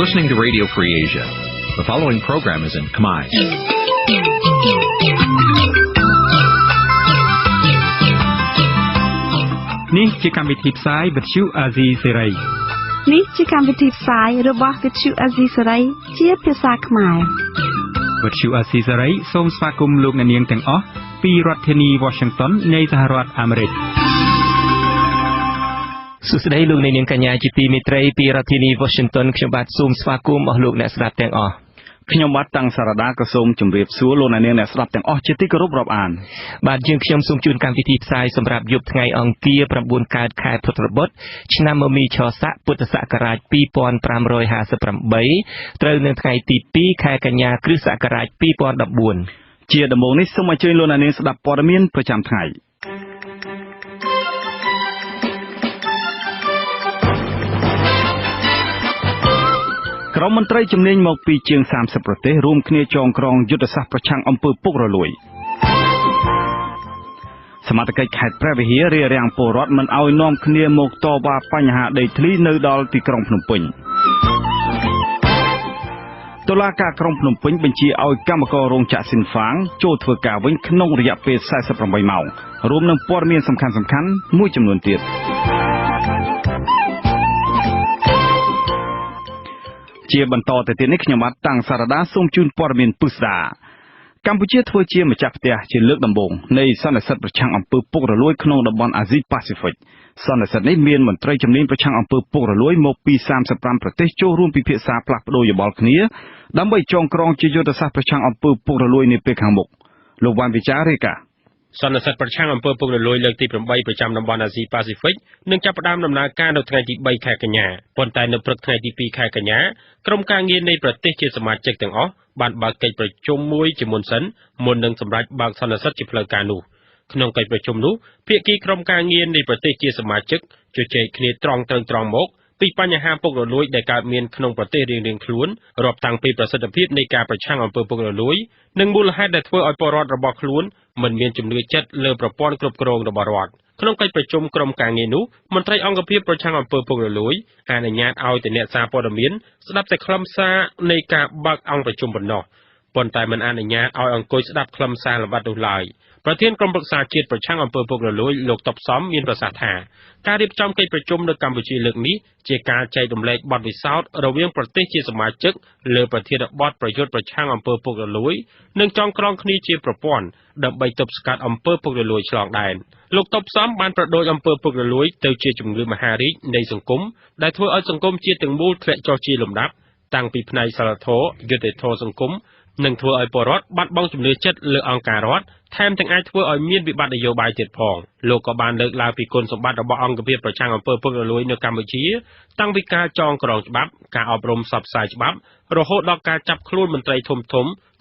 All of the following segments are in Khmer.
Listening to Radio Free Asia. The following program is in Khmer. នេះជាកម្មវិធីផ្សាយវិទ្យុអាស៊ីសេរី នេះជាកម្មវិធីផ្សាយរបស់វិទ្យុអាស៊ីសេរីជាភាសាខ្មែរ វិទ្យុអាស៊ីសេរីសូមស្វាគមន៍លោកអ្នកនាងទាំងអស់ពីរដ្ឋធានី Washington នៃសហរដ្ឋអាមេរិក។ សួស្តីលោកអ្នកនាងកញ្ញាជាទីមេត្រីពីរដ្ឋធានី Washington ខ្ញុំបាទសូមស្វាគមន៍អស់លោកអ្នកស្ដាប់ទាំងអស់។ ខ្ញុំបាទតាំងសារដាក៏សូមជម្រាបសួរលោកអ្នកនាងអ្នកស្ដាប់ទាំងអស់ជាទីគោរពរាប់អាន។ បាទយើងខ្ញុំសូមជូនកម្មវិធីផ្សាយសម្រាប់យប់ថ្ងៃអង្គារ9កើតខែពុទ្ធបុត្រឆ្នាំមមីឆស័កពុទ្ធសករាជ2558ត្រូវនៅថ្ងៃទី2ខែកញ្ញាគ្រិស្តសករាជ2014។ ជាដំបូងនេះសូមអញ្ជើញលោកអ្នកនាងស្ដាប់ព័ត៌មានប្រចាំថ្ងៃ។ ក្រុមមន្ត្រីជំនាញមកពីជាង30ប្រទេសរួមគ្នាចងក្រងយុទ្ធសាស្ត្រប្រឆាំងអំពើពុករលួយ។ សមត្ថកិច្ចខេត្តព្រះវិហាររារាំងពលរដ្ឋមិនឲ្យនាំគ្នាមកតវ៉ាបញ្ហាដីធ្លីនៅដល់ទីក្រុងភ្នំពេញ។ តុលាការក្រុងភ្នំពេញបញ្ជាឲ្យកម្មកររោងចក្រស៊ីនហ្វាងចូលធ្វើការវិញក្នុងរយៈពេល48ម៉ោងរួមនឹងព័ត៌មានសំខាន់ៗមួយចំនួនទៀត។ ជាបន្តទៅទៀតនេះខ្ញុំបាទតាំងសារដាសូមជូនព័ត៌មានពិស្ដា។ កម្ពុជាធ្វើជាម្ចាស់ផ្ទះជាលើកដំបូងនៃសន្និសីទប្រឆាំងអំពើពុករលួយក្នុងតំបន់អាស៊ីប៉ាស៊ីហ្វិក។ សន្និសីទនេះមានមន្ត្រីជំនាញប្រឆាំងអំពើពុករលួយមកពី35ប្រទេសចូលរួមពិភាក្សាផ្លាស់ប្ដូរយោបល់គ្នាដើម្បីចងក្រងជាយុទ្ធសាស្ត្រប្រឆាំងអំពើពុករលួយនាពេលខាងមុខ។ លោកវ៉ាន់វិចាររាយការណ៍។ សន្និសីទប្រឆាំងអំពើពុករលួយលើកទី8ប្រចាំតំបន់អាស៊ីប៉ាស៊ីហ្វិកនឹងចាប់ផ្ដើមដំណើរការនៅថ្ងៃទី3ខែកញ្ញាប៉ុន្តែនៅព្រឹកថ្ងៃទី2ខែកញ្ញាក្រុមការងារនៃប្រទេសជាសមាជិកទាំងអស់បានបើកកិច្ចប្រជុំមួយជាមុនសិនមុននឹងសម្រេចបើកសន្និសីទជាផ្លូវការនោះ។ ក្នុងកិច្ចប្រជុំនោះភាគីក្រុមការងារនៃប្រទេសជាសមាជិកជជែកគ្នាត្រង់ត្រូវត្រង់មកពីបញ្ហាពុករលួយដែលកើតមានក្នុងប្រទេសរៀងៗខ្លួនរាប់តាំងពីប្រសិទ្ធភាពនៃការប្រឆាំងអំពើពុករលួយនិងមូលហេតុដែលធ្វើឲ្យពលរដ្ឋរបស់ខ្លួនមិនមានជំនឿចិត្តលើប្រព័ន្ធគ្រប់គ្រងរបស់រដ្ឋ។ ក្នុងកិច្ចប្រជុំក្រុមការងារនោះមន្ត្រីអង្គភាពប្រឆាំងអំពើពុករលួយអនុញ្ញាតឲ្យតែអ្នកសារព័ត៌មានស្ដាប់តែខ្លឹមសារនៃការបើកអង្គប្រជុំប៉ុណ្ណោះប៉ុន្តែមិនអនុញ្ញាតឲ្យអង្គុយស្ដាប់ខ្លឹមសារលម្អិតនោះឡើយ។ ប្រធានក្រុមប្រឹក្សាជាតិប្រឆាំងអំពើពុករលួយលោកតុបសំមានប្រសាសន៍ថាការរៀបចំកិច្ចប្រជុំនៅកម្ពុជាលើកនេះជាការចែករំលែកបទពិសោធន៍រវាងប្រទេសជាសមាជិកលើប្រធានបទប្រយុទ្ធប្រឆាំងអំពើពុករលួយនិងចងក្រងគ្នាជាប្រព័ន្ធដើម្បីទប់ស្កាត់អំពើពុករលួយឆ្លងដែន។ លោកតុបសំបានប្រដូចអំពើពុករលួយទៅជាជំងឺមហារីកនៃសង្គមដែលធ្វើឲ្យសង្គមជាតិទាំងមូលធ្លាក់ចុះជាលំដាប់តាំងពីផ្នែកសីលធម៌យុត្តិធម៌សង្គមនិងធ្វើឲ្យពលរដ្ឋបាត់បង់ជំនឿចិត្តលើអង្គការរដ្ឋថែមទាំងអាចធ្វើឲ្យមានវិបត្តិនយោបាយទៀតផង។ លោកក៏បានលើកឡើងពីគុណសម្បត្តិរបស់អង្គភាពប្រឆាំងអំពើពុករលួយនៅកម្ពុជាតាំងពីការចងក្រងច្បាប់ការអប់រំផ្សព្វផ្សាយច្បាប់រហូតដល់ការចាប់ខ្លួនមន្ត្រីធំៗ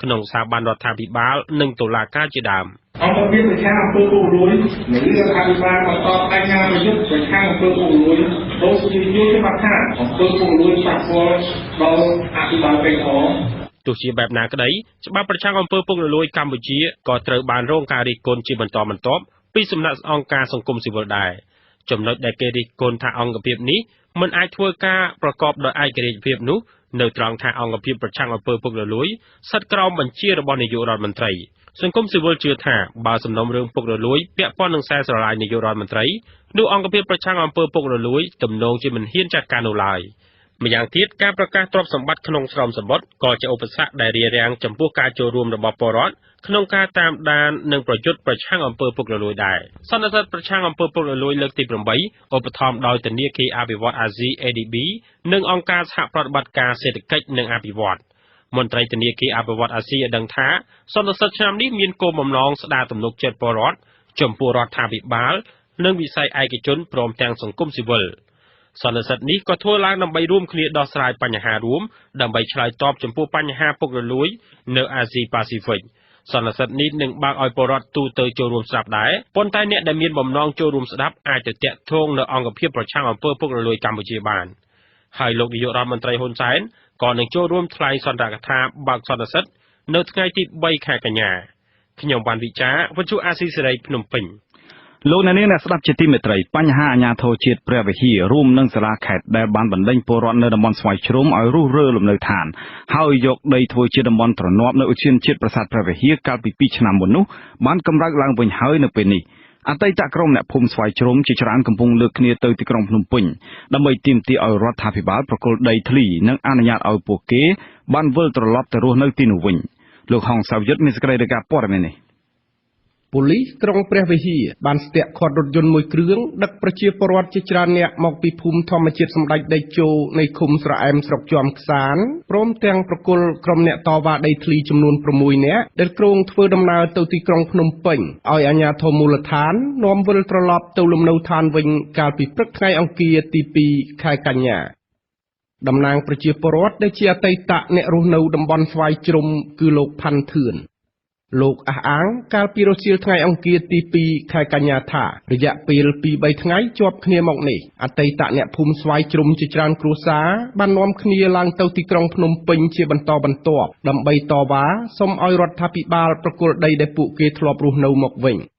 ក្នុងស្ថាប័នរដ្ឋាភិបាលនិងតុលាការជាដើម។ អង្គភាពប្រឆាំងអំពើពុករលួយនៃរដ្ឋាភិបាលបន្តបដិញ្ញាប្រយុទ្ធប្រឆាំងអំពើពុករលួយដូចជាយល់ច្បាស់ថាអំពើពុករលួយប៉ះពាល់ដល់អភិបាលកិច្ចផង។ ទោះជាបែបណាក្តីច្បាប់ប្រឆាំងអំពើពុករលួយកម្ពុជាក៏ត្រូវបានរងការរិះគន់ជាបន្តបន្ទាប់ពីសំណាក់អង្គការសង្គមស៊ីវិលដែរ។ ចំណុចដែលគេរិះគន់ថាអង្គភាពនេះមិនអាចធ្វើការប្រកបដោយឯករាជ្យភាពនោះនៅត្រង់ថាអង្គភាពប្រឆាំងអំពើពុករលួយស្ថិតក្រោមបញ្ជារបស់នាយករដ្ឋមន្ត្រី។ សង្គមស៊ីវិលជឿថាបើសំណុំរឿងពុករលួយពាក់ព័ន្ធនឹងខ្សែស្រឡាយនាយករដ្ឋមន្ត្រីនោះអង្គភាពប្រឆាំងអំពើពុករលួយទំនងជាមិនហ៊ានចាត់ការនោះឡើយ។ ម្យ៉ាងទៀតការប្រកាសទ្រព្យសម្បត្តិក្នុងស្រោមសម្បត្តិក៏ជាឧបសគ្គដែលរារាំងចំពោះការចូលរួមរបស់ពលរដ្ឋក្នុងការតាមដាននិងប្រយុទ្ធប្រឆាំងអំពើពុករលួយដែរ។ សន្និសីទប្រឆាំងអំពើពុករលួយលើកទី8ឧបត្ថម្ភដោយធនាគារអភិវឌ្ឍន៍អាស៊ី ADB និងអង្គការសហប្រតិបត្តិការសេដ្ឋកិច្ចនិងអភិវឌ្ឍន៍។ មន្ត្រីធនាគារអភិវឌ្ឍន៍អាស៊ីឲ្យដឹងថាសន្និសីទឆ្នាំនេះមានគោលបំណងស្ដារទំនុកចិត្តពលរដ្ឋចំពោះរដ្ឋាភិបាលនិងវិស័យឯកជនព្រមទាំងសង្គមស៊ីវិល។ សន្និសីទនេះក៏ធ្វើឡើងដើម្បីរួមគ្នាដោះស្រាយបញ្ហារួមដើម្បីឆ្លើយតបចំពោះបញ្ហាពុករលួយនៅអាស៊ីប៉ាស៊ីហ្វិក។ សន្និសីទនេះនឹងបើកឲ្យពលរដ្ឋទូទៅចូលរួមស្ដាប់ដែរប៉ុន្តែអ្នកដែលមានបំណងចូលរួមស្ដាប់អាចទៅទាក់ទងនៅអង្គភាពប្រឆាំងអំពើពុករលួយកម្ពុជាបានហើយលោកនាយករដ្ឋមន្ត្រីហ៊ុនសែនក៏នឹងចូលរួមថ្លែងសន្ទរកថាបើកសន្និសីទនៅថ្ងៃទី3ខែកញ្ញា។ ខ្ញុំវ៉ាន់វិចារវិទ្យុអាស៊ីសេរីភ្នំពេញ។ លោកអ្នកនាងអ្នកស្ដាប់ជាទីមេត្រី បញ្ហាអាជ្ញាធរជាតិព្រះវិហារ រួមនឹងសាលាខេត្ត ដែលបានបណ្ដេញពលរដ្ឋនៅតំបន់ស្វាយជ្រំឲ្យរុះរើលំនៅឋាន ហើយយកដីធ្វើជាតំបន់ទ្រនាប់នៅឧទ្យានជាតិប្រាសាទព្រះវិហារ កាលពី ២ឆ្នាំមុននោះ បានកម្រើកឡើងវិញហើយនៅពេលនេះ។ អតីតក្រុមអ្នកភូមិស្វាយជ្រំជាច្រើនកំពុងលើកគ្នាទៅទីក្រុងភ្នំពេញ ដើម្បីទាមទារឲ្យរដ្ឋាភិបាលប្រគល់ដីធ្លី និងអនុញ្ញាតឲ្យពួកគេបានវិលត្រឡប់ទៅរស់នៅទីនោះវិញ។ លោក ហង្ស សាវយុទ្ធ មានសេចក្តីរាយការណ៍ព័ត៌មាននេះ។ ប៉ូលិសក្រុងព្រះវិហារបានស្ទាក់ឃាត់រថយន្តមួយគ្រឿងដឹកប្រជាពលរដ្ឋជាច្រើននាក់មកពីភូមិធម្មជាតិសម្ដេចតេជោ នៃឃុំស្រអែម ស្រុកជាំក្សាន ព្រមទាំងប្រគល់ក្រុមអ្នកតវ៉ាដីធ្លីចំនួន ៦នាក់ ដែលគ្រោងធ្វើដំណើរទៅទីក្រុងភ្នំពេញ ឲ្យអាជ្ញាធរមូលដ្ឋាននាំវិលត្រឡប់ទៅលំនៅឋានវិញ កាលពីព្រឹកថ្ងៃអង្គារ ទី២ ខែកញ្ញា។ តំណាងប្រជាពលរដ្ឋដែលជាអតីតអ្នករស់នៅតំបន់ស្វាយជ្រំ គឺលោក ផាន់ ធឿន។ លោកអះអាងកាលពីរសៀលថ្ងៃអង្គារ ទី២ ខែកញ្ញា ថា រយៈពេល ២-៣ថ្ងៃជាប់គ្នាមកនេះ អតីតអ្នកភូមិស្វាយជ្រំជាច្រើនគ្រួសារ បាននាំគ្នាឡើងទៅទីក្រុងភ្នំពេញជាបន្តបន្ទាប់ ដើម្បីតវ៉ាសុំឲ្យរដ្ឋាភិបាលប្រគល់ដីដែលពួកគេធ្លាប់រស់នៅមកវិញ។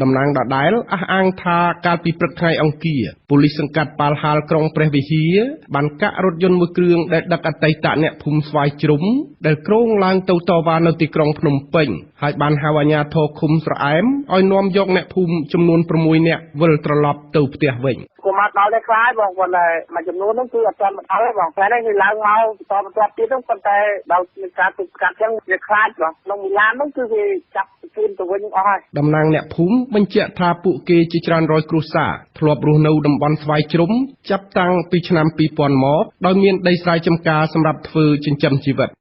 តំណាងដដែលអះអាងថា កាលពីព្រឹកថ្ងៃអង្គារ ប៉ូលិសសង្កាត់ប៉ាល់ហាល ក្រុងព្រះវិហារ បានកាក់រថយន្តមួយគ្រឿងដែលដឹកអតីតអ្នកភូមិស្វាយជ្រុំ ដែលគ្រោងឡើងទៅតវ៉ានៅទីក្រុងភ្នំពេញ ហើយបានហៅអាជ្ញាធរឃុំស្រអែម ឲ្យនាំយកអ្នកភូមិចំនួន ៦នាក់វិលត្រឡប់ទៅផ្ទះវិញ។ គាត់មកដល់នេះខ្លះហើយបង ប៉ុន្តែមួយចំនួនហ្នឹងគឺអត់ទាន់មកដល់ទេបង។ ថ្ងៃនេះគេឡើងមកបន្តបន្ទាប់ទៀតហ្នឹង ប៉ុន្តែដល់មានការទប់ស្កាត់ចឹងវាខ្លាចបង ក្នុងមួយឡានហ្នឹងគឺគេចាប់ជូនទៅវិញអស់ហើយ។ តំណាងអ្នកភូមិបញ្ជាក់ថា ពួកគេជាច្រើនរយគ្រួសារធ្លាប់រស់នៅតំបន់ស្វាយជ្រុំ ចាប់តាំងពីឆ្នាំ2000មក ដោយមានដីស្រែចម្ការសម្រាប់ធ្វើចិញ្ចឹមជីវិត។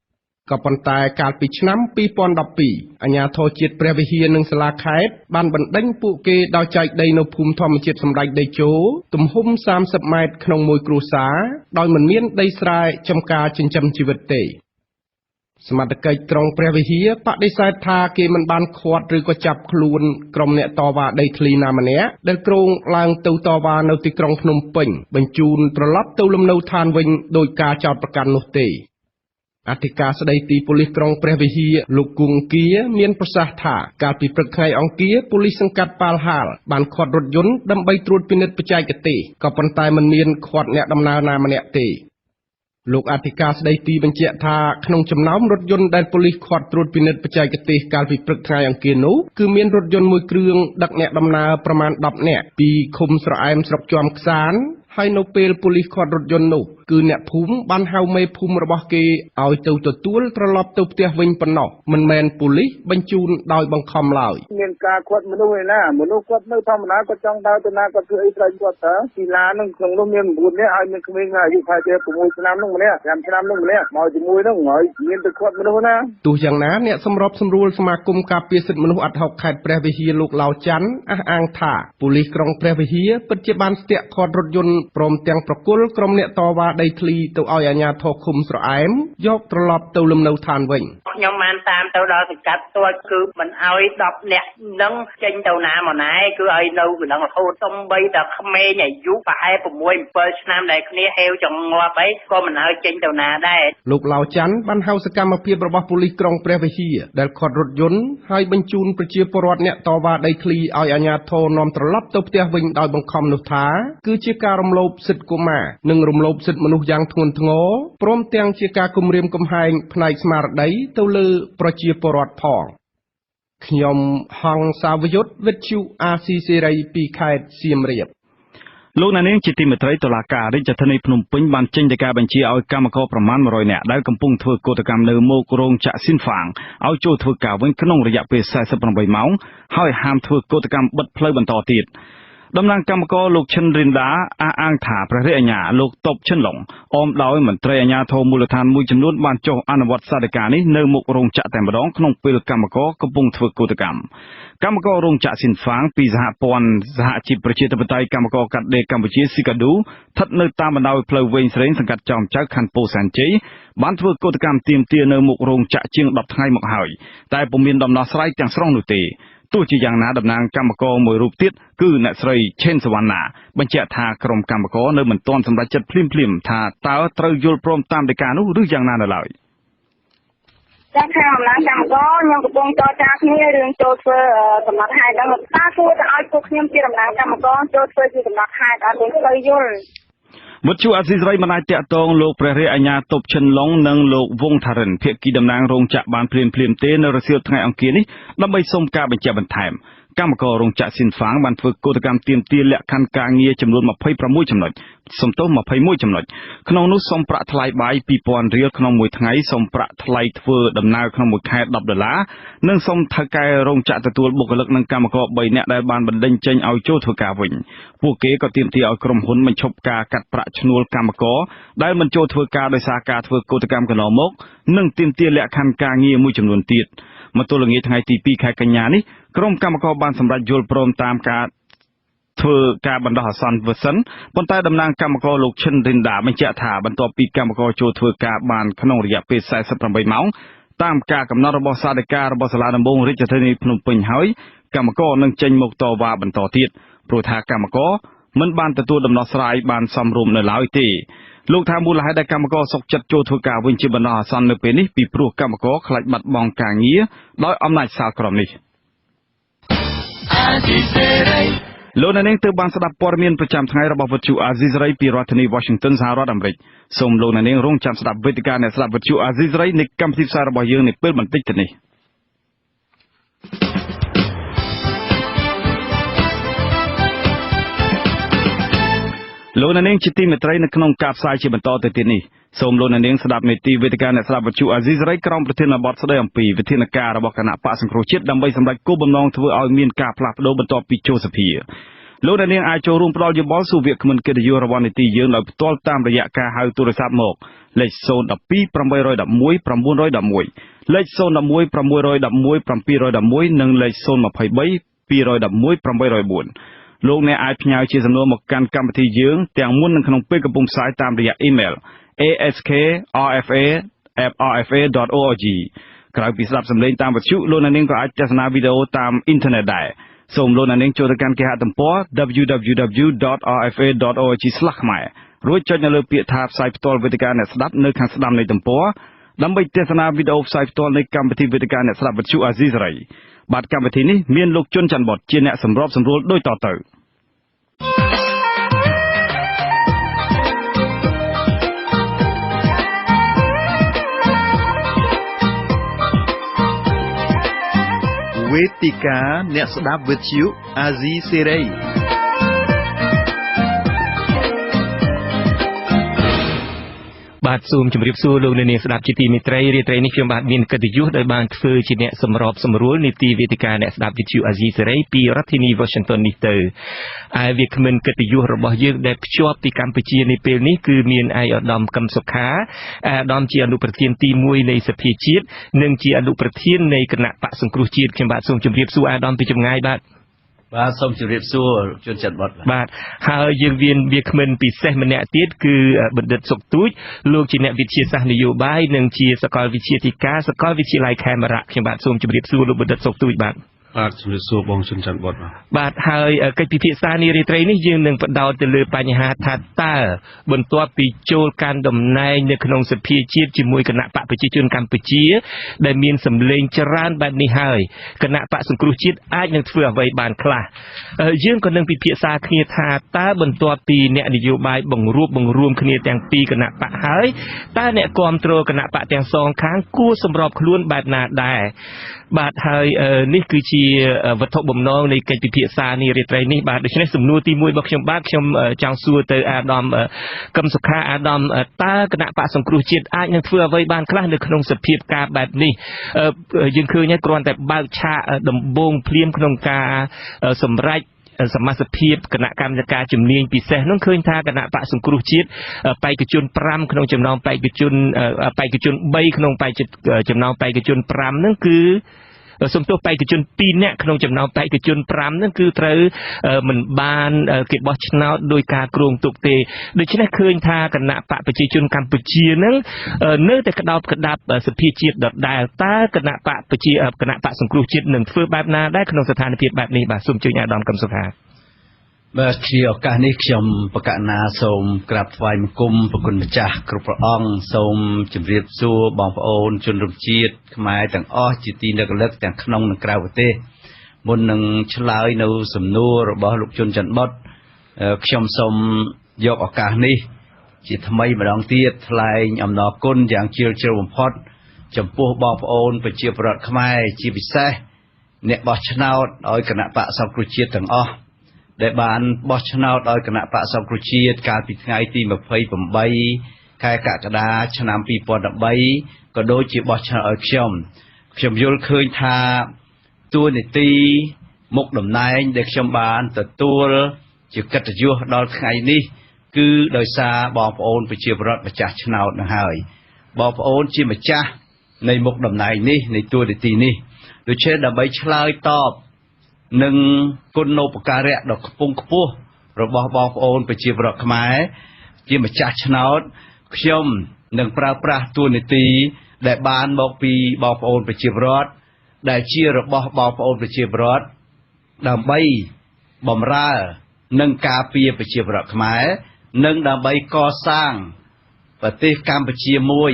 ក៏ប៉ុន្តែកាលពីឆ្នាំ2012 អាជ្ញាធរជាតិព្រះវិហារនិងសាលាខេត្តបានបណ្ដេញពួកគេដោយចែកដីនៅភូមិធម្មជាតិសម្ដេចតេជោទំហំ 30ម៉ែត្រក្នុងមួយគ្រួសារ ដោយមិនមានដីស្រែចម្ការចិញ្ចឹមជីវិតទេ។ សមត្ថកិច្ចក្រុងព្រះវិហារបដិសេធថា គេមិនបានឃាត់ឬក៏ចាប់ខ្លួនក្រុមអ្នកតវ៉ាដីធ្លីណាម្នាក់ ដែលគ្រោងឡើងទៅតវ៉ានៅទីក្រុងភ្នំពេញ បញ្ជូនត្រឡប់ទៅលំនៅឋានវិញដោយការចោទប្រកាន់នោះទេ។ អធិការស្ដីទីប៉ូលិសក្រុងព្រះវិហារ លោកគង់គា មានប្រសាសន៍ថា កាលពីព្រឹកថ្ងៃអង្គារ ប៉ូលិសសង្កាត់ប៉ាល់ហាលបានឃាត់រថយន្តដើម្បីត្រួតពិនិត្យបច្ចេកទេស ក៏ប៉ុន្តែមិនមានឃាត់អ្នកដំណើរណាម្នាក់ទេ។ លោកអធិការស្ដីទីបញ្ជាក់ថា ក្នុងចំណោមរថយន្តដែលប៉ូលិសឃាត់ត្រួតពិនិត្យបច្ចេកទេសកាលពីព្រឹកថ្ងៃអង្គារនោះ គឺមានរថយន្តមួយគ្រឿងដឹកអ្នកដំណើរប្រមាណ 10នាក់ ពីឃុំស្រអែម ស្រុកជាំក្សាន ហើយនៅពេលប៉ូលិសឃាត់រថយន្តនោះ គឺអ្នកភូមិបានហៅមេភូមិរបស់គេឲ្យទៅទទួលត្រឡប់ទៅផ្ទះវិញប៉ុណ្ណោះ មិនមែនប៉ូលិសបញ្ជូនដោយបង្ខំឡើយ។ មានការឃាត់មនុស្សឯណា មនុស្សគាត់នៅធម្មតា គាត់ចង់ដើរទៅណាគាត់ធ្វើអីស្រេចគាត់តើ។ ទីឡានហ្នឹងក្នុងនោះមាន9នាក់ ហើយមានក្មេងអាយុប្រហែលជា6ឆ្នាំហ្នឹងម្នាក់ 5ឆ្នាំហ្នឹងម្នាក់មកជាមួយហ្នឹង ហើយមានទៅឃាត់មនុស្សណា។ ទោះយ៉ាងណា អ្នកសម្របសម្រួលសមាគមការពារសិទ្ធិមនុស្សអាត់ហុកខេត្តព្រះវិហារ លោកឡៅច័ន្ទ អះអាងថា ប៉ូលិសក្រុងព្រះវិហារពិតជាបានស្ទាក់ឃាត់រថយន្ត ព្រមទាំងប្រគល់ក្រុមអ្នកតវ៉ាដីធ្លីទៅឲ្យអាជ្ញាធរឃុំស្រអែមយកត្រឡប់ទៅលំនៅឋានវិញ។ ខ្ញុំបានតាមទៅដល់សង្កាត់ផ្ទាល់ គឺមិនឲ្យ10នាក់នឹងចេញទៅណាមកណា គឺឲ្យនៅកណ្ដឹងរហូត សំបីតែក្មេងអាយុប្រហែល6 7ឆ្នាំដែលគ្នាហេវចងងាប់អី ក៏មិនឲ្យចេញទៅណាដែរ។ លោកឡៅច័ន្ទបានហៅសកម្មភាពរបស់ប៉ូលិសក្រុងព្រះវិហារ ដែលឃាត់រថយន្តហើយបញ្ជូនប្រជាពលរដ្ឋអ្នកតវ៉ាដីធ្លីឲ្យអាជ្ញាធរនាំត្រឡប់ទៅផ្ទះវិញដោយបង្ខំនោះថា គឺជាការរំលោភសិទ្ធិកុមារ និងរំលោភសិទ្ធិមនុស្សយ៉ាងធ្ងន់ធ្ងរ ព្រមទាំងជាការគំរាមកំហែងផ្នែកស្មារតីទៅលើប្រជាពលរដ្ឋផង។ ខ្ញុំហង្សាវយុទ្ធ វិទ្យុអាស៊ីសេរី ពីខេត្តសៀមរាប។ លោកអ្នកនាងជាទីមេត្រី តុលាការរាជធានីភ្នំពេញបានចេញដីកាបញ្ជាឲ្យកម្មករប្រមាណ100នាក់ ដែលកំពុងធ្វើកោតកម្មនៅមុខរោងចក្រស៊ីនហ្វាង ឲ្យចូលធ្វើការវិញក្នុងរយៈពេល48ម៉ោង ហើយហាមធ្វើកោតកម្មបិទផ្លូវបន្តទៀត។ តំណាងកម្មករលោកឈិនរិនដាអះអាងថា ព្រះរាជអាជ្ញាលោកតបឈិនឡុង អមដោយមន្ត្រីអាជ្ញាធរមូលដ្ឋានមួយចំនួន បានចុះអនុវត្តសាលដីកានេះនៅមុខរោងចក្រតែម្ដង ក្នុងពេលកម្មករកំពុងធ្វើកោតកម្ម។ កម្មកររោងចក្រស៊ីនហ្វាងពីសហព័ន្ធសហជីពប្រជាធិបតេយ្យកម្មករកាត់ដេរកម្ពុជាស៊ីកាឌូ ស្ថិតនៅតាមបណ្ដោយផ្លូវវ៉េងស្រេង សង្កាត់ចោមចៅ ខណ្ឌពោធិ៍សែនជ័យ បានធ្វើកោតកម្មទាមទារនៅមុខរោងចក្រជាង10ថ្ងៃមកហើយ តែពុំមានដំណោះស្រាយទាំងស្រុងនោះទេ។ ទោះជាយ៉ាងណា តំណាងកម្មករមួយរូបទៀត គឺអ្នកស្រីឆេនសវណ្ណា បញ្ជាក់ថា ក្រុមកម្មករនៅមិនទាន់សម្រេចចិត្តភ្លាមៗថា តើត្រូវយល់ព្រមតាមដីកានោះឬយ៉ាងណានៅឡើយ។ ចាខាងតំណាងកម្មករខ្ញុំកំពុងចរចាគ្នារឿងចូលធ្វើកំណត់ហេតុហ្នឹងតើគួរតែឲ្យពួកខ្ញុំជាតំណាងកម្មករចូលធ្វើជាកំណត់ហេតុឲ្យពួកគេយល់ វិទ្យុអាស៊ីសេរីមិនអាចទាក់ទងលោកព្រះរាជអាជ្ញាតុបឈិនឡុងនិងលោកវង្សថារិនភាគីតំណាងរោងចក្របានភ្លាមៗទេនៅរសៀលថ្ងៃអង្គារនេះដើម្បីសុំការបញ្ជាក់បន្ថែមកម្មកររោងចក្រស៊ីនហ្វាងបានធ្វើកូដកម្មទាមទារលក្ខខណ្ឌការងារចំនួន26ចំណុចសំទោស21ចំណុចក្នុងនោះសុំប្រាក់ថ្លៃបាយ2000រៀលក្នុងមួយថ្ងៃសុំប្រាក់ថ្លៃធ្វើដំណើរក្នុងមួយខែ10ដុល្លារនិងសុំថៅកែរោងចក្រទទួលបុគ្គលិកនិងកម្មករ3នាក់ដែលបានបណ្ដេញចេញឲ្យចូលធ្វើការវិញពួកគេក៏ទាមទារឲ្យក្រុមហ៊ុនបញ្ឈប់ការកាត់ប្រាក់ឈ្នួលកម្មករដែលមិនចូលធ្វើការដោយសារការធ្វើកូដកម្មកន្លងមកនិងទាមទារលក្ខខណ្ឌការងារមួយចំនួនទៀតមកទល់ល្ងាចថ្ងៃទី2ខែកញ្ញានេះក្រុមកម្មករបានសម្រេចយល់ព្រមតាមការធ្វើការបណ្ដោះអាសន្នវិញសិនប៉ុន្តែតំណាងកម្មករលោកឈិនរិនដាបញ្ជាក់ថាបន្ទាប់ពីកម្មករចូលធ្វើការបានក្នុងរយៈពេល48ម៉ោងតាមការកំណត់របស់សាលដីការបស់សាលាដំបងរាជធានីភ្នំពេញហើយកម្មករនឹងចេញមកតវ៉ាបន្តទៀតព្រោះថាកម្មករមិនបានទទួលដំណោះស្រាយបានសមរម្យនៅឡើយទេលោកថាមូលហេតុដែលកម្មករសុខចិត្តចូលធ្វើការវិញជាបណ្ដោះអាសន្ននៅពេលនេះពីព្រោះកម្មករខ្លាចបាត់បង់ការងារដោយអំណាចសាលក្រមនេះលោកអ្នកនាងទើបបានស្ដាប់ព័ត៌មានប្រចាំថ្ងៃរបស់វិទ្យុអាស៊ីសេរីពីរដ្ឋធានី Washington សហរដ្ឋអាមេរិកសូមលោកអ្នកនាងរងចាំស្ដាប់វេទិកាអ្នកស្ដាប់វិទ្យុអាស៊ីសេរីនៃកម្មវិធីផ្សាយរបស់យើងនាពេលបន្តិចទៀតនេះលោកអ្នកនាងជាទីមេត្រីនៅក្នុងការផ្សាយជាបន្តទៅទៀតនេះសូមលោកអ្នកនាងស្ដាប់នេតិវេទិកាអ្នកស្ដាប់វិទ្យុអាស៊ីសេរីក្រោមប្រធានបទស្ដីអំពីវិធានការរបស់គណបក្សសង្គ្រោះជាតិដើម្បីសម្រេចគោលបំណងធ្វើឲ្យមានការផ្លាស់ប្ដូរបន្ទាប់ពីចូលសភាលោកអ្នកនាងអាចចូលរួមផ្ដល់យោបល់សួរវាគ្មិនកិត្តិយសរបស់នេតិយើងដោយផ្ទាល់តាមរយៈការហៅទូរស័ព្ទមកលេខ012 811 911លេខ011 811 711និងលេខ023 211 804លោកអ្នកអាចផ្ញើជាសំណួរមកកាន់កម្មវិធីយើងទាំងមុននិងក្នុងពេលកំពុងផ្សាយតាមរយៈអ៊ីមែល askrfa@rfa.org ក្រៅពីស្ដាប់សំឡេងតាមវិទ្យុលោកអ្នកនាងក៏អាចទស្សនាវីដេអូតាមអ៊ីនធឺណិតដែរសូមលោកអ្នកនាងចូលទៅកាន់គេហទំព័រ www.rfa.org/khmer រួចចុចនៅលើពាក្យថាផ្សាយផ្ទាល់វេទិកាអ្នកស្ដាប់នៅខាងស្ដាំនៃទំព័រដើម្បីទស្សនាវីដេអូផ្សាយផ្ទាល់នៃកម្មវិធីវេទិកាអ្នកស្ដាប់វិទ្យុអាស៊ីសេរីបាទកម្មវិធីនេះមានលោកជុនច័ន្ទបុតជាអ្នកសម្របសម្រួលដូចតទៅវេទិកាអ្នកស្ដាប់វិទ្យុអាស៊ីសេរីបាទសូមជម្រាបសួរលោកអ្នកនាងស្ដាប់ជាទីមេត្រីរាត្រីនេះខ្ញុំបាទមានកិត្តិយសដោយបានធ្វើជាអ្នកសម្របសម្រួលនីតិវេទិកាអ្នកស្ដាប់វិទ្យុអាស៊ីសេរីពីរដ្ឋធានី Washington នេះទៅឯវាគ្មិនកិត្តិយសរបស់យើងដែលភ្ជាប់ពីកម្ពុជានាពេលនេះគឺមានឯកឧត្តមកឹមសុខាឯកឧត្តមជាអនុប្រធានទី1នៃសភាជាតិនិងជាអនុប្រធាននៃគណៈបក្សសង្គ្រោះជាតិខ្ញុំបាទសូមជម្រាបសួរឯកឧត្តមពីចម្ងាយបាទបាទសូមជម្រាបសួរជនច័ន្ទបុតបាទហើយយើងមានវាគ្មិនពិសេសម្នាក់ទៀតគឺបណ្ឌិតសុកទូចលោកជាអ្នកវិទ្យាសាស្ត្រនយោបាយនិងជាសាកលវិទ្យាធិការសាកលវិទ្យាល័យខេមរៈខ្ញុំបាទសូមជម្រាបសួរលោកបណ្ឌិតសុកទូចបាទបាទជំរាបសួរបងជនច័ន្ទបុតបាទហើយកិច្ចពិភាក្សានារាត្រីនេះយើងនឹងផ្ដោតទៅលើបញ្ហាថាតើបន្ទាប់ពីចូលកាន់តំណែងនៅក្នុងសភាជាតិជាមួយគណៈបក្សប្រជាជនកម្ពុជាដែលមានសម្លេងច្រើនបែបនេះហើយគណៈបក្សសង្គ្រោះជាតិអាចនឹងធ្វើអ្វីបានខ្លះយើងក៏នឹងពិភាក្សាគ្នាថាតើបន្ទាប់ពីអ្នកនយោបាយបង្រួបបង្រួមគ្នាទាំងពីរគណៈបក្សហើយតើអ្នកគាំទ្រគណៈបក្សទាំងសងខាងគួរសម្របខ្លួនបែបណាដែរបាទហើយនេះគឺជាវត្ថុបំណងនៃកិច្ចពិភាក្សានារាត្រីនេះបាទដូច្នេះសំណួរទី1របស់ខ្ញុំបាទខ្ញុំចង់សួរទៅអាដាមកឹមសុខាអាដាមតើគណៈបក្សសង្គ្រោះជាតិអាចនឹងធ្វើអ្វីបានខ្លះនៅក្នុងសភាពការបែបនេះយើងឃើញហើយគ្រាន់តែបើកឆាកដំបូងភ្លាមក្នុងការសម្រេចសមាជិកភាពគណៈកម្មការជំនាញពិសេសនោះឃើញថាគណៈបក្សសង្គ្រោះជាតិបេក្ខជន5ក្នុងចំណោមបេក្ខជន3ក្នុងចំណោមបេក្ខជន5ហ្នឹងគឺ សំទោសបេក្ខជន2នាក់ក្នុងចំណោមបេក្ខជន5ហ្នឹងគឺត្រូវមិនបានគេបោះឆ្នោតដោយការគ្រោងទុកទេដូច្នេះឃើញថាគណៈបកប្រជាជនកម្ពុជាហ្នឹងនៅតែក្តោបក្តាប់សភាជាតិដដែលតើគណៈបកប្រជាគណៈបកសង្គ្រោះជាតិនឹងធ្វើបែបណាដែរក្នុងស្ថានភាពបែបនេះបាទសូមជួយអាដាមកឹមសុខា បាទជាឱកាសនេះខ្ញុំបកណាសូមក្រាបថ្វាយបង្គំព្រះគុណម្ចាស់គ្រប់ព្រះអង្គសូមជម្រាបសួរបងប្អូនជនរួមជាតិខ្មែរទាំងអស់ជាទីនឹករលឹកទាំងក្នុងនិងក្រៅប្រទេសមុននឹងឆ្លើយនៅសំណួររបស់លោកជុនច័ន្ទបុត្រខ្ញុំសូមយកឱកាសនេះជាថ្មីម្ដងទៀតថ្លែងអំណរគុណយ៉ាងជ្រាលជ្រៅបំផុតចំពោះបងប្អូនប្រជាពលរដ្ឋខ្មែរជាពិសេសអ្នកបោះឆ្នោតឲ្យគណៈបក្សសង្គ្រោះជាតិទាំងអស់ដែលបានបោះឆ្នោតឲ្យគណៈបក្សសង្គ្រោះជាតិកាលពីថ្ងៃទី28ខែកក្កដាឆ្នាំ2013ក៏ដូចជាបោះឆ្នោតឲ្យខ្ញុំខ្ញុំយល់ឃើញថាតួនាទីមុខតំណែងដែលខ្ញុំបានទទួលជាកិត្តិយសដល់ថ្ងៃនេះគឺដោយសារបងប្អូនប្រជាពលរដ្ឋម្ចាស់ឆ្នោតនឹងហើយបងប្អូនជាម្ចាស់នៃមុខតំណែងនេះនៃតួនាទីនេះដូច្នេះដើម្បីឆ្លើយតបនឹងគុណូបការៈដ៏ខ្ពង់ខ្ពស់របស់បងប្អូនប្រជាពលរដ្ឋខ្មែរជាម្ចាស់ឆ្នោតខ្ញុំនឹងប្រើប្រាស់តួនាទីដែលបានមកពីបងប្អូនប្រជាពលរដ្ឋដែលជារបស់បងប្អូនប្រជាពលរដ្ឋដើម្បីបម្រើនិងការពារប្រជាពលរដ្ឋខ្មែរនិងដើម្បីកសាងប្រទេសកម្ពុជាមួយ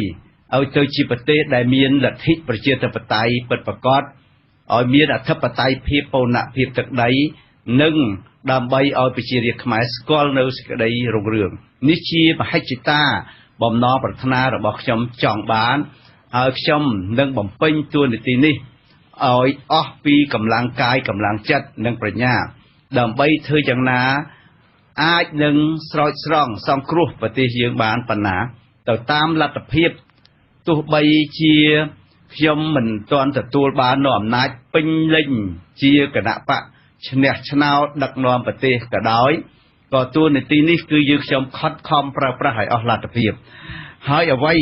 ឲ្យទៅជាប្រទេសដែលមានលទ្ធិប្រជាធិបតេយ្យពិតប្រាកដឲ្យមានអធិបតេយ្យភាពបូរណភាពទឹកដីនិងដើម្បីឲ្យប្រជារាស្ត្រខ្មែរស្គាល់នៅសេចក្តីរុងរឿងនេះជាមហិច្ឆតាបំណងប្រាថ្នារបស់ខ្ញុំចង់បានហើយខ្ញុំនឹងបំពេញតួនាទីនេះឲ្យអស់ពីកម្លាំងកាយកម្លាំងចិត្តនិងប្រាជ្ញាដើម្បីធ្វើយ៉ាងណាអាចនឹងស្រោចស្រង់សង្គ្រោះប្រទេសយើងបានប៉ុណ្ណាទៅតាមលទ្ធភាពទោះបីជាខ្ញុំមិនទាន់ទទួលបាននូវអំណាចពេញលេញជាគណៈបក្សឈ្នះឆ្នោតដឹកនាំប្រទេសក៏ដោយក៏តួនាទីនេះគឺយើងខ្ញុំខិតខំប្រើប្រាស់ឲ្យអស់លទ្ធភាពហើយអ្វី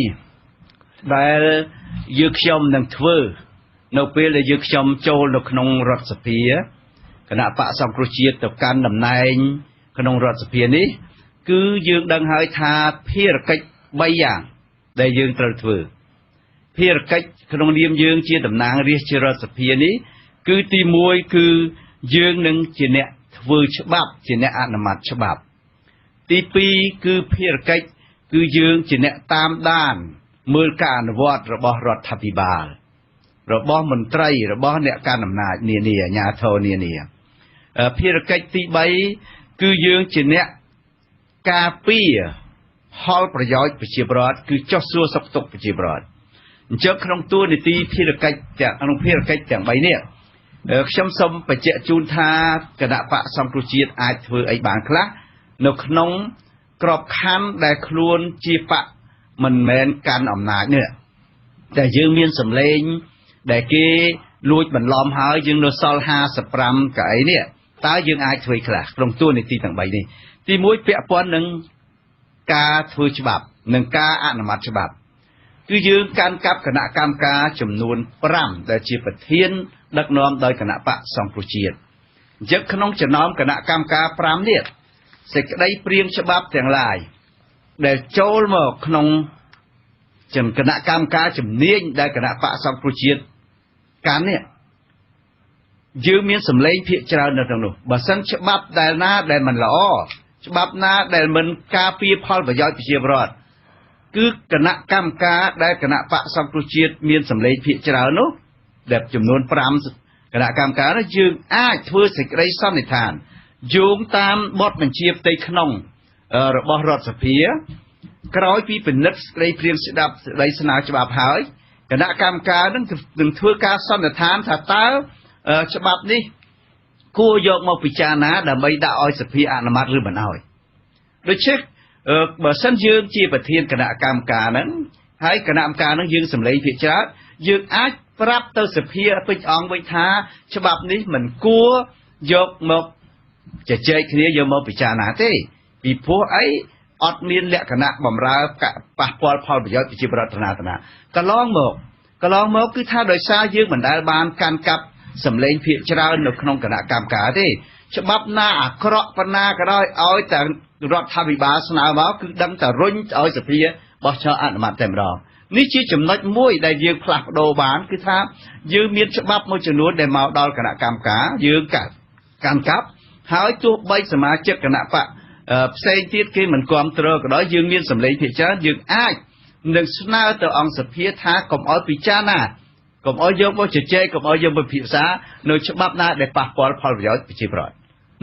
ដែលយើងខ្ញុំនឹងធ្វើនៅពេលដែលយើងខ្ញុំចូលនៅក្នុងរដ្ឋសភាគណៈបក្សសង្គ្រោះជាតិទៅកាន់តំណែងក្នុងរដ្ឋសភានេះគឺយើងដឹងហើយថាភារកិច្ច3យ៉ាងដែលយើងត្រូវធ្វើភារកិច្ចក្នុងនាមយើងជាតំណាងរាស្ត្រជារដ្ឋសភានេះគឺទី1គឺយើងនឹងជាអ្នកធ្វើច្បាប់ជាអ្នកអនុម័តច្បាប់ទី2គឺភារកិច្ចគឺយើងជាអ្នកតាមដានមើលការអនុវត្តរបស់រដ្ឋាភិបាលរបស់មន្ត្រីរបស់អ្នកកាន់អំណាចនានាអាជ្ញាធរនានាភារកិច្ចទី3គឺយើងជាអ្នកការពារផលប្រយោជន៍ប្រជាពលរដ្ឋគឺចុះសួរសុខទុក្ខប្រជាពលរដ្ឋអញ្ចឹងក្នុងតួនាទីភារកិច្ចទាំងក្នុងភារកិច្ចទាំង3នេះខ្ញុំសូមបញ្ជាក់ជូនថាគណៈបក្សសង្គ្រោះជាតិអាចធ្វើអីបានខ្លះនៅក្នុងក្របខ័ណ្ឌដែលខ្លួនជាបក្សមិនមែនកាន់អំណាចនេះតែយើងមានសម្លេងដែលគេលួចបន្លំហើយយើងនៅសល់55កៅអីនេះតើយើងអាចធ្វើខ្លះក្នុងតួនាទីទាំង3នេះទី1ពាក់ព័ន្ធនឹងការធ្វើច្បាប់និងការអនុម័តច្បាប់គឺយើងកាន់កាប់គណៈកម្មការចំនួន5ដែលជាប្រធានដឹកនាំដោយគណៈបក្សសង្គ្រោះជាតិអញ្ចឹងក្នុងចំណោមគណៈកម្មការ5នេះសេចក្តីព្រាងច្បាប់ទាំងឡាយដែលចូលមកក្នុងគណៈកម្មការជំនាញដែលគណៈបក្សសង្គ្រោះជាតិកាន់នេះយើងមានសម្លេងភាគច្រើននៅក្នុងនោះបើសិនច្បាប់ដែលណាដែលមិនល្អច្បាប់ណាដែលមិនការពារផលប្រយោជន៍ប្រជាពលរដ្ឋគឺគណៈកម្មការដែលគណៈបក្សសង្គ្រោះជាតិមានសម្លេងភាគច្រើននោះដែលចំនួន5គណៈកម្មការនោះយើងអាចធ្វើសេចក្តីសន្និដ្ឋានយោងតាមបទបញ្ជាផ្ទៃក្នុងរបស់រដ្ឋសភាក្រោយពីពិនិត្យសេចក្តីព្រាងស្ដាប់សេចក្តីស្នើច្បាប់ហើយគណៈកម្មការនឹងធ្វើការសន្និដ្ឋានថាតើច្បាប់នេះគួរយកមកពិចារណាដើម្បីដាក់ឲ្យសភាអនុម័តឬមិនឲ្យដូច្នេះបើសិនយើងជាប្រធានគណៈកម្មការហ្នឹងហើយគណៈកម្មការហ្នឹងយើងសម្លេងភាគច្រើនយើងអាចប្រាប់ទៅសភាពេញអង្គវិញថាច្បាប់នេះមិនគួរយកមកជជែកគ្នាយកមកពិចារណាទេពីព្រោះអីអត់មានលក្ខណៈបំរើប៉ះពាល់ផលប្រយោជន៍ប្រជាពលរដ្ឋណាកន្លងមកគឺថាដោយសារយើងមិនដែលបានកាន់កាប់សម្លេងភាគច្រើននៅក្នុងគណៈកម្មការទេច្បាប់ណាអាក្រក់ប៉ុណ្ណាក៏ដោយឲ្យតែរដ្ឋាភិបាលស្នើមកគឺដឹងតែរុញឲ្យសភាបោះឆ្នោតអនុម័តតែម្ដងនេះជាចំណុចមួយដែលយើងផ្លាស់ប្ដូរបានគឺថាយើងមានច្បាប់មួយចំនួនដែលមកដល់គណៈកម្មការយើងកាន់កាប់ ហើយទោះបីសមាជិកគណៈបកផ្សេងទៀតគេមិនគ្រប់គ្រងក៏ដោយយើងមានសម្លេងភាគច្រើនយើងអាចនឹងស្នើទៅអង្គសភាថាកុំឲ្យពិចារណាកុំឲ្យយកមកជជែកកុំឲ្យយកមកពិភាក្សានៅច្បាប់ណាដែលប៉ះពាល់ផលប្រយោជន៍ប្រជាពលរដ្ឋ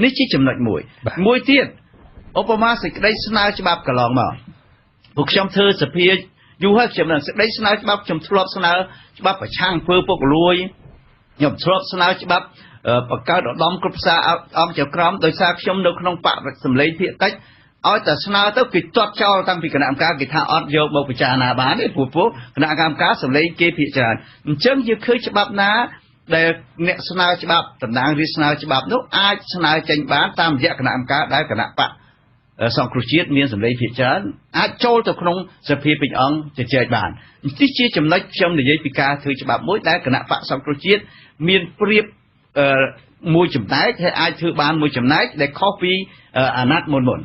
នេះជាចំណុចមួយមួយទៀតឧបមាសេចក្តីស្នើច្បាប់កន្លងមកពួកខ្ញុំធ្វើសភាយូរហើយខ្ញុំនឹងសេចក្តីស្នើច្បាប់ខ្ញុំធ្លាប់ស្នើច្បាប់ប្រឆាំងអំពើពុករលួយខ្ញុំធ្លាប់ស្នើច្បាប់បង្កើតឧត្តមក្រុមប្រឹក្សាអង្គចៅក្រមដោយសារខ្ញុំនៅក្នុងបកសម្លេងភាគតិចឲ្យតែស្នើទៅគេទាត់ចោលតាំងពីគណៈកម្មការគេថាអត់យកមកពិចារណាបានទេព្រោះគណៈកម្មការសម្លេងគេភាគច្រើនអញ្ចឹងយើងឃើញច្បាប់ណាដែលអ្នកស្នើច្បាប់តំណាងរាស្ត្រស្នើច្បាប់នោះអាចស្នើចេញបានតាមរយៈគណៈកម្មការដែលគណៈបកសង្គ្រោះជាតិមានសម្លេងភាគច្រើនអាចចូលទៅក្នុងសភាពេញអង្គជជែកបាននេះជាចំណុចខ្ញុំនិយាយពីការធ្វើច្បាប់មួយដែលគណៈបកសង្គ្រោះជាតិមានប្រៀបមួយចំណែកហើយអាចធ្វើបានមួយចំណែកដែលខុសពីអាណត្តិមុន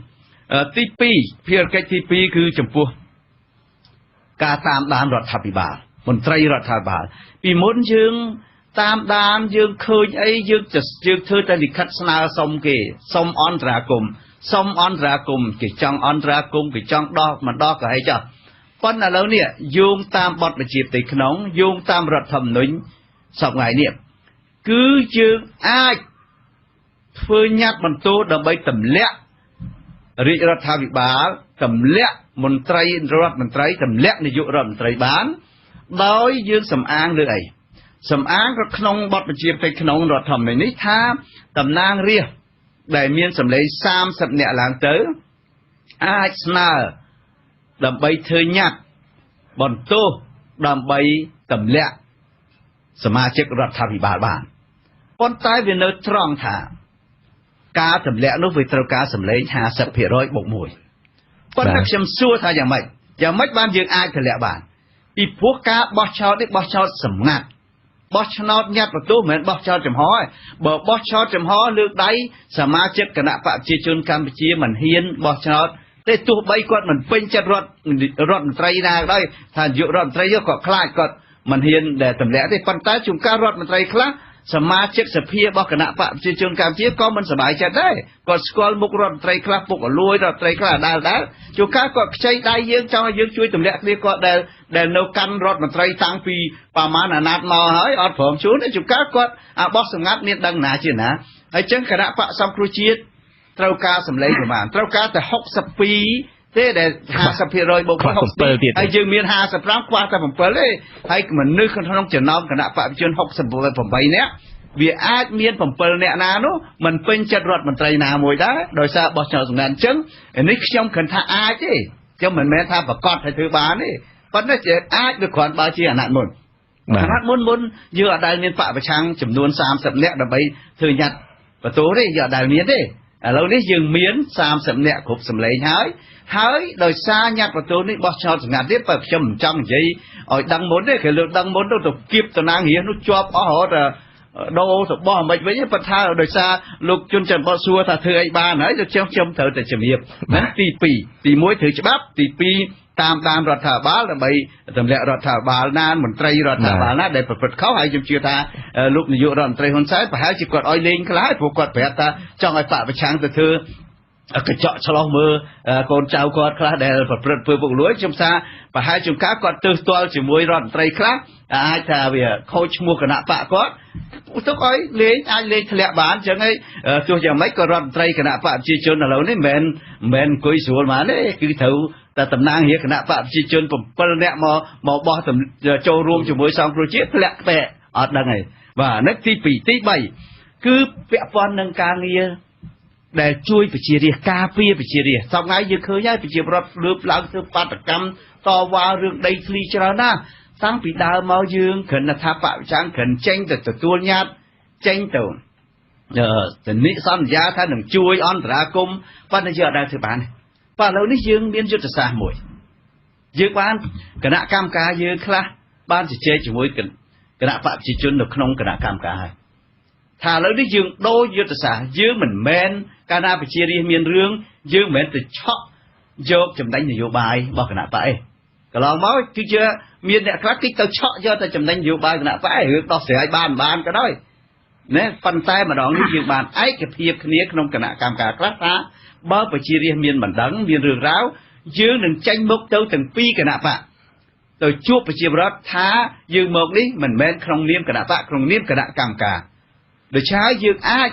ទី2ភារកិច្ចទី2គឺចំពោះការតាមដានរដ្ឋាភិបាលមន្ត្រីរដ្ឋាភិបាលពីមុនយើងតាមដានយើងឃើញអីយើងធ្វើតែលិខិតស្នើសុំគេសុំអន្តរាគមន៍សុំអន្តរាគមន៍គេចង់អន្តរាគមន៍គេចង់ដោះមិនដោះក៏ហីចោះប៉ុន្តែឥឡូវនេះយោងតាមបទបញ្ជាផ្ទៃក្នុងយោងតាមរដ្ឋធម្មនុញ្ញសប្តាហ៍នេះគឺយើងអាចធ្វើញត្តិបន្ទោដើម្បីទម្លាក់រាជរដ្ឋាភិបាលទម្លាក់មន្ត្រីរដ្ឋមន្ត្រីទម្លាក់នាយករដ្ឋមន្ត្រីបានដោយយើងសំអាងលើអីសំអាងក៏ក្នុងបទបញ្ជាផ្ទៃក្នុងរដ្ឋធម្មនុញ្ញនេះថាតំណាងរាស្ត្រដែលមានសម្លេង30នាក់ឡើងទៅអាចស្នើដើម្បីធ្វើញត្តិបន្ទោសដើម្បីទម្លាក់សមាជិករដ្ឋាភិបាលបានប៉ុន្តែវានៅត្រង់ថាការទម្លាក់នោះវាត្រូវការសម្លេង 50% បូក1ប៉ុន្តែខ្ញុំសួរថាយ៉ាងម៉េចបានយើងអាចទម្លាក់បានពីព្រោះការបោះឆ្នោតនេះបោះឆ្នោតសម្ងាត់បោះឆ្នោតញត្តិបន្ទោសមិនមែនបោះឆ្នោតចំហទេបើបោះឆ្នោតចំហលើកដៃសមាជិកគណៈបកប្រជាជនកម្ពុជាមិនហ៊ានបោះឆ្នោតទេទោះបីគាត់មិនពេញចិត្តរដ្ឋមន្ត្រីណាក៏ដោយថានាយករដ្ឋមន្ត្រីគាត់ខ្លាចគាត់មិនហ៊ានដែលទម្លាក់ទេប៉ុន្តែជួនកាលរដ្ឋមន្ត្រីខ្លះសមាជិកសភារបស់គណៈបកប្រជាជនកម្ពុជាក៏មិនសប្បាយចិត្តដែរគាត់ស្គាល់មុខរដ្ឋមន្ត្រីខ្លះពុករលួយរដ្ឋមន្ត្រីខ្លះដែលជួនកាលគាត់ខ្ចីដៃយើងចង់ឲ្យយើងជួយទម្លាក់គ្នាគាត់ដែលនៅកាន់រដ្ឋមន្ត្រីតាំងពីប្រមាណអាណត្តិមកហើយអត់ព្រមជូនទេជួនកាលគាត់អាបោះសម្ងាត់មានដឹងណាជាណាហើយចឹងគណៈបកសង្គ្រោះជាតិត្រូវការសម្លេងប្រមាណត្រូវការតែ62ទេដែល 50% បូក7ទៀតហើយយើងមាន55ខ្វះតែ7ទេហើយមនុស្សក្នុងចំណោមគណៈបកប្រជាជន68នាក់វាអាចមាន7នាក់ណានោះមិនពេញចិត្តរដ្ឋមន្ត្រីណាមួយដែរដោយសារបោះឆ្នោតសម្ងាត់អញ្ចឹងនេះខ្ញុំគិតថាអាចទេខ្ញុំមិនមែនថាប្រកាសឲ្យធ្វើបានទេប៉ុន្តែអាចវាគ្រាន់បើជាអាណត្តិមុនអាណត្តិមុនយើងអត់ដែលមានបកប្រឆាំងចំនួន30នាក់ដើម្បីធ្វើញត្តិបន្ទោសទេយើងអត់ដែលមានទេឥឡូវនេះយើងមាន30នាក់គ្រប់សម្លេងហើយហើយដោយសារញត្តិបន្ទោសនេះបោះឆ្នោតសម្ងាត់ទៀតបើខ្ញុំមិនចង់និយាយឲ្យដឹងមុនទេគេលើកដឹងមុនទៅគៀបតំណាងរាស្ត្រនោះជាប់អស់រហូតដូរទៅបោះមិនវិញប៉ុន្តែដោយសារលោកជុនច័ន្ទបុត្រសួរថាធ្វើអីបានហើយខ្ញុំត្រូវតែជំរាបហ្នឹងទី2ទី1ធ្វើច្បាប់ទី2តាមដានរដ្ឋាភិបាលដើម្បីទម្លាក់រដ្ឋាភិបាលណាមន្ត្រីរដ្ឋាភិបាលណាដែលប្រព្រឹត្តខុសហើយខ្ញុំជឿថាលោកនាយករដ្ឋមន្ត្រីហ៊ុនសែនប្រហែលជាគាត់ឲ្យលេងខ្លះហើយព្រោះគាត់ប្រាប់ថាចង់ឲ្យបកប្រឆាំងទៅធ្វើកញ្ចក់ឆ្លោះមើលកូនចៅគាត់ខ្លះដែលប្រព្រឹត្តធ្វើពុករលួយខ្ញុំថាប្រហែលជាការគាត់ទើសទាល់ជាមួយរដ្ឋមន្ត្រីខ្លះអាចថាវាខូចឈ្មោះគណៈបកគាត់ទុកឲ្យលេងអាចលេងធ្លាក់បានអញ្ចឹងហើយទោះយ៉ាងម៉េចក៏រដ្ឋមន្ត្រីគណៈបកប្រជាជនឥឡូវនេះមិនមែនអង្គុយស្រួលមកទេគឺត្រូវតែតំណាងរាស្ត្រគណៈបកប្រជាជន7នាក់មកបោះចូលរួមជាមួយសង្គ្រោះជាតិធ្លាក់បែកអត់ដឹងទេបាទនេះទី2ទី3គឺពាក់ព័ន្ធនឹងការងារដែលជួយប្រជារាស្ត្រការពារប្រជារាស្ត្រសប្តាហ៍យើងឃើញហើយប្រជាពលរដ្ឋលើកឡើងធ្វើបាតុកម្មតវ៉ារឿងដីធ្លីច្រើនណាស់តាំងពីដើមមកយើងគ្រាន់តែថាបកប្រឆាំងគ្រាន់ចេញទៅទទួលញត្តិចេញទៅធានាសន្យាថានឹងជួយអន្តរាគមន៍ប៉ុន្តែយើងអត់ដែលធ្វើបានទេបាទឥឡូវនេះយើងមានយុទ្ធសាស្ត្រមួយយើងបានគណៈកម្មការយើងខ្លះបានជជែកជាមួយគណៈបកប្រជាជននៅក្នុងគណៈកម្មការហើយថាឥឡូវនេះយើងដូរយុទ្ធសាស្ត្រយើងមិនមែនកាលណាប្រជារាស្ត្រមានរឿងយើងមិនមែនទៅឆក់យកចំណេញនយោបាយរបស់គណៈបកឯងកន្លងមកគឺជាមានអ្នកខ្លះគេទៅឆក់យកតែចំណេញនយោបាយគណៈបកឯងរឿងដោះស្រាយបានក៏ដោយ ណាប៉ុន្តែម្ដងនេះយើងបានឯកភាពគ្នាក្នុងគណៈកម្មការខ្លះថាបើប្រជារាស្ត្រមានបណ្ដឹងមានរឿងរ៉ាវយើងនឹងចេញមុខទៅទាំងពីរគណៈបកទៅជួបប្រជាពលរដ្ឋថាយើងមកនេះមិនមែនក្នុងនាមគណៈបកក្នុងនាមគណៈកម្មការដូច្នេះហើយយើងអាច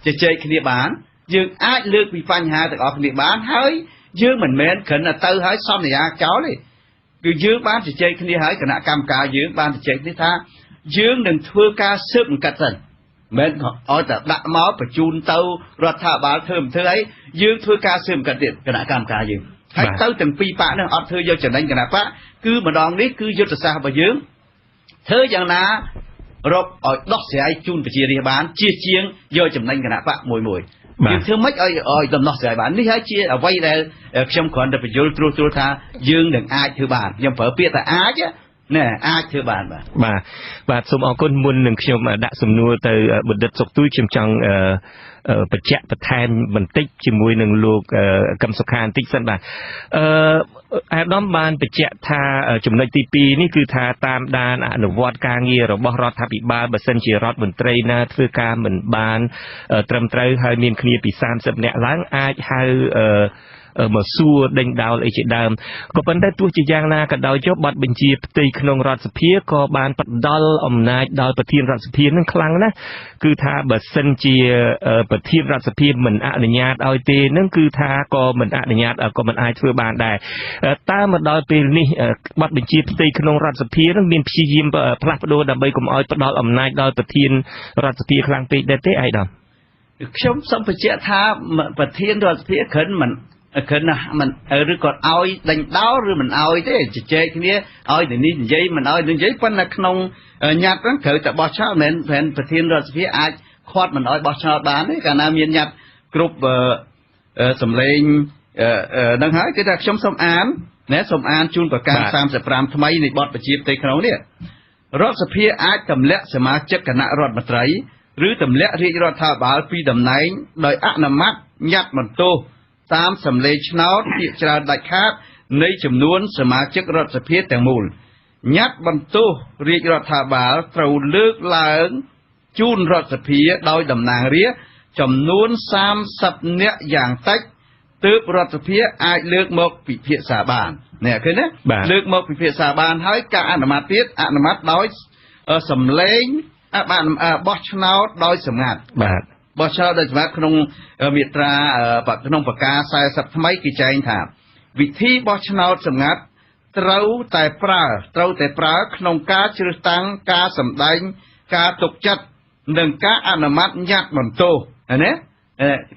ជជែកគ្នាបានយើងអាចលើកពីបញ្ហាទាំងអស់គ្នាបានហើយយើងមិនមែនគ្រាន់តែទៅហើយសន្យាចោលទេគឺយើងបានជជែកគ្នាហើយគណៈកម្មការយើងបានជជែកគ្នាថាយើងនឹងធ្វើការស៊ើបអង្កេតសិនមិនឲ្យតែដាក់មកបញ្ជូនទៅរដ្ឋាភិបាលធ្វើមិនធ្វើអីយើងធ្វើការស៊ើបអង្កេតទៀតគណៈកម្មការយើងហើយទៅទាំងពីរបកនឹងអត់ធ្វើយកចំណេញគណៈបកគឺម្ដងនេះគឺយុទ្ធសាស្ត្ររបស់យើងធ្វើយ៉ាងណារកឲ្យដោះស្រាយជូនប្រជារាស្ត្របានជាជាងយកចំណេញគណៈបកមួយមួយយើងធ្វើម៉េចឲ្យដំណោះស្រាយបាននេះហើយជាអ្វីដែលខ្ញុំគ្រាន់តែបញ្យល់ត្រួសត្រាសថាយើងនឹងអាចធ្វើបានខ្ញុំប្រើពាក្យថាអាចណែអាចធ្វើបានបាទបាទបាទសូមអរគុណមុននឹងខ្ញុំដាក់សំណួរទៅបណ្ឌិតសុកទូចខ្ញុំចង់បញ្ជាក់បន្ថែមបន្តិចជាមួយនឹងលោកកឹមសុខាបន្តិចសិនបាទអាដាមបានបញ្ជាក់ថាចំណុចទី2នេះគឺថាតាមដានអនុវត្តការងាររបស់រដ្ឋាភិបាលបើសិនជារដ្ឋមន្ត្រីណាធ្វើការមិនបានត្រឹមត្រូវហើយមានគ្នាពី30នាក់ឡើងអាចហៅមកសួរដេញដោលអីជាដើមក៏ប៉ុន្តែទោះជាយ៉ាងណាក៏ដោយចុះបទបញ្ជាផ្ទៃក្នុងរដ្ឋសភាក៏បានផ្ដល់អំណាចដល់ប្រធានរដ្ឋសភានឹងខ្លាំងណាស់គឺថាបើសិនជាប្រធានរដ្ឋសភាមិនអនុញ្ញាតឲ្យទេនឹងគឺថាក៏មិនអនុញ្ញាតក៏មិនអាចធ្វើបានដែរតើមកដល់ពេលនេះបទបញ្ជាផ្ទៃក្នុងរដ្ឋសភានឹងមានព្យាយាមផ្លាស់ប្ដូរដើម្បីកុំឲ្យផ្ដល់អំណាចដល់ប្រធានរដ្ឋសភាខ្លាំងពេកដែរទេអាយដាមខ្ញុំសូមបញ្ជាក់ថាប្រធានរដ្ឋសភាគ្រាន់មិនគ្រាន់ណាមិនឬក៏ឲ្យដេញដោលឬមិនឲ្យទេជជែកគ្នាឲ្យទៅនេះនិយាយមិនឲ្យនិយាយប៉ុន្តែក្នុងញត្តិហ្នឹងត្រូវតែបោះឆ្នោតមិនមែនប្រធានរដ្ឋសភាអាចខាត់មិនឲ្យបោះឆ្នោតបានទេកាលណាមានញត្តិគ្រប់សម្លេងហ្នឹងហើយគឺថាខ្ញុំសូមអានណាសូមអានជូនប្រការ35ថ្មីនៃបទបញ្ជាផ្ទៃក្នុងនេះរដ្ឋសភាអាចទម្លាក់សមាជិកគណៈរដ្ឋមន្ត្រីឬទម្លាក់រាជរដ្ឋាភិបាលពីតំណែងដោយអនុម័តញត្តិបន្ទោសតាមសម្លេងឆ្នោតភាគច្រើនដាច់ខាតនៃចំនួនសមាជិករដ្ឋសភាទាំងមូលញត្តិបន្ទោសរាជរដ្ឋាភិបាលត្រូវលើកឡើងជូនរដ្ឋសភាដោយតំណាងរាស្ត្រចំនួន30នាក់យ៉ាងតិចទើបរដ្ឋសភាអាចលើកមកពិភាក្សាបាននេះឃើញទេលើកមកពិភាក្សាបានហើយការអនុម័តទៀតអនុម័តដោយសម្លេងបានបោះឆ្នោតដោយសម្ងាត់បាទបោះឆ្នោតដោយសម្រាប់ក្នុងមាត្រាក្នុងប្រការ40ថ្មីគេចែងថាវិធីបោះឆ្នោតសម្ងាត់ត្រូវតែប្រើក្នុងការជ្រើសតាំងការសម្ដែងការទុកចិត្តនិងការអនុម័តញត្តិបន្ទោសណា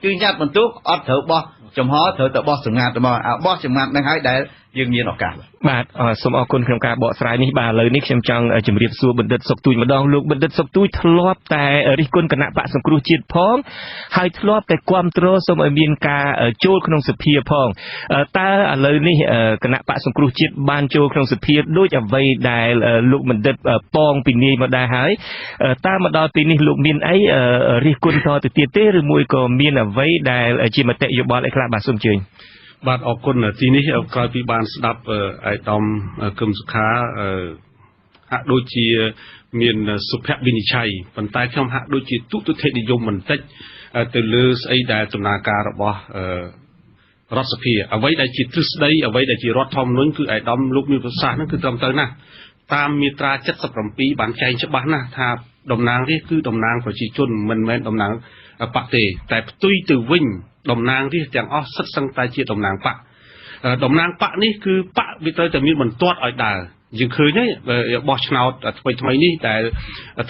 គឺញត្តិបន្ទោសអត់ត្រូវបោះចំហត្រូវតែបោះសម្ងាត់មកបោះសម្ងាត់នឹងហើយដែលយើងមានឱកាសបាទសូមអរគុណក្នុងការបកស្រាយនេះបាទឥឡូវនេះខ្ញុំចង់ជម្រាបសួរបណ្ឌិតសុកទូចម្ដងលោកបណ្ឌិតសុកទូចធ្លាប់តែរិះគន់គណៈបកសង្គ្រោះជាតិផងហើយធ្លាប់តែគាំទ្រសូមឲ្យមានការចូលក្នុងសភាផងតើឥឡូវនេះគណៈបកសង្គ្រោះជាតិបានចូលក្នុងសភាដូចអ្វីដែលលោកបណ្ឌិតប៉ងពីនាយមកដែរហើយតើមកដល់ពេលនេះលោកមានអីរិះគន់តទៅទៀតទេឬមួយក៏មានអ្វីដែលជាមតិយោបល់អីខ្លះបាទសូមអញ្ជើញបាទអរគុណទីនេះក្រោយពីបានស្ដាប់អាយដាមកឹមសុខាហាក់ដូចជាមានសុភវិនិច្ឆ័យប៉ុន្តែខ្ញុំហាក់ដូចជាទុតិយនិយមបន្តិចទៅលើស្អីដែលដំណើរការរបស់រដ្ឋសភាអ្វីដែលជាទ្រឹស្ដីអ្វីដែលជារដ្ឋធម្មនុញ្ញគឺអាយដាមលោកមានប្រសាសន៍ហ្នឹងគឺត្រឹមត្រូវណាស់តាមមាត្រា77បានចែងច្បាស់ណាស់ថាតំណាងរាស្ត្រគឺតំណាងប្រជាជនមិនមែនតំណាងបកទេតែផ្ទុយទៅវិញតំណាងរាស្ត្រទាំងអស់សិតសឹងតែជាតំណាងបកតំណាងបកនេះគឺបកវាត្រូវតែមានបន្ទាត់ឲ្យដើរយើងឃើញហើយបោះឆ្នោតថ្មីនេះដែល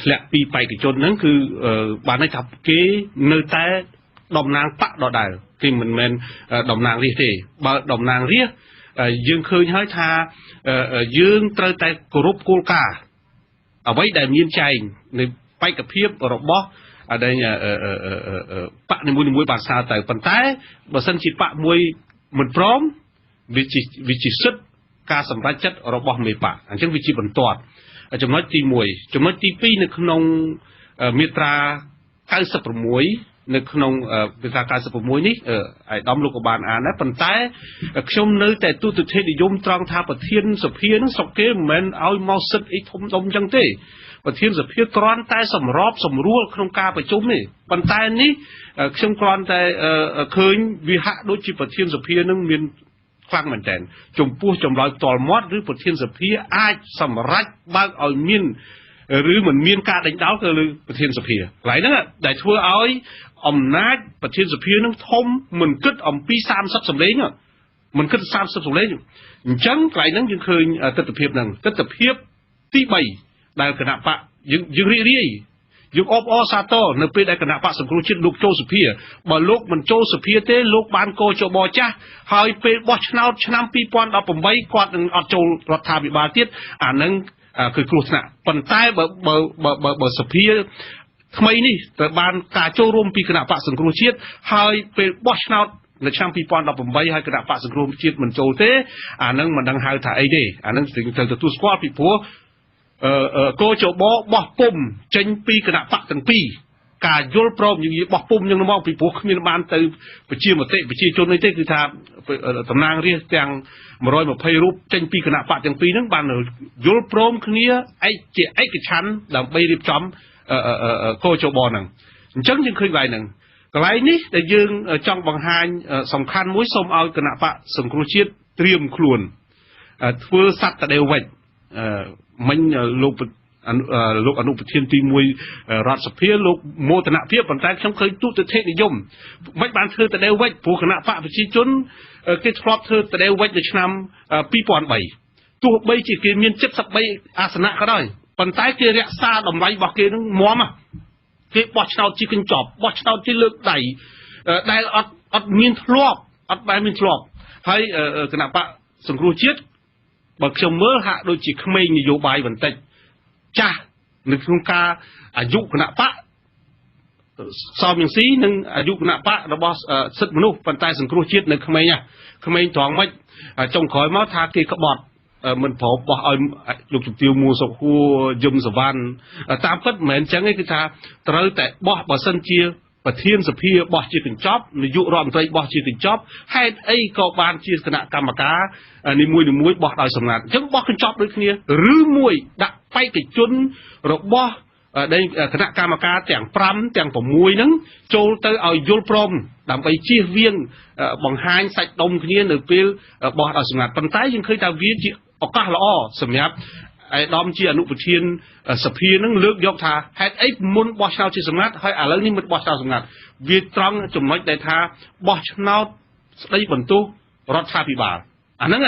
ធ្លាក់ពីបេក្ខជនហ្នឹងគឺបានន័យថាគេនៅតែតំណាងបកដដែលគេមិនមែនតំណាងរាស្ត្រទេបើតំណាងរាស្ត្រយើងឃើញហើយថាយើងត្រូវតែគោរពគោលការណ៍អ្វីដែលមានចែងនៃបេក្ខភាពរបស់ដែលបកនីមួយៗបានស្នើទៅប៉ុន្តែបើសិនជាបកមួយមិនព្រមវាជាសិទ្ធិការសម្រេចចិត្តរបស់មេបកអញ្ចឹងវាជាបន្ទាត់ចំណុចទី1ចំណុចទី2នៅក្នុងមាត្រា96នៅក្នុងមាត្រា96នេះអាយដាមលោកក៏បានអានដែរប៉ុន្តែខ្ញុំនៅតែទូទៅនិយមត្រង់ថាប្រធានសភានឹងស្រុកគេមិនមែនឲ្យមកសិទ្ធិអីធំដុំអញ្ចឹងទេ ប្រធានសភាគ្រាន់តែសម្របសម្រួលក្នុងការប្រជុំទេ ប៉ុន្តែនេះខ្ញុំគ្រាន់តែឃើញវាហាក់ដូចជាប្រធានសភានឹងមានខ្លាំងមែនទែនចំពោះចម្លើយផ្ទាល់មាត់ ឬប្រធានសភាអាចសម្រេចបើកឲ្យមានឬមិនមានការដេញដោលទៅលើប្រធានសភា កន្លែងហ្នឹងដែលធ្វើឲ្យអំណាចប្រធានសភានឹងធំ មិនគិតអំពី30សម្លេង មិនគិត30សម្លេង។ អញ្ចឹងកន្លែងហ្នឹងយើងឃើញទស្សនវិជ្ជាហ្នឹង។ ទស្សនវិជ្ជាទី3 ដែលគណៈបកយើងរីករាយ យើងអបអរសាទរនៅពេលដែលគណៈបកសង្គ្រោះជាតិលោកចូលសភា។ បើលោកមិនចូលសភាទេ លោកបានកោជបចាស់ ហើយពេលបោះឆ្នោតឆ្នាំ2018 គាត់នឹងអត់ចូលរដ្ឋាភិបាលទៀត អានឹងគឺគ្រោះថ្នាក់។ ប៉ុន្តែបើបើបើបើសភាថ្មីនេះត្រូវបានការចូលរួមពីគណៈបកសង្គ្រោះជាតិ ហើយពេលបោះឆ្នោតនៅឆ្នាំ2018 ហើយគណៈបកសង្គ្រោះជាតិមិនចូលទេ អានឹងមិនដឹងហៅថាអីទេ អានឹងត្រូវទទួលស្គាល់ ពីព្រោះកោជបបោះពុំចេញពីគណៈបកទាំងពីរ ការយល់ព្រម យើងបោះពុំយ៉ាងមក ពីព្រោះគ្មានបានទៅប្រជាមតិប្រជាជននេះទេ គឺថាតំណាងរាស្ត្រទាំង120រូបចេញពីគណៈបកទាំងពីរហ្នឹងបានយល់ព្រមគ្នាឯកជាឯកច្ឆន្ទដើម្បីរៀបចំកោជបហ្នឹង។ អញ្ចឹងយើងឃើញកន្លែងហ្នឹង កន្លែងនេះដែលយើងចង់បង្ហាញសំខាន់មួយ សូមឲ្យគណៈបកសង្គ្រោះជាតិត្រៀមខ្លួនធ្វើសត្វតដេវវិច។ មិញលោកអនុប្រធានទី1រដ្ឋសភាលោកមោទនភាព ប៉ុន្តែខ្ញុំឃើញទុតិធិនិយម មិនបានធ្វើតដេវវិច ព្រោះគណៈបកប្រជាជនគេធ្លាប់ធ្វើតដេវវិចនៅឆ្នាំ2003 ទោះបីជាគេមាន73អាសនៈក៏ដោយ ប៉ុន្តែគេរក្សាតម្លៃរបស់គេនឹងមាំ គេបោះឆ្នោតជាកញ្ចប់ បោះឆ្នោតជាលើកដៃ ដែលអត់មានធ្លាប់ អត់បែរមានធ្លាប់។ ហើយគណៈបកសង្គ្រោះជាតិ បើខ្ញុំមើលហាក់ដូចជាក្មេងនយោបាយបន្តិច ចាស់នៅក្នុងការអាយុគណៈបកសំរងស៊ី និងអាយុគណៈបករបស់សិទ្ធិមនុស្ស ប៉ុន្តែសង្គ្រោះជាតិនៅក្មេងណា ក្មេងត្រង់ម៉េច ចុងក្រោយមកថាគេក្បត់មិនព្រមបោះឲ្យលោកជំទាវមួសុខហួរ យឹមសវណ្ណ តាមពិតមិនមែនអញ្ចឹងទេ គឺថាត្រូវតែបោះ។ បើសិនជាប្រធានសភាបោះជាកញ្ចប់ នាយករដ្ឋមន្ត្រីបោះជាកញ្ចប់ ហេតុអីក៏បានជាគណៈកម្មការនីមួយៗបោះដោយសម្ងាត់? អញ្ចឹងបោះកញ្ចប់ដូចគ្នា ឬមួយដាក់បេក្ខជនរបស់ដែលគណៈកម្មការទាំង5ទាំង6ហ្នឹងចូលទៅឲ្យយល់ព្រម ដើម្បីជៀសវាងបង្ហាញសាច់ដុំគ្នានៅពេលបោះដោយសម្ងាត់។ ប៉ុន្តែយើងឃើញថាវាជាឱកាសល្អសម្រាប់ឯកឧត្តមជាអនុប្រធានសភានឹងលើកយកថា ហេតុអីមុនបោះឆ្នោតជាសម្ងាត់ ហើយឥឡូវនេះមិនបោះឆ្នោតសម្ងាត់? វាត្រង់ចំណុចដែលថាបោះឆ្នោតស្ដីបន្ទោសរដ្ឋាភិបាល អាហ្នឹង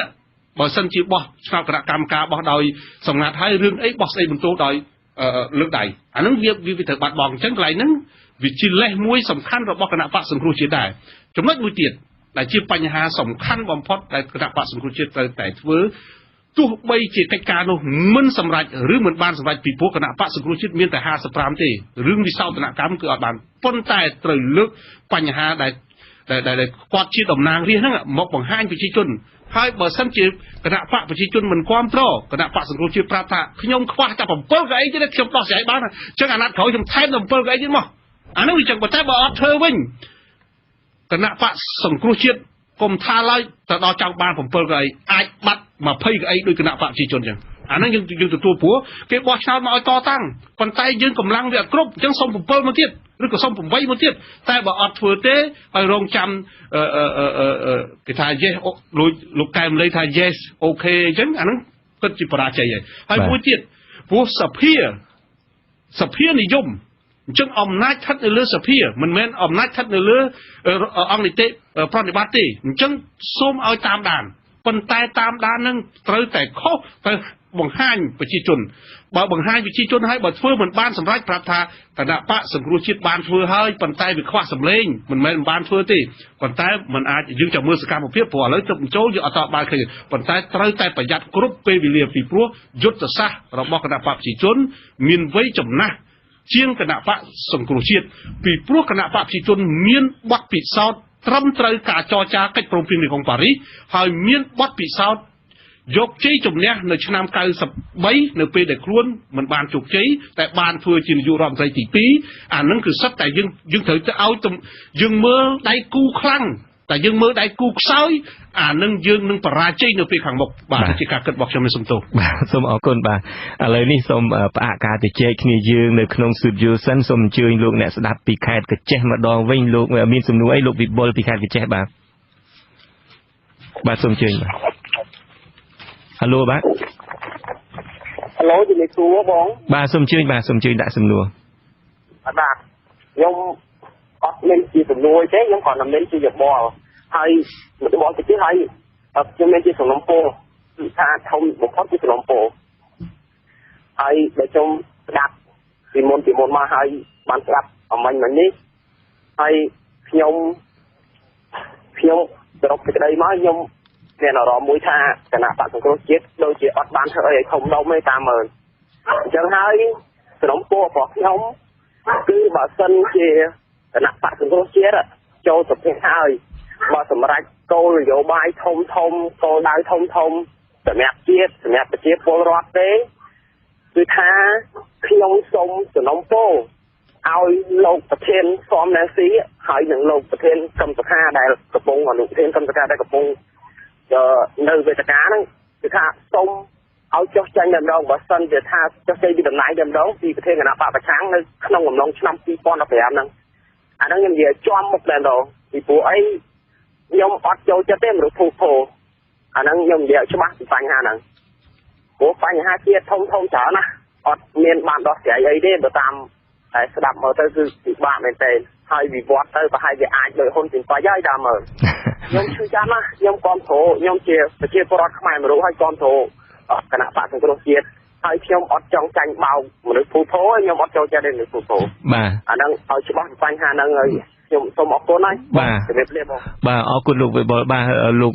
បើសិនជាបោះឆ្នោតគណៈកម្មការបោះដោយសម្ងាត់ ហើយរឿងអីបោះស្ដីបន្ទោសដោយលើកដៃ អាហ្នឹងវាត្រូវបាត់បង់។ អញ្ចឹងកន្លែងហ្នឹងវាជាលេសមួយសំខាន់របស់គណៈបកសង្គ្រោះជាតិដែរ។ ចំណុចមួយទៀតដែលជាបញ្ហាសំខាន់បំផុតដែលគណៈបកសង្គ្រោះជាតិត្រូវតែធ្វើ ទោះបីជាកិច្ចការនោះមិនសម្រេចឬមិនបានសម្រេច ពីព្រោះគណៈបកសង្គ្រោះជាតិមានតែ55ទេ រឿងវិសោធនកម្មគឺអត់បាន ប៉ុន្តែត្រូវលើកបញ្ហាដែលគាត់ជាតំណាងរាស្ត្រហ្នឹងមកបង្ហាញប្រជាជន។ ហើយបើសិនជាគណៈបកប្រជាជនមិនគ្រប់គ្រង គណៈបកសង្គ្រោះជាតិប្រាប់ថាខ្ញុំខ្វះតែ7កៅអីទេ ខ្ញុំដោះស្រាយបាន អញ្ចឹងអាណត្តិក្រោយខ្ញុំថែមតែ7កៅអីទៀតមក អានោះវាចឹង។ ប៉ុន្តែបើអត់ធ្វើវិញ គណៈបកសង្គ្រោះជាតិកុំថាឡើយទៅដល់ចង់បាន7កៅអី អាចបាត់20កៅអីដោយគណៈបកប្រជាជនចឹង។ អាហ្នឹងយើងទទួល ព្រោះគេបោះឆ្នោតមកឲ្យតតាំង ប៉ុន្តែយើងកម្លាំងវាអត់គ្រប់ អញ្ចឹងសុំ7មកទៀត ឬក៏សុំ8មកទៀត។ តែបើអត់ធ្វើទេ ហើយរងចាំគេថា yes លោកកែមលីថា yes okay អញ្ចឹង អាហ្នឹងពិតជាបរាជ័យហើយ។ ហើយមួយទៀត ព្រោះសភានិយម អញ្ចឹងអំណាចស្ថិតនៅលើសភា មិនមែនអំណាចស្ថិតនៅលើអង្គនីតិប្រតិបត្តិទេ អញ្ចឹងសូមឲ្យតាមដាន ប៉ុន្តែតាមដាននឹងត្រូវតែខុសទៅបង្ហាញប្រជាជន។ បើបង្ហាញប្រជាជនហើយ បើធ្វើមិនបានសម្រេច ប្រាប់ថាគណៈបកសង្គ្រោះជាតិបានធ្វើហើយ ប៉ុន្តែវាខ្វះសម្លេង មិនមែនមិនបានធ្វើទេ ប៉ុន្តែមិនអាចយើងចាំមើលសកម្មភាព ព្រោះឥឡូវទៅបញ្ចូលយើងអត់តបានឃើញ ប៉ុន្តែត្រូវតែប្រយ័ត្នគ្រប់ពេលវេលា ពីព្រោះយុទ្ធសាស្ត្ររបស់គណៈបកប្រជាជនមានវ័យចំណាស់ជាងគណៈបកសង្គ្រោះជាតិ ពីព្រោះគណៈបកប្រជាជនមានបទពិសោធន៍ត្រឹមត្រូវការចរចាកិច្ចព្រមព្រៀងទីក្រុងប៉ារីស ហើយមានបទពិសោធន៍យកជ័យជំនះនៅឆ្នាំ93 នៅពេលដែលខ្លួនមិនបានជោគជ័យ តែបានធ្វើជានាយករដ្ឋមន្ត្រីទី2 អានឹងគឺសិតតែយើងត្រូវទៅឲ្យយើងមើលដៃគូខ្លាំង តែយើងមើលដៃគូខ្សោយ អានឹងយើងនឹងបរាជ័យនៅពេលខាងមុខ។ បាទ ជាការគិតរបស់ខ្ញុំ សូមទោស។ បាទ សូមអរគុណ។ បាទ ឥឡូវនេះសូមផ្អាកការទៅជែកគ្នាយើងនៅក្នុង studio សិន សូមអញ្ជើញលោកអ្នកស្ដាប់ពីខេត្តកចេះម្ដងវិញ។ លោកមានសំណួរអី លោកវិបុលពីខេត្តកចេះ? បាទ បាទ សូមអញ្ជើញ។ បាទ ហៅឡូ បាទ ហៅឡូ ជំរាបសួរបង។ បាទ សូមអញ្ជើញ។ បាទ សូមអញ្ជើញដាក់សំណួរ។ បាទ ខ្ញុំអត់មានជាសំណួរទេ ខ្ញុំគ្រាន់តែមានជាយោបល់ ហើយយោបល់ទៅទៀត ហើយខ្ញុំមានជាសំណុំពរ គឺថាធំបំផុតជាសំណុំពរ ហើយដែលខ្ញុំស្ដាប់ពីមុនមក ហើយបានស្ដាប់អមិញមិញនេះ ហើយខ្ញុំសរុបសេចក្តីមក ខ្ញុំមានអារម្មណ៍មួយថា គណៈបកសង្គ្រោះជាតិដូចជាអត់បានធ្វើអីឲ្យធំដុំទេតាមមើល។ អញ្ចឹងហើយសំណុំពររបស់ខ្ញុំ គឺបើសិនជាគណៈបកសង្គ្រោះជាតិចូលសភាហើយ បើសម្រាប់គោលនយោបាយធំធំ គោលដៅធំធំសម្រាប់ជាតិ សម្រាប់ប្រជាពលរដ្ឋទេ គឺថាខ្ញុំសូមសំណូមពរឲ្យលោកប្រធានសំណែស៊ី ហើយនិងលោកប្រធានកឹមសុខា ដែលកំពុង អនុប្រធានកឹមសុខាដែលកំពុងនៅវេទិកាហ្នឹង គឺថាសូមឲ្យចុះចាញ់តែម្ដង បើសិនជាថាចុះចេញពីតំណែងតែម្ដងពីប្រធានគណៈបកប្រឆាំង នៅក្នុងកំឡុងឆ្នាំ2015ហ្នឹង អាហ្នឹងខ្ញុំនិយាយជាប់មុខតែម្ដង ពីព្រោះអីខ្ញុំអត់ចូលចិត្តទេមនុស្សភូធោ អាហ្នឹងខ្ញុំនិយាយច្បាស់ពីបញ្ហាហ្នឹង ព្រោះបញ្ហាជាតិធំធំច្រើនណាស់ អត់មានបានដោះស្រាយអីទេ បើតាមតែស្ដាប់មើលទៅគឺពិបាកមែនទែន ហើយវិវត្តទៅប្រហែលជាអាចដោយហ៊ុនទីបាច់ហើយតាមមើល ខ្ញុំឈឺចាំណា ខ្ញុំគ្រប់គ្រង ខ្ញុំជាប្រជាពលរដ្ឋខ្មែរមួយរូប ហើយគ្រប់គ្រងគណៈបកសង្គ្រោះជាតិ ហើយខ្ញុំអត់ចង់ចាញ់បោកមនុស្សភូធោ ខ្ញុំអត់ចូលចិត្តទេមនុស្សភូធោ។ បាទ អាហ្នឹងឲ្យច្បាស់បញ្ហាហ្នឹងហើយ ខ្ញុំសូមអរគុណហើយ។ បាទ ជំរាបលាបង។ បាទ អរគុណលោកវិបុល។ បាទ លោក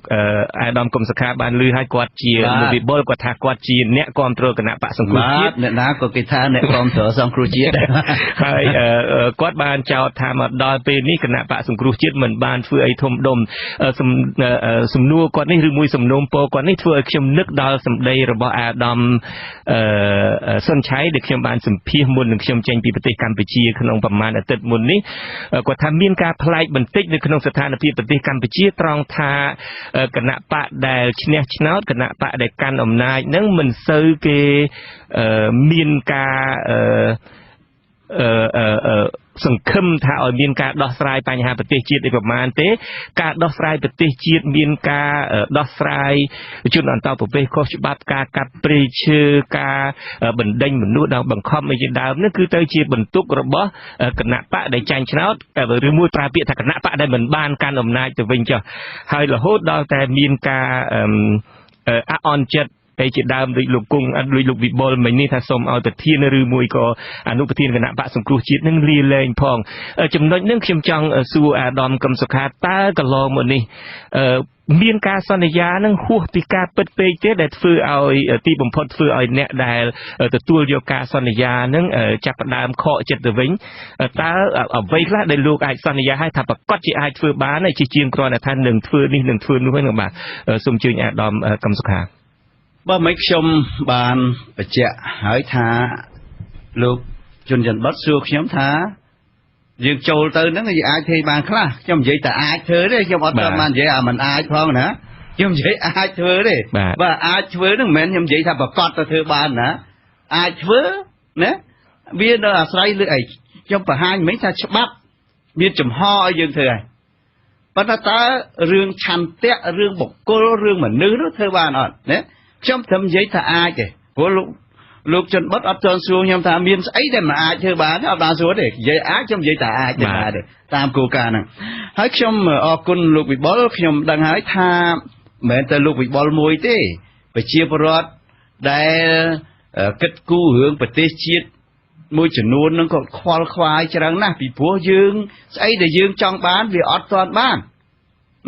អាដាមកុំសខាបានឮហើយ គាត់ជាលោកវិបុល គាត់ថាគាត់ជាអ្នកគ្រប់គ្រងគណៈបកសង្គ្រោះជាតិ អ្នកណាក៏គេថាអ្នកគ្រប់គ្រងសង្គ្រោះជាតិ ហើយគាត់បានចោទថា មកដល់ពេលនេះគណៈបកសង្គ្រោះជាតិមិនបានធ្វើអីធំដុំ។ សំណួរគាត់នេះ ឬមួយសំណូមពរគាត់នេះ ធ្វើឲ្យខ្ញុំនឹកដល់សម្ដីរបស់អាដាមសុនឆៃ ដែលខ្ញុំបានសម្ភាសមុននឹងខ្ញុំចេញពីប្រទេសកម្ពុជាក្នុងប្រមាណអាទិត្យមុននេះ។ គាត់ថាមានការប្លែកបន្តិចនៅក្នុងស្ថានភាពប្រទេសកម្ពុជា ត្រង់ថាគណៈបកដែលឈ្នះឆ្នោត គណៈបកដែលកាន់អំណាចនឹងមិនសូវគេមានការអឺសង្ឃឹមថាឲ្យមានការដោះស្រាយបញ្ហាប្រទេសជាតិឯប្រមាណទេ។ ការដោះស្រាយប្រទេសជាតិ មានការដោះស្រាយជនអន្តោប្រវេសន៍ខុសច្បាប់ ការកាប់ព្រៃឈើ ការបណ្ដេញមនុស្សដល់បង្ខំអីជាដើមនេះ គឺទៅជាបន្ទុករបស់គណៈបកដែលចាញ់ឆ្នោត ឬមួយប្រើពាក្យថាគណៈបកដែលមិនបានកាន់អំណាចទៅវិញចុះ ហើយរហូតដល់តែមានការអអន់ចិត្តអីជាដើម ដូចលោកគង់ ដូចលោកវិបុលមិញនេះ ថាសូមឲ្យប្រធានឬមួយក៏អនុប្រធានគណៈបកសង្គ្រោះជាតិនឹងលាលែងផង។ ចំណុចនឹងខ្ញុំចង់សួរអាដាមកឹមសុខា តើកន្លងមកនេះមានការសន្យានឹងហួសពីការពិតពេកទេ ដែលធ្វើឲ្យទីបំផុតធ្វើឲ្យអ្នកដែលទទួលយកការសន្យានឹងចាប់ផ្ដើមខកចិត្តទៅវិញ? តើអ្វីខ្លះដែលលោកអាចសន្យាឲ្យថាប្រកាសជាអាចធ្វើបាន ជាជាងគ្រាន់តែថានឹងធ្វើនេះនឹងធ្វើនោះហ្នឹង? បាទ សូមអញ្ជើញអាដាមកឹមសុខា។ បើមិនខ្ញុំបានបញ្ជាក់ហើយថា លោកជនច័ន្ទបុតសួរខ្ញុំថា យើងចូលទៅហ្នឹងយើងអាចធ្វើបានខ្លះ ខ្ញុំនិយាយតែអាចធ្វើទេ ខ្ញុំអត់បាននិយាយអាមិនអាចផងណា ខ្ញុំនិយាយអាចធ្វើទេ។ បាទ អាចធ្វើហ្នឹងមិនមែនខ្ញុំនិយាយថាប្រកាសទៅធ្វើបានណា អាចធ្វើណា វានៅអាស្រ័យលើអី ខ្ញុំបង្ហាញមិញថាច្បាប់មានចំហឲ្យយើងធ្វើហើយ ប៉ុន្តែតើរឿងឆន្ទៈ រឿងបុគ្គល រឿងមនុស្សនោះធ្វើបានអត់ណា? ខ្ញុំត្រឹមនិយាយថាអាចទេ ព្រោះលោកជនបុតអត់ទាន់សួរខ្ញុំថាមានស្អីដែលមិនអាចធ្វើបាន អត់បានសួរទេ និយាយអាច ខ្ញុំនិយាយថាអាចទេ បាទ តាមគោលការណ៍ហ្នឹងហើយ។ ខ្ញុំអរគុណលោកវិបុល ខ្ញុំដឹងហើយថាមិនមែនតែលោកវិបុលមួយទេ ប្រជាពលរដ្ឋដែលគិតគូររឿងប្រទេសជាតិមួយចំនួនហ្នឹងក៏ខ្វល់ខ្វាយច្រើនណាស់ ពីព្រោះយើងស្អីដែលយើងចង់បានវាអត់ទាន់បាន។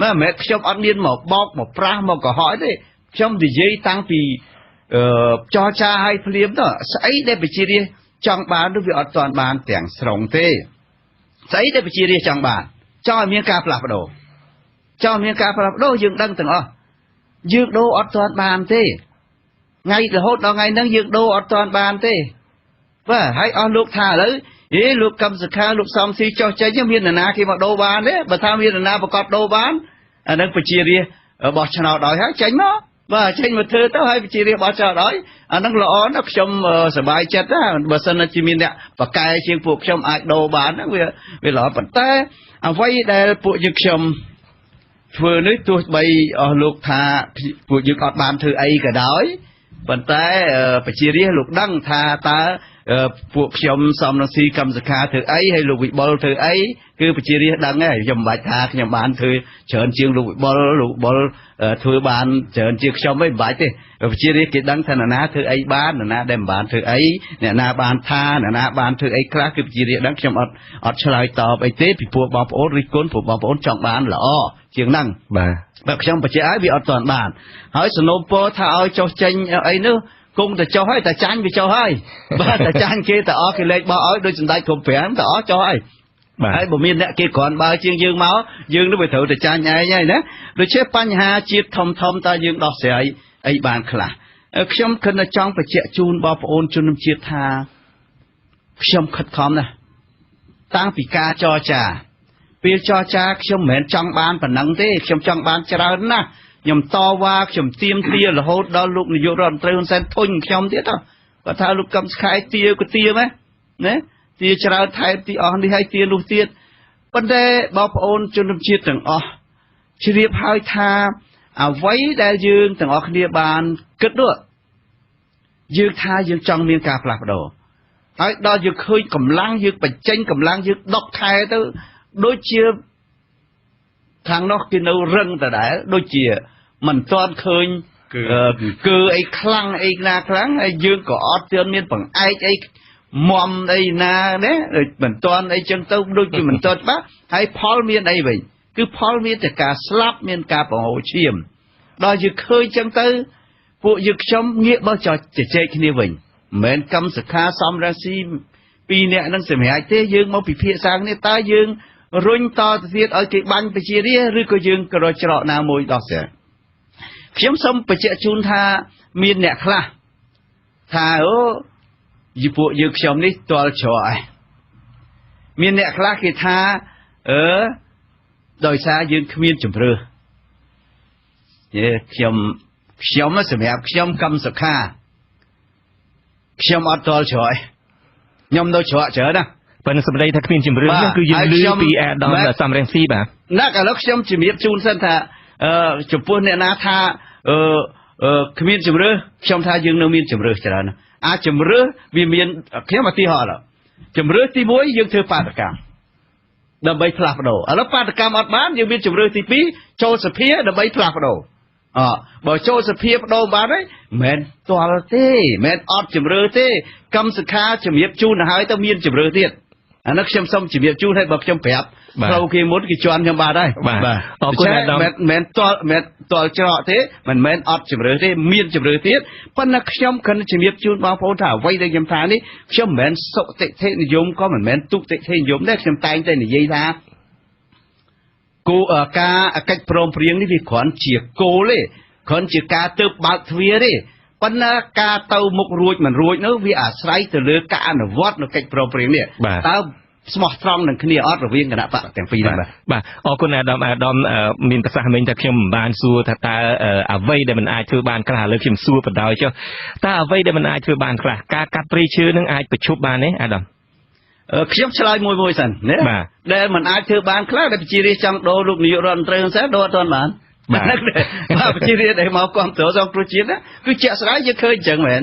មិនមែនខ្ញុំអត់មានមកបោកមកប្រាស់មកកុហកទេ ខ្ញុំនិយាយតាំងពីចរចាឲ្យភ្លាមទៅ ស្អីដែលប្រជារាស្ត្រចង់បាននោះវាអត់ទាន់បានទាំងស្រុងទេ។ ស្អីដែលប្រជារាស្ត្រចង់បាន ចង់ឲ្យមានការផ្លាស់ប្ដូរ ចង់ឲ្យមានការផ្លាស់ប្ដូរ យើងដឹងទាំងអស់ យើងដូរអត់ទាន់បានទេ ថ្ងៃរហូតដល់ថ្ងៃហ្នឹងយើងដូរអត់ទាន់បានទេ។ បាទ ហើយអស់លោកថាឥឡូវ ហេលោកកឹមសុខាលោកសំស៊ីចុះចេញមាននរណាគេមកដូរបានទេបើថាមាននរណាប្រកាសដូរបានអានឹងប្រជារាស្ត្របោះឆ្នោតឲ្យហើយចេញមកបាទចេញមកធ្វើទៅហើយប្រជារាស្ត្របោះឆ្នោតឲ្យអានឹងល្អណាស់ខ្ញុំសប្បាយចិត្តណាបើសិនជាមានអ្នកបកកែជាងពួកខ្ញុំអាចដូរបានហ្នឹងវាល្អប៉ុន្តែអ្វីដែលពួកយើងខ្ញុំធ្វើនេះទោះបីអស់លោកថាពួកយើងអត់បានធ្វើអីក៏ដោយប៉ុន្តែប្រជារាស្ត្រលោកដឹងថាតើពួកខ្ញុំសំរងស៊ីកម្មសខាធ្វើអីហើយលោកវិបុលធ្វើអីគឺប្រជារាស្ត្រដឹងហើយខ្ញុំមិនបាច់ថាខ្ញុំបានធ្វើច្រើនជាងលោកវិបុលលោកវិបុលធ្វើបានច្រើនជាងខ្ញុំទេមិនបាច់ទេប្រជារាស្ត្រគេដឹងថានរណាធ្វើអីបាននរណាដែលមិនបានធ្វើអីអ្នកណាបានថាអ្នកណាបានធ្វើអីខ្លះគឺប្រជារាស្ត្រដឹងខ្ញុំអត់ឆ្លើយតបអីទេពីព្រោះបងប្អូនរិះគន់ព្រោះបងប្អូនចង់បានល្អជាងហ្នឹងបាទបើខ្ញុំបញ្ជាក់ឲ្យវាអត់ទាន់បានហើយសនំពរថាឲ្យចុះចេញអីនោះគង់តែចុះហើយតែចាញ់វាចុះហើយបាទតែចាញ់គេតែអស់គេលេខបោះឲ្យដូចសម្ដេចគ្រប់ប្រាំតែអស់ចុះហើយហើយបើមានអ្នកគេគ្រាន់បើជាងយើងមកយើងនោះវាត្រូវតែចាញ់ឯងហើយណាដូច្នេះបញ្ហាជាតិធំធំតើយើងដោះស្រាយអីបានខ្លះខ្ញុំគិតតែចង់បញ្ជាក់ជូនបងប្អូនជនជាតិថាខ្ញុំខិតខំណាស់តាំងពីការចរចាពេលចរចាខ្ញុំមិនមែនចង់បានប៉ុណ្ណឹងទេខ្ញុំចង់បានច្រើនណាស់ខ្ញុំតវ៉ាខ្ញុំទៀមទារហូតដល់លោកនាយករដ្ឋមន្ត្រីហ៊ុនសែនធុញខ្ញុំទៀតគាត់ថាលោកកឹមសុខាទាក៏ទាម៉េះណាទាច្រើនថែមទីអស់នេះហើយទានោះទៀតប៉ុន្តែបងប្អូនជនជាតិទាំងអស់ជ្រាបហើយថាអ្វីដែលយើងទាំងអស់គ្នាបានគិតនោះយើងថាយើងចង់មានការផ្លាស់ប្ដូរហើយដល់យើងឃើញកម្លាំងយើងបញ្ចេញកម្លាំងយើង10ខែទៅដូចជាខាងនោះគេនៅរឹងដដែលដូចជាមិនទាន់ឃើញគឺអីខ្លាំងអីណាខ្លាំងហើយយើងក៏អត់ទាន់មានបង្អែកអីមមអីណាណាដូចមិនទាន់អីចឹងទៅដូចជាមិនទាន់ច្បាស់ហើយផលមានអីវិញគឺផលមានតែការស្លាប់មានការបង្ហូរឈាមដល់យើងឃើញចឹងទៅពួកយើងខ្ញុំងាកមកចជែកគ្នាវិញមិនមែនកម្មសខាសំរងស៊ីពីរនាក់នឹងសម្រាប់ទេយើងមកពិភាក្សាគ្នាតើយើងរុញតទៅទៀតឲ្យគេបាញ់ប្រជារាស្ត្រឬក៏យើងក៏រកច្រកណាមួយដោះស្រាយខ្ញុំសូមបញ្ជាក់ជូនថាមានអ្នកខ្លះថាអូយីពួកយើងខ្ញុំនេះទាល់ច្រកឯងមានអ្នកខ្លះគេថាដោយសារយើងគ្មានជំរឿខ្ញុំសម្រាប់ខ្ញុំកម្មសុខាខ្ញុំអត់ទាល់ច្រកខ្ញុំនៅច្រកច្រើនណាប៉ុន្តែសម្ដីថាគ្មានជំរឿហ្នឹងគឺយើងឮពីអាដាមសំរងស៊ីបាទណាឥឡូវខ្ញុំជំរាបជូនសិនថាចំពោះអ្នកណាថាគ្មានជំរឿខ្ញុំថាយើងនៅមានជំរឿច្រើនអាជំរឿវាមានខ្ញុំឧទាហរណ៍ជំរឿទី1យើងធ្វើបាតកម្មដើម្បីផ្លាស់ប្ដូរឥឡូវបាតកម្មអត់បានយើងមានជំរឿទី2ចូលសភាដើម្បីផ្លាស់ប្ដូរបើចូលសភាប្ដូរបានហើយមិនទាល់ទេមិនអត់ជំរឿទេកម្មសខាជំរាបជូនទៅហើយទៅមានជំរឿទៀតអានោះខ្ញុំសូមជំរាបជូនឲ្យបើខ្ញុំប្រាប់ផ្លូវគេមុនគេជន់ខ្ញុំបាទហើយបាទអរគុណអាដាមមិនទាល់មិនទាល់ច្រកទេមិនមែនអត់ជំរឿទេមានជំរឿទៀតប៉ុន្តែខ្ញុំគ្រាន់តែជំរាបជូនបងប្អូនថាអ្វីដែលខ្ញុំថានេះខ្ញុំមិនមែនសុតិធិនិយមក៏មិនមែនទុតិធិនិយមដែរខ្ញុំតែងតែនិយាយថាគោការកិច្ចព្រមព្រៀងនេះវាគ្រាន់ជាគោលទេគ្រាន់ជាការទៅបើកទ្វារទេប៉ុន្តែការទៅមុខរួចមិនរួចនោះវាអាស្រ័យទៅលើការអនុវត្តនៅកិច្ចព្រមព្រៀងនេះតើស្មោះត្រង់នឹងគ្នាអត់រវាងគណៈបកទាំងពីរហ្នឹងបាទអរគុណអាដាមមានប្រសាសន៍មិញថាខ្ញុំមិនបានសួរថាតើអ្វីដែលមិនអាចធ្វើបានខ្លះឥឡូវខ្ញុំសួរបដ ாய் ចុះតើអ្វីដែលមិនអាចធ្វើបានខ្លះការកាត់ព្រៃឈើនឹងអាចប្រឈប់បានទេអាដាមខ្ញុំឆ្លើយមួយសិនណាដែលមិនអាចធ្វើបានខ្លះដែលប្រជារាស្ត្រចង់ដូរលោកនាយករដ្ឋមន្ត្រីហ៊ុនសែនដូរអត់ទាន់បានបាទប្រជារាស្ត្រដែលមកគាំទ្រសង្គ្រោះជាតិគឺជាក់ស្ដែងយើងឃើញអញ្ចឹងមែន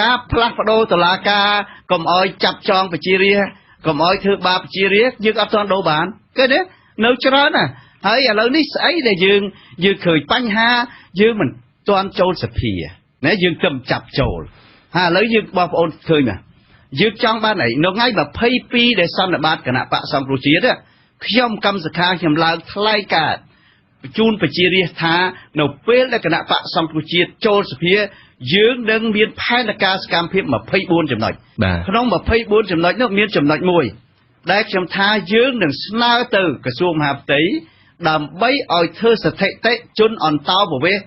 ការផ្លាស់ប្ដូរតុលាការកុំឲ្យចាប់ចងប្រជារាស្ត្រកុំឲ្យធ្វើបាបប្រជារាស្ត្រយើងអត់ទាន់ដូរបានឃើញទេនៅច្រើនណាស់ហើយឥឡូវនេះស្អីដែលយើងឃើញបញ្ហាយើងមិនទាន់ចូលសភាណាយើងទៅចាប់ចូលហើយឥឡូវយើងបងប្អូនឃើញណាយើងចង់បានអីនៅថ្ងៃ22ដែលសន្និបាតគណៈបកសង្គ្រោះជាតិខ្ញុំកម្មសខាខ្ញុំឡើងថ្លែងការណ៍ជូនប្រជារាស្ត្រថានៅពេលដែលគណៈបកសង្គ្រោះជាតិចូលសភាយើងនឹងមានផែនការសកម្មភាព24ចំណុចក្នុង24ចំណុចនោះមានចំណុចមួយដែលខ្ញុំថាយើងនឹងស្នើទៅក្រសួងមហាផ្ទៃដើម្បីឲ្យធ្វើស្ថិតិជនអន្តោប្រវេសន៍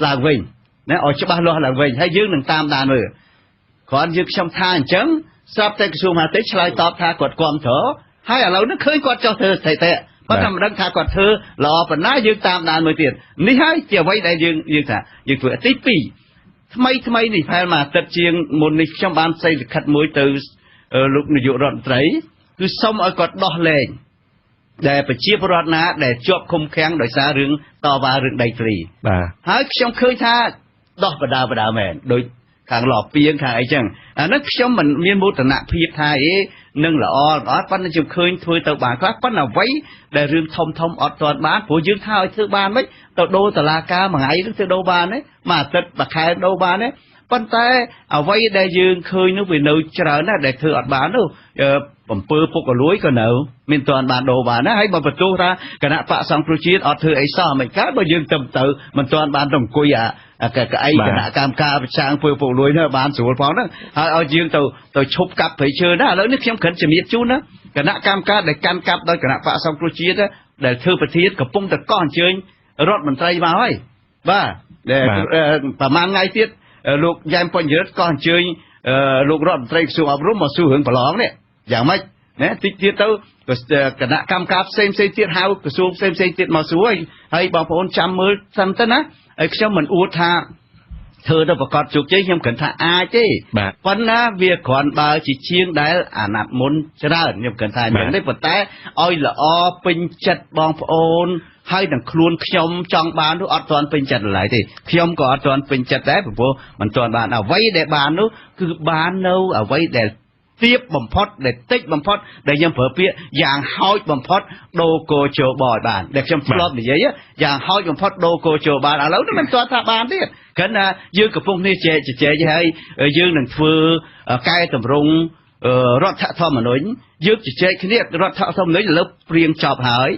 ឡើងវិញណាឲ្យច្បាស់លាស់ឡើងវិញហើយយើងនឹងតាមដានមើលគ្រាន់យើងខ្ញុំថាអញ្ចឹង ស្រាប់តែក្រសួងមហាផ្ទៃឆ្លើយតបថាគាត់គ្រប់គ្រងហើយឥឡូវនេះឃើញគាត់ចុះធ្វើស្ថិតិប៉ុន្តែមិនដឹងថាគាត់ធ្វើល្អប៉ុណ្ណាយើងតាមដានមួយទៀតនេះហើយជាអ្វីដែលយើងថាយើងធ្វើទី2ថ្មីនេះប្រហែលមួយអាទិត្យជាងមុននេះខ្ញុំបានផ្សេងលិខិតមួយទៅលោកនាយករដ្ឋមន្ត្រីគឺសុំឲ្យគាត់ដោះលែងដែលប្រជាពលរដ្ឋណាដែលជាប់ឃុំឃាំងដោយសាររឿងតវ៉ារឿងដីធ្លីបាទហើយខ្ញុំឃើញថាដោះបដាមែនដូចខាងលពៀងខាងអីចឹងអានោះខ្ញុំមិនមានមោទនភាពថាអីនឹងល្អអត់ប៉ុន្តែខ្ញុំឃើញធ្វើទៅបានខ្លះប៉ុន្តែអ្វីដែលរឿងធំអត់ទាន់បានព្រោះយើងថាឲ្យធ្វើបានមិនទៅដូរតឡាការមួយថ្ងៃនឹងធ្វើដូរបានទេមួយអាទិត្យមួយខែដូរបានទេប៉ុន្តែអ្វីដែលយើងឃើញនោះវានៅច្រើនណាស់ដែលធ្វើអត់បាននោះអំពើពុករលួយក៏នៅមានទាន់បានដូរបានណាហើយបើបន្ទោសថាគណៈបកសង្គ្រោះជាតិអត់ធ្វើអីសោះមិនកើតបើយើងទៅមិនទាន់បានទៅអង្គុយអាកៅអីគណៈកម្មការប្រឆាំងពុករលួយនោះបានស្រួលផងហ្នឹងហើយឲ្យយើងទៅឈប់កាប់ព្រៃឈើណាឥឡូវនេះខ្ញុំគ្រាន់ជំរាបជូនណាគណៈកម្មការដែលកាន់កាប់ដោយគណៈបកសង្គ្រោះជាតិដែលធ្វើប្រធានកំពុងតែកោះអញ្ជើញរដ្ឋមន្ត្រីមកហើយបាទប្រហែលថ្ងៃទៀតលោកយ៉ែមបញ្ញរិទ្ធកោះអញ្ជើញលោករដ្ឋមន្ត្រីក្រសួងអប់រំមកសួររឿងប្រឡងនេះយ៉ាងម៉េចណាតិចទៀតទៅគណៈកម្មការផ្សេងទៀតហៅក្រសួងផ្សេងទៀតមកសួរហើយបងប្អូនចាំមើលសិនទៅណាហើយខ្ញុំមិនអួតថាធ្វើទៅប្រកាសជោគជ័យខ្ញុំគ្រាន់ថាអាចទេប៉ុន្តែវាគ្រាន់បើជាជាងដែលអាណត្តិមុនច្រើនខ្ញុំគ្រាន់ថាអញ្ចឹងទេប៉ុន្តែឲ្យល្អពេញចិត្តបងប្អូនហើយនឹងខ្លួនខ្ញុំចង់បាននោះអត់ទាន់ពេញចិត្តឡើយទេខ្ញុំក៏អត់ទាន់ពេញចិត្តដែរព្រោះមិនទាន់បានអ្វីដែលបាននោះគឺបាននៅអ្វីដែលទាបបំផុតដែលតិចបំផុតដែលខ្ញុំប្រើពាក្យយ៉ាងហោចបំផុតដូរកោជបឲ្យបានដែលខ្ញុំធ្លាប់និយាយយ៉ាងហោចបំផុតដូរកោជបានឥឡូវនេះមិនទាន់ថាបានទេគ្រាន់តែយើងកំពុងនេះជែកហើយយើងនឹងធ្វើកែតម្រង់រដ្ឋធម្មនុញ្ញយើងជជែកគ្នារដ្ឋធម្មនុញ្ញឥឡូវព្រៀងចប់ហើយ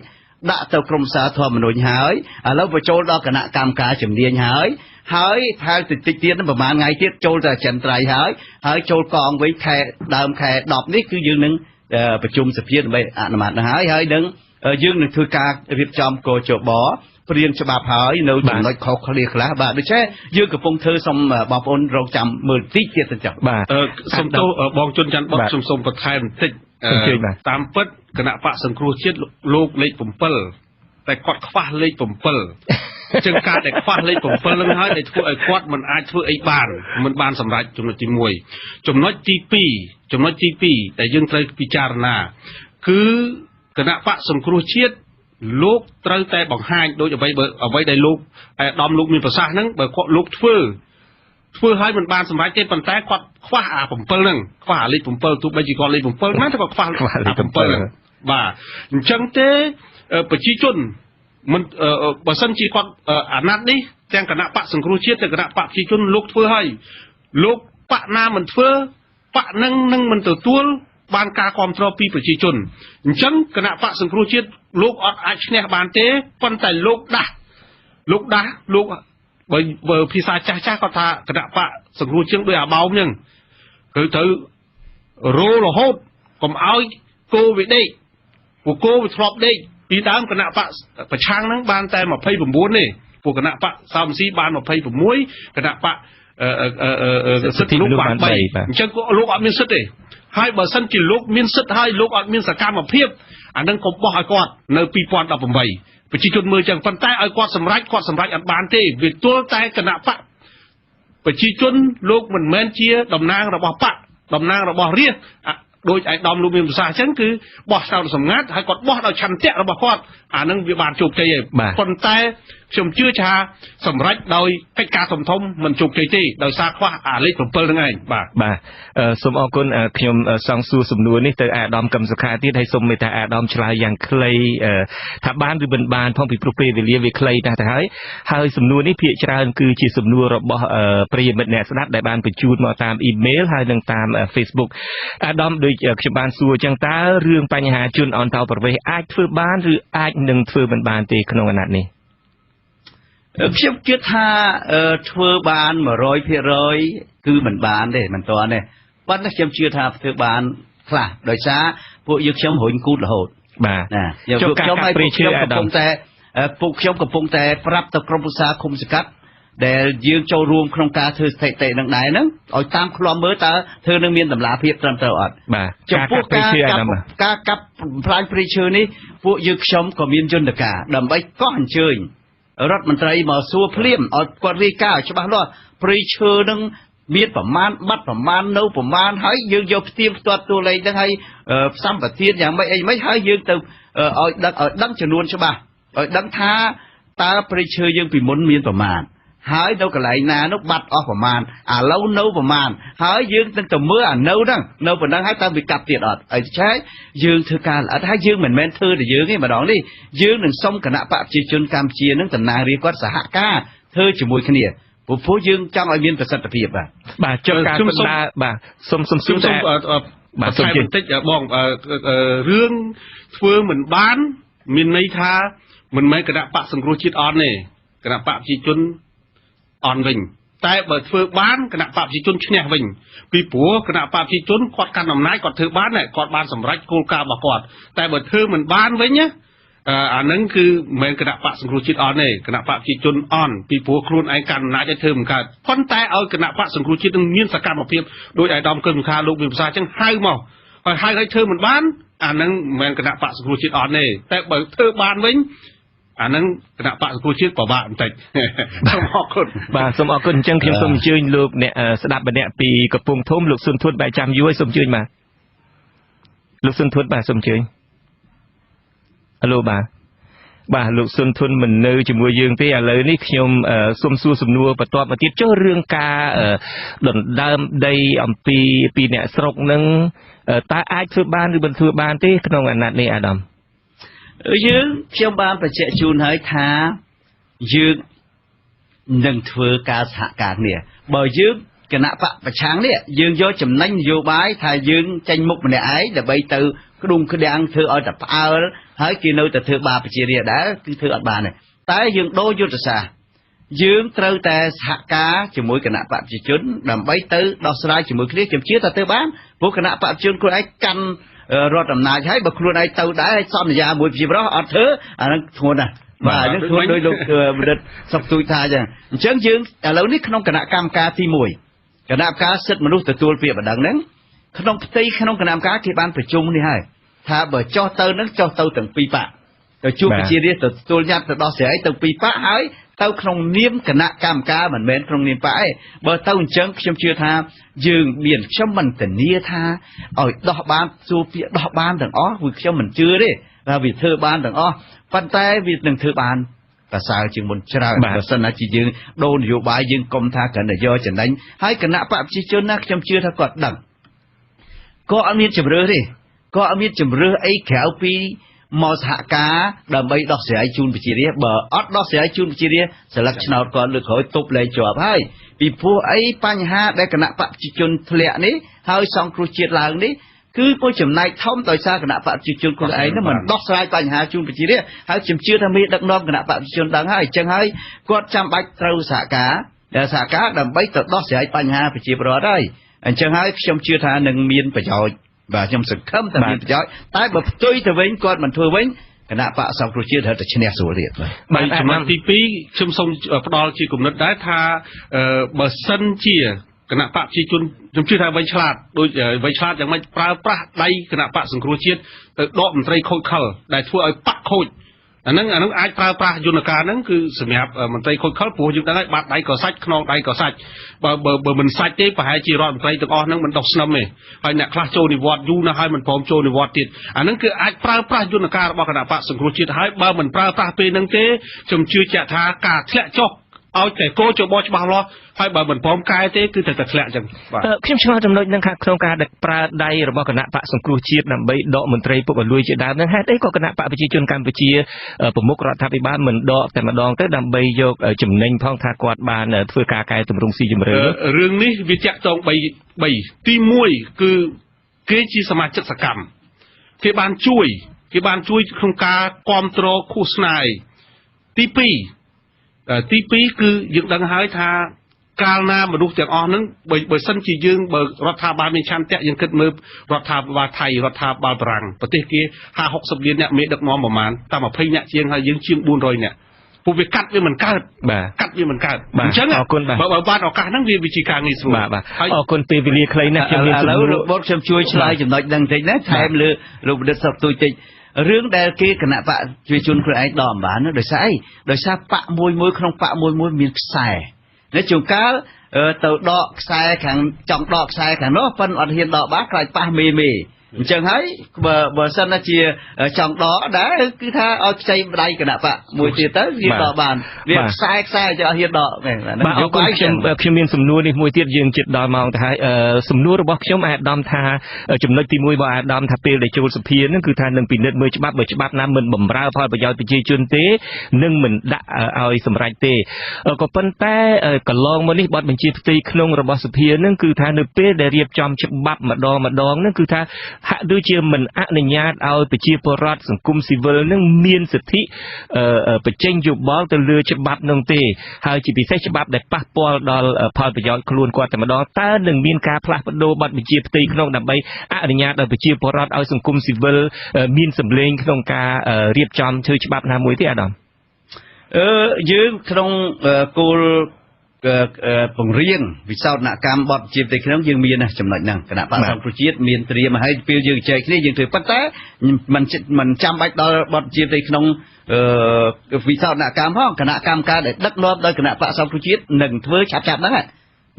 ដាក់ទៅក្រមសារធម្មនុញ្ញហើយឥឡូវបញ្ចូលដល់គណៈកម្មការជំនាញហើយហើយប្រហែលតិចទៀតប្រហែលថ្ងៃទៀតចូលទៅអចិន្ត្រៃយ៍ហើយចូលកងវិញខែដើមខែ10នេះគឺយើងនឹងប្រជុំសភាដើម្បីអនុម័តនឹងហើយនឹងយើងនឹងធ្វើការរៀបចំកជបព្រៀងច្បាប់ហើយនៅចំណុចខុសគ្នាខ្លះបាទដូច្នេះយើងកំពុងធ្វើសូមបងប្អូនរងចាំមើលតិចទៀតទៅចុះបាទសូមទោសបងជុនច័ន្ទបុតខ្ញុំសូមបន្ថែមបន្តិចតាមពិតគណៈបកសង្គ្រោះជាតិលោកលេខ7តែគាត់ខ្វះលេខ7ជាងការដែលខ្វះលេខ7នឹងហើយដែលធ្វើឲ្យគាត់មិនអាចធ្វើអីបានមិនបានសម្រេចចំណុចទី1ចំណុចទី2ចំណុចទី2ដែលយើងត្រូវពិចារណាគឺគណៈបកសង្គ្រោះជាតិលោកត្រូវតែបង្ហាញដូចអ្វីដែលលោកអាដាមលោកមានប្រសាសន៍ហ្នឹងបើគាត់លោកធ្វើឲ្យមិនបានសម្រេចទេប៉ុន្តែគាត់ខ្វះអា7ហ្នឹងខ្វះអាលេខ7ទោះបីជាគាត់លេខ7ណាតែគាត់ខ្វះអា7ហ្នឹងបាទអញ្ចឹងទេប្រជាជនមិនបើសិនជាគាត់អាណត្តិនេះទាំងគណៈបកសង្គ្រោះជាតិទាំងគណៈបកប្រជាជនលោកធ្វើឲ្យលោកបកណាមិនធ្វើបកនឹងនឹងមិនទទួលបានការគ្រប់គ្រងពីប្រជាជនអញ្ចឹងគណៈបកសង្គ្រោះជាតិលោកអត់អាចឈ្នះបានទេប៉ុន្តែលោកដាស់លោកបើភាសាចាស់គាត់ថាគណៈបកសង្គ្រោះជាតិដូចអាបោមអញ្ចឹងគឺត្រូវរោរហូតកុំឲ្យគោវាដេកពួកគោវាធ្លាប់ដេកពីដើមគណៈបកប្រឆាំងហ្នឹងបានតែ29ទេពួកគណៈបកសោមស៊ីបាន26គណៈបកសិទ្ធិមនុស្សបាន3អញ្ចឹងលោកអត់មានសិទ្ធិទេហើយបើសិនជាលោកមានសិទ្ធិហើយលោកអត់មានសកម្មភាពអានឹងកុំបោះឲ្យគាត់នៅ2018ប្រជាជនមើលចឹងប៉ុន្តែឲ្យគាត់សម្រេចគាត់សម្រេចអត់បានទេវាទល់តែគណៈបកប្រជាជនលោកមិនមែនជាតំណាងរបស់បកតំណាងរបស់រាស្ត្រដូចឯកឧត្តមលោកមានប្រសាសន៍អញ្ចឹងគឺបោះឆ្នោតសម្ងាត់ហើយគាត់បោះដោយឆន្ទៈរបស់គាត់អានឹងវាបានជោគជ័យហើយប៉ុន្តែខ្ញុំជឿថាសម្រេចដោយកិច្ចការធំមិនជោគជ័យទេដោយសារខ្វះអាលេខ7ហ្នឹងឯងបាទបាទសូមអរគុណខ្ញុំសង់សួរសំណួរនេះទៅអាដាមកឹមសុខាទៀតហើយសូមមេត្តាអាដាមឆ្លើយយ៉ាងខ្លីថាបានឬមិនបានផងពីព្រោះពេលវេលាវាខ្លីណាស់ទៅហើយហើយសំណួរនេះភាគច្រើនគឺជាសំណួររបស់ប្រិយមិត្តអ្នកស្ដាប់ដែលបានបញ្ជូនមកតាមអ៊ីមែលហើយនិងតាម Facebook អាដាមដូចខ្ញុំបានសួរអញ្ចឹងតើរឿងបញ្ហាជនអន្តោប្រវេសន៍អាចធ្វើបានឬអាចនឹងធ្វើមិនបានទេក្នុងអាណត្តិនេះខ្ញុំគិតថាធ្វើបាន100%គឺមិនបានទេមិនទាន់ទេប៉ុន្តែខ្ញុំជឿថាធ្វើបានខ្លះដោយសារពួកយើងខ្ញុំរុញគូតរហូតបាទណាខ្ញុំឲ្យពួកខ្ញុំកំពុងតែប្រាប់ទៅក្រុមប្រឹក្សាឃុំសង្កាត់ ដែលយើងចូលរួមក្នុងការធ្វើស្ថិតិនឹងដែរហ្នឹងឲ្យតាមឃ្លាំមើលតើធ្វើនឹងមានតម្លាភាពត្រឹមត្រូវអត់បាទចំពោះការកាប់បំផ្លាញព្រៃឈើនេះពួកយើងខ្ញុំក៏មានយន្តការដើម្បីកោះអញ្ជើញរដ្ឋមន្ត្រីមកសួរភ្លាមឲ្យគាត់រាយការណ៍ឲ្យច្បាស់លាស់ព្រៃឈើនឹងមានប្រមាណបាត់ប្រមាណនៅប្រមាណហើយយើងយកផ្ទៀងផ្ទាត់តួលេខហ្នឹងហើយសម្បទានយ៉ាងម៉េចអីម៉េចហើយយើងទៅឲ្យដឹងចំនួនច្បាស់ឲ្យដឹងថាតើព្រៃឈើយើងពីមុនមានប្រមាណហើយនៅកន្លែងណានោះបាត់អស់ប្រមាណឥឡូវនៅប្រមាណហើយយើងនឹងទៅមើលអានៅហ្នឹងនៅប៉ុណ្ណឹងហើយតើវាកាប់ទៀតអត់អីឆែយើងធ្វើការល្អិតហើយយើងមិនមែនធ្វើតែយើងទេម្ដងនេះយើងនឹងសុំគណៈបកប្រជាជនកម្ពុជានឹងតំណាងរាស្ត្រគាត់សហការធ្វើជាមួយគ្នាព្រោះយើងចង់ឲ្យមានប្រសិទ្ធភាពបាទបាទចុះការបណ្ដាបាទសុំសុំសួរតែបាទសុំបន្តិចបងរឿងធ្វើមិនបានមានន័យថាមិនមែនគណៈបកសង្គ្រោះជាតិអន់ទេគណៈបកប្រជាជនអន់វិញតែបើធ្វើបានគណៈបកប្រជាជនឈ្នះវិញពីព្រោះគណៈបកប្រជាជនគាត់កាន់អំណាចគាត់ធ្វើបានគាត់បានសម្រេចគោលការណ៍របស់គាត់តែបើធ្វើមិនបានវិញណាអានឹងគឺមិនមែនគណៈបកសង្គ្រោះជាតិអន់ទេគណៈបកប្រជាជនអន់ពីព្រោះខ្លួនឯងកាន់អំណាចឲ្យធ្វើមិនកើតប៉ុន្តែឲ្យគណៈបកសង្គ្រោះជាតិនឹងមានសកម្មភាពដោយអាយដាមកឹមសុខាលោកមានប្រសាសន៍ចឹងហៅមកហើយហៅឲ្យធ្វើមិនបានអានឹងមិនមែនគណៈបកសង្គ្រោះជាតិអន់ទេតែបើធ្វើបានវិញអានឹងគណៈបកសង្គ្រោះជាតិពិបាកបន្តិចសូមអរគុណបាទសូមអរគុណអញ្ចឹងខ្ញុំសូមអញ្ជើញលោកអ្នកស្ដាប់ម្នាក់ពីកំពង់ធំលោកសុនធួនបែរចាំយូរហើយសូមអញ្ជើញបាទលោកសុនធួនបាទសូមអញ្ជើញហៅបាទបាទលោកសុនធុនមិននៅជាមួយយើងទេឥឡូវនេះខ្ញុំសូមសួរសំណួរបន្ទាប់មកទៀតចុះរឿងការដណ្ដើមដីអំពីពីអ្នកស្រុកនឹងតើអាចធ្វើបានឬមិនធ្វើបានទេក្នុងអាណត្តិនេះអាដាមយើងខ្ញុំបានបញ្ជាក់ជូនហើយថាយើងនឹងធ្វើការសហការគ្នាបើយើងគណៈបកប្រឆាំងនេះយើងយកចំណេញនយោបាយថាយើងចេញមុខម្នាក់ឯងដើម្បីទៅក្ដុងក្ដាំងធ្វើឲ្យតែផ្អើលហើយគេនៅតែធ្វើបាបប្រជារាស្ត្រដែរគឺធ្វើអត់បានទេតែយើងដូរយុទ្ធសាស្ត្រយើងត្រូវតែសហការជាមួយគណៈបកប្រជាជនដើម្បីទៅដោះស្រាយជាមួយគ្នាខ្ញុំជឿថាធ្វើបានព្រោះគណៈបកប្រជាជនខ្លួនឯងកាន់រដ្ឋអំណាចហើយបើខ្លួនឯងទៅដែរហើយសន្យាមួយប្រជាប្រដ្ឋអត់ធ្វើអានឹងធ្ងន់ណាស់បាទហ្នឹងធ្ងន់ដោយលោកបណ្ឌិតសុកទូចថាអញ្ចឹងអញ្ចឹងយើងឥឡូវនេះក្នុងគណៈកម្មការទី1គណៈកម្មការសិទ្ធិមនុស្សទទួលពាក្យបណ្ដឹងហ្នឹងក្នុងផ្ទៃក្នុងគណៈកម្មការគេបានប្រជុំនេះហើយថាបើចុះទៅនឹងចុះទៅទាំងពីរបកទៅជួបប្រជារាស្ត្រទៅទទួលញត្តិទៅដោះស្រាយទៅពីរបកហើយទៅក្នុងនាមគណៈកម្មការមិនមែនក្នុងនាមបកទេបើទៅអញ្ចឹងខ្ញុំជឿថាយើងមានខ្ញុំមិនធានាថាឲ្យដោះបានសួរពាក្យដោះបានទាំងអស់គឺខ្ញុំមិនជឿទេថាវាធ្វើបានទាំងអស់ប៉ុន្តែវានឹងធ្វើបានប្រសើរជាងមុនច្រើនបើសិនណាជាយើងដូរនយោបាយយើងកុំថាគ្រាន់តែយកចំណេញហើយគណៈបកប្រជាជនណាខ្ញុំជឿថាគាត់ដឹងក៏អត់មានជំរឿទេក៏អត់មានជំរឿអីក្រៅពីមកសហការដើម្បីដោះស្រាយជូនប្រជារាស្ត្របើអត់ដោះស្រាយជូនប្រជារាស្ត្រស្លឹកឆ្នោតគាត់លើកក្រោយទប់លែងជាប់ហើយពីព្រោះអីបញ្ហាដែលគណៈបកប្រជាជនធ្លាក់នេះហើយសង្គ្រោះជាតិឡើងនេះគឺមួយចំណែកធំដោយសារគណៈបកប្រជាជនខ្លួនឯងនោះមិនដោះស្រាយបញ្ហាជូនប្រជារាស្ត្រហើយខ្ញុំជឿថាមេដឹកនាំគណៈបកប្រជាជនដឹងហើយអញ្ចឹងហើយគាត់ចាំបាច់ត្រូវសហការដើម្បីទៅដោះស្រាយបញ្ហាប្រជាពលរដ្ឋហើយអញ្ចឹងហើយខ្ញុំជឿថានឹងមានប្រយោជន៍បាទខ្ញុំសង្ឃឹមថាមានប្រយោជន៍តែបើផ្ទុយទៅវិញគាត់មិនធ្វើវិញគណៈបកសង្គ្រោះជាតិត្រូវតែឈ្នះស្រួលទៀតបាទចំណុចទី2ខ្ញុំសូមផ្ដល់ជាគំនិតដែរថាបើសិនជាគណៈបកប្រជាជនខ្ញុំជឿថាវៃឆ្លាតដូចវៃឆ្លាតយ៉ាងម៉េចប្រើប្រាស់ដៃគណៈបកសង្គ្រោះជាតិទៅដកមន្ត្រីខូចខលដែលធ្វើឲ្យបកខូចអាហ្នឹងអាចប្រើប្រាស់យន្តការហ្នឹងគឺសម្រាប់មន្ត្រីខូចខលព្រោះយើងដឹងហើយបាតដៃក៏សាច់ខ្នងដៃក៏សាច់បើមិនសាច់ទេប្រហែលជារដ្ឋមន្ត្រីទាំងអស់ហ្នឹងមិនដោះស្នឹមទេហើយអ្នកខ្លះចូលនិវត្តន៍យូរណាស់ហើយមិនព្រមចូលនិវត្តន៍ទៀតអាហ្នឹងគឺអាចប្រើប្រាស់យន្តការរបស់គណៈបកសង្គ្រោះជាតិហើយបើមិនប្រើប្រាស់ពេលហ្នឹងទេខ្ញុំជឿជាក់ថាការធ្លាក់ចុះឲ្យតែគោចបច្បាស់លាស់ហើយបើមិនព្រមកែទេគឺត្រូវតែធ្លាក់អញ្ចឹងបាទខ្ញុំឆ្ងល់ចំណុចហ្នឹងថាក្នុងការដែលប្រើដៃរបស់គណៈបកសង្គ្រោះជាតិដើម្បីដកមន្ត្រីពុករលួយជាដើមហ្នឹងហេតុអីក៏គណៈបកប្រជាជនកម្ពុជាប្រមុខរដ្ឋាភិបាលមិនដកតែម្ដងទៅដើម្បីយកចំណេញផងថាគាត់បានធ្វើការកែតម្រង់ស៊ីជម្រៅរឿងនេះវាចាក់តង3ទី1គឺគេជាសមាជិកសកម្មគេបានជួយក្នុងការគ្រប់គ្រងឃោសនាទី2ទី2គឺយើងដឹងហើយថាកាលណាមនុស្សទាំងអស់ហ្នឹងបើសិនជាយើងបើរដ្ឋាភិបាលមានឆន្ទៈយើងគិតមើលរដ្ឋាភិបាលថៃរដ្ឋាភិបាលបារាំងប្រទេសគេ50 60លានអ្នកមេដឹកនាំប្រមាណតែ20អ្នកជាងហើយយើងជាង400អ្នក ពួកវាកាត់វាមិនកើតកាត់វាមិនកើតអញ្ចឹងបើបានឱកាសហ្នឹងវាជាការងាយស្រួលបាទអរគុណពេលវេលាខ្លីណាស់ខ្ញុំមានសំណួរឥឡូវលោកបុត្រខ្ញុំជួយឆ្លើយចំណុចហ្នឹងបន្តិចណាថែមលើលោកបណ្ឌិតសុកទូចតិចរឿងដែលគេគណៈបកប្រជាជនខ្លួនឯងដកមិនបានដោយសារអីដោយសារបកមួយមួយក្នុងបកមួយមួយមានខ្សែនៅជួនកាលទៅដកខ្សែខាងចង់ដកខ្សែខាងនោះប៉ុន្តែអត់ហ៊ានដកបានខ្លាចប៉ះមេមេអញ្ចឹងហើយបើសិនជាចង់ដកដែរគឺថាឲ្យខ្ចីម្ដាយគណៈបកមួយទៀតទៅវាដកបានវាខ្សែខ្សែចង់ហ៊ានដកបាទអរគុណខ្ញុំមានសំណួរនេះមួយទៀតយើងជិតដល់ម៉ោងទៅហើយសំណួររបស់ខ្ញុំអាដាមថាចំណុចទី1របស់អាដាមថាពេលដែលចូលសភានឹងគឺថានឹងពិនិត្យមើលច្បាប់បើច្បាប់ណាមិនបំរើផលប្រយោជន៍ប្រជាជនទេនឹងមិនដាក់ឲ្យសម្រេចទេក៏ប៉ុន្តែកន្លងមកនេះបទបញ្ជាផ្ទៃក្នុងរបស់សភានឹងគឺថានៅពេលដែលរៀបចំច្បាប់ម្ដងម្ដងនឹងគឺថាហាក់ដូចជាមិនអនុញ្ញាតឲ្យប្រជាពលរដ្ឋសង្គមស៊ីវិលនឹងមានសិទ្ធិបញ្ចេញយោបល់ទៅលើច្បាប់នោះទេហើយជាពិសេសច្បាប់ដែលប៉ះពាល់ដល់ផលប្រយោជន៍ខ្លួនគាត់តែម្ដងតើនឹងមានការផ្លាស់ប្ដូរបទបញ្ជាផ្ទៃក្នុងដើម្បីអនុញ្ញាតឲ្យប្រជាពលរដ្ឋឲ្យសង្គមស៊ីវិលមានសម្លេងក្នុងការរៀបចំធ្វើច្បាប់ណាមួយទេអាដាមយើងក្នុងគោលពង្រៀងវិសោធនកម្មបទជាផ្ទៃក្នុងយើងមានចំណុចហ្នឹងគណៈបក្សសង្គ្រោះជាតិមានត្រៀមឲ្យពេលយើងចែកគ្នាយើងធ្វើប៉ុន្តែមិនចាំបាច់ដល់បទជាផ្ទៃក្នុងវិសោធនកម្មផងគណៈកម្មការដែលដឹកនាំដោយគណៈបក្សសង្គ្រោះជាតិនឹងធ្វើឆាប់ៗហ្នឹង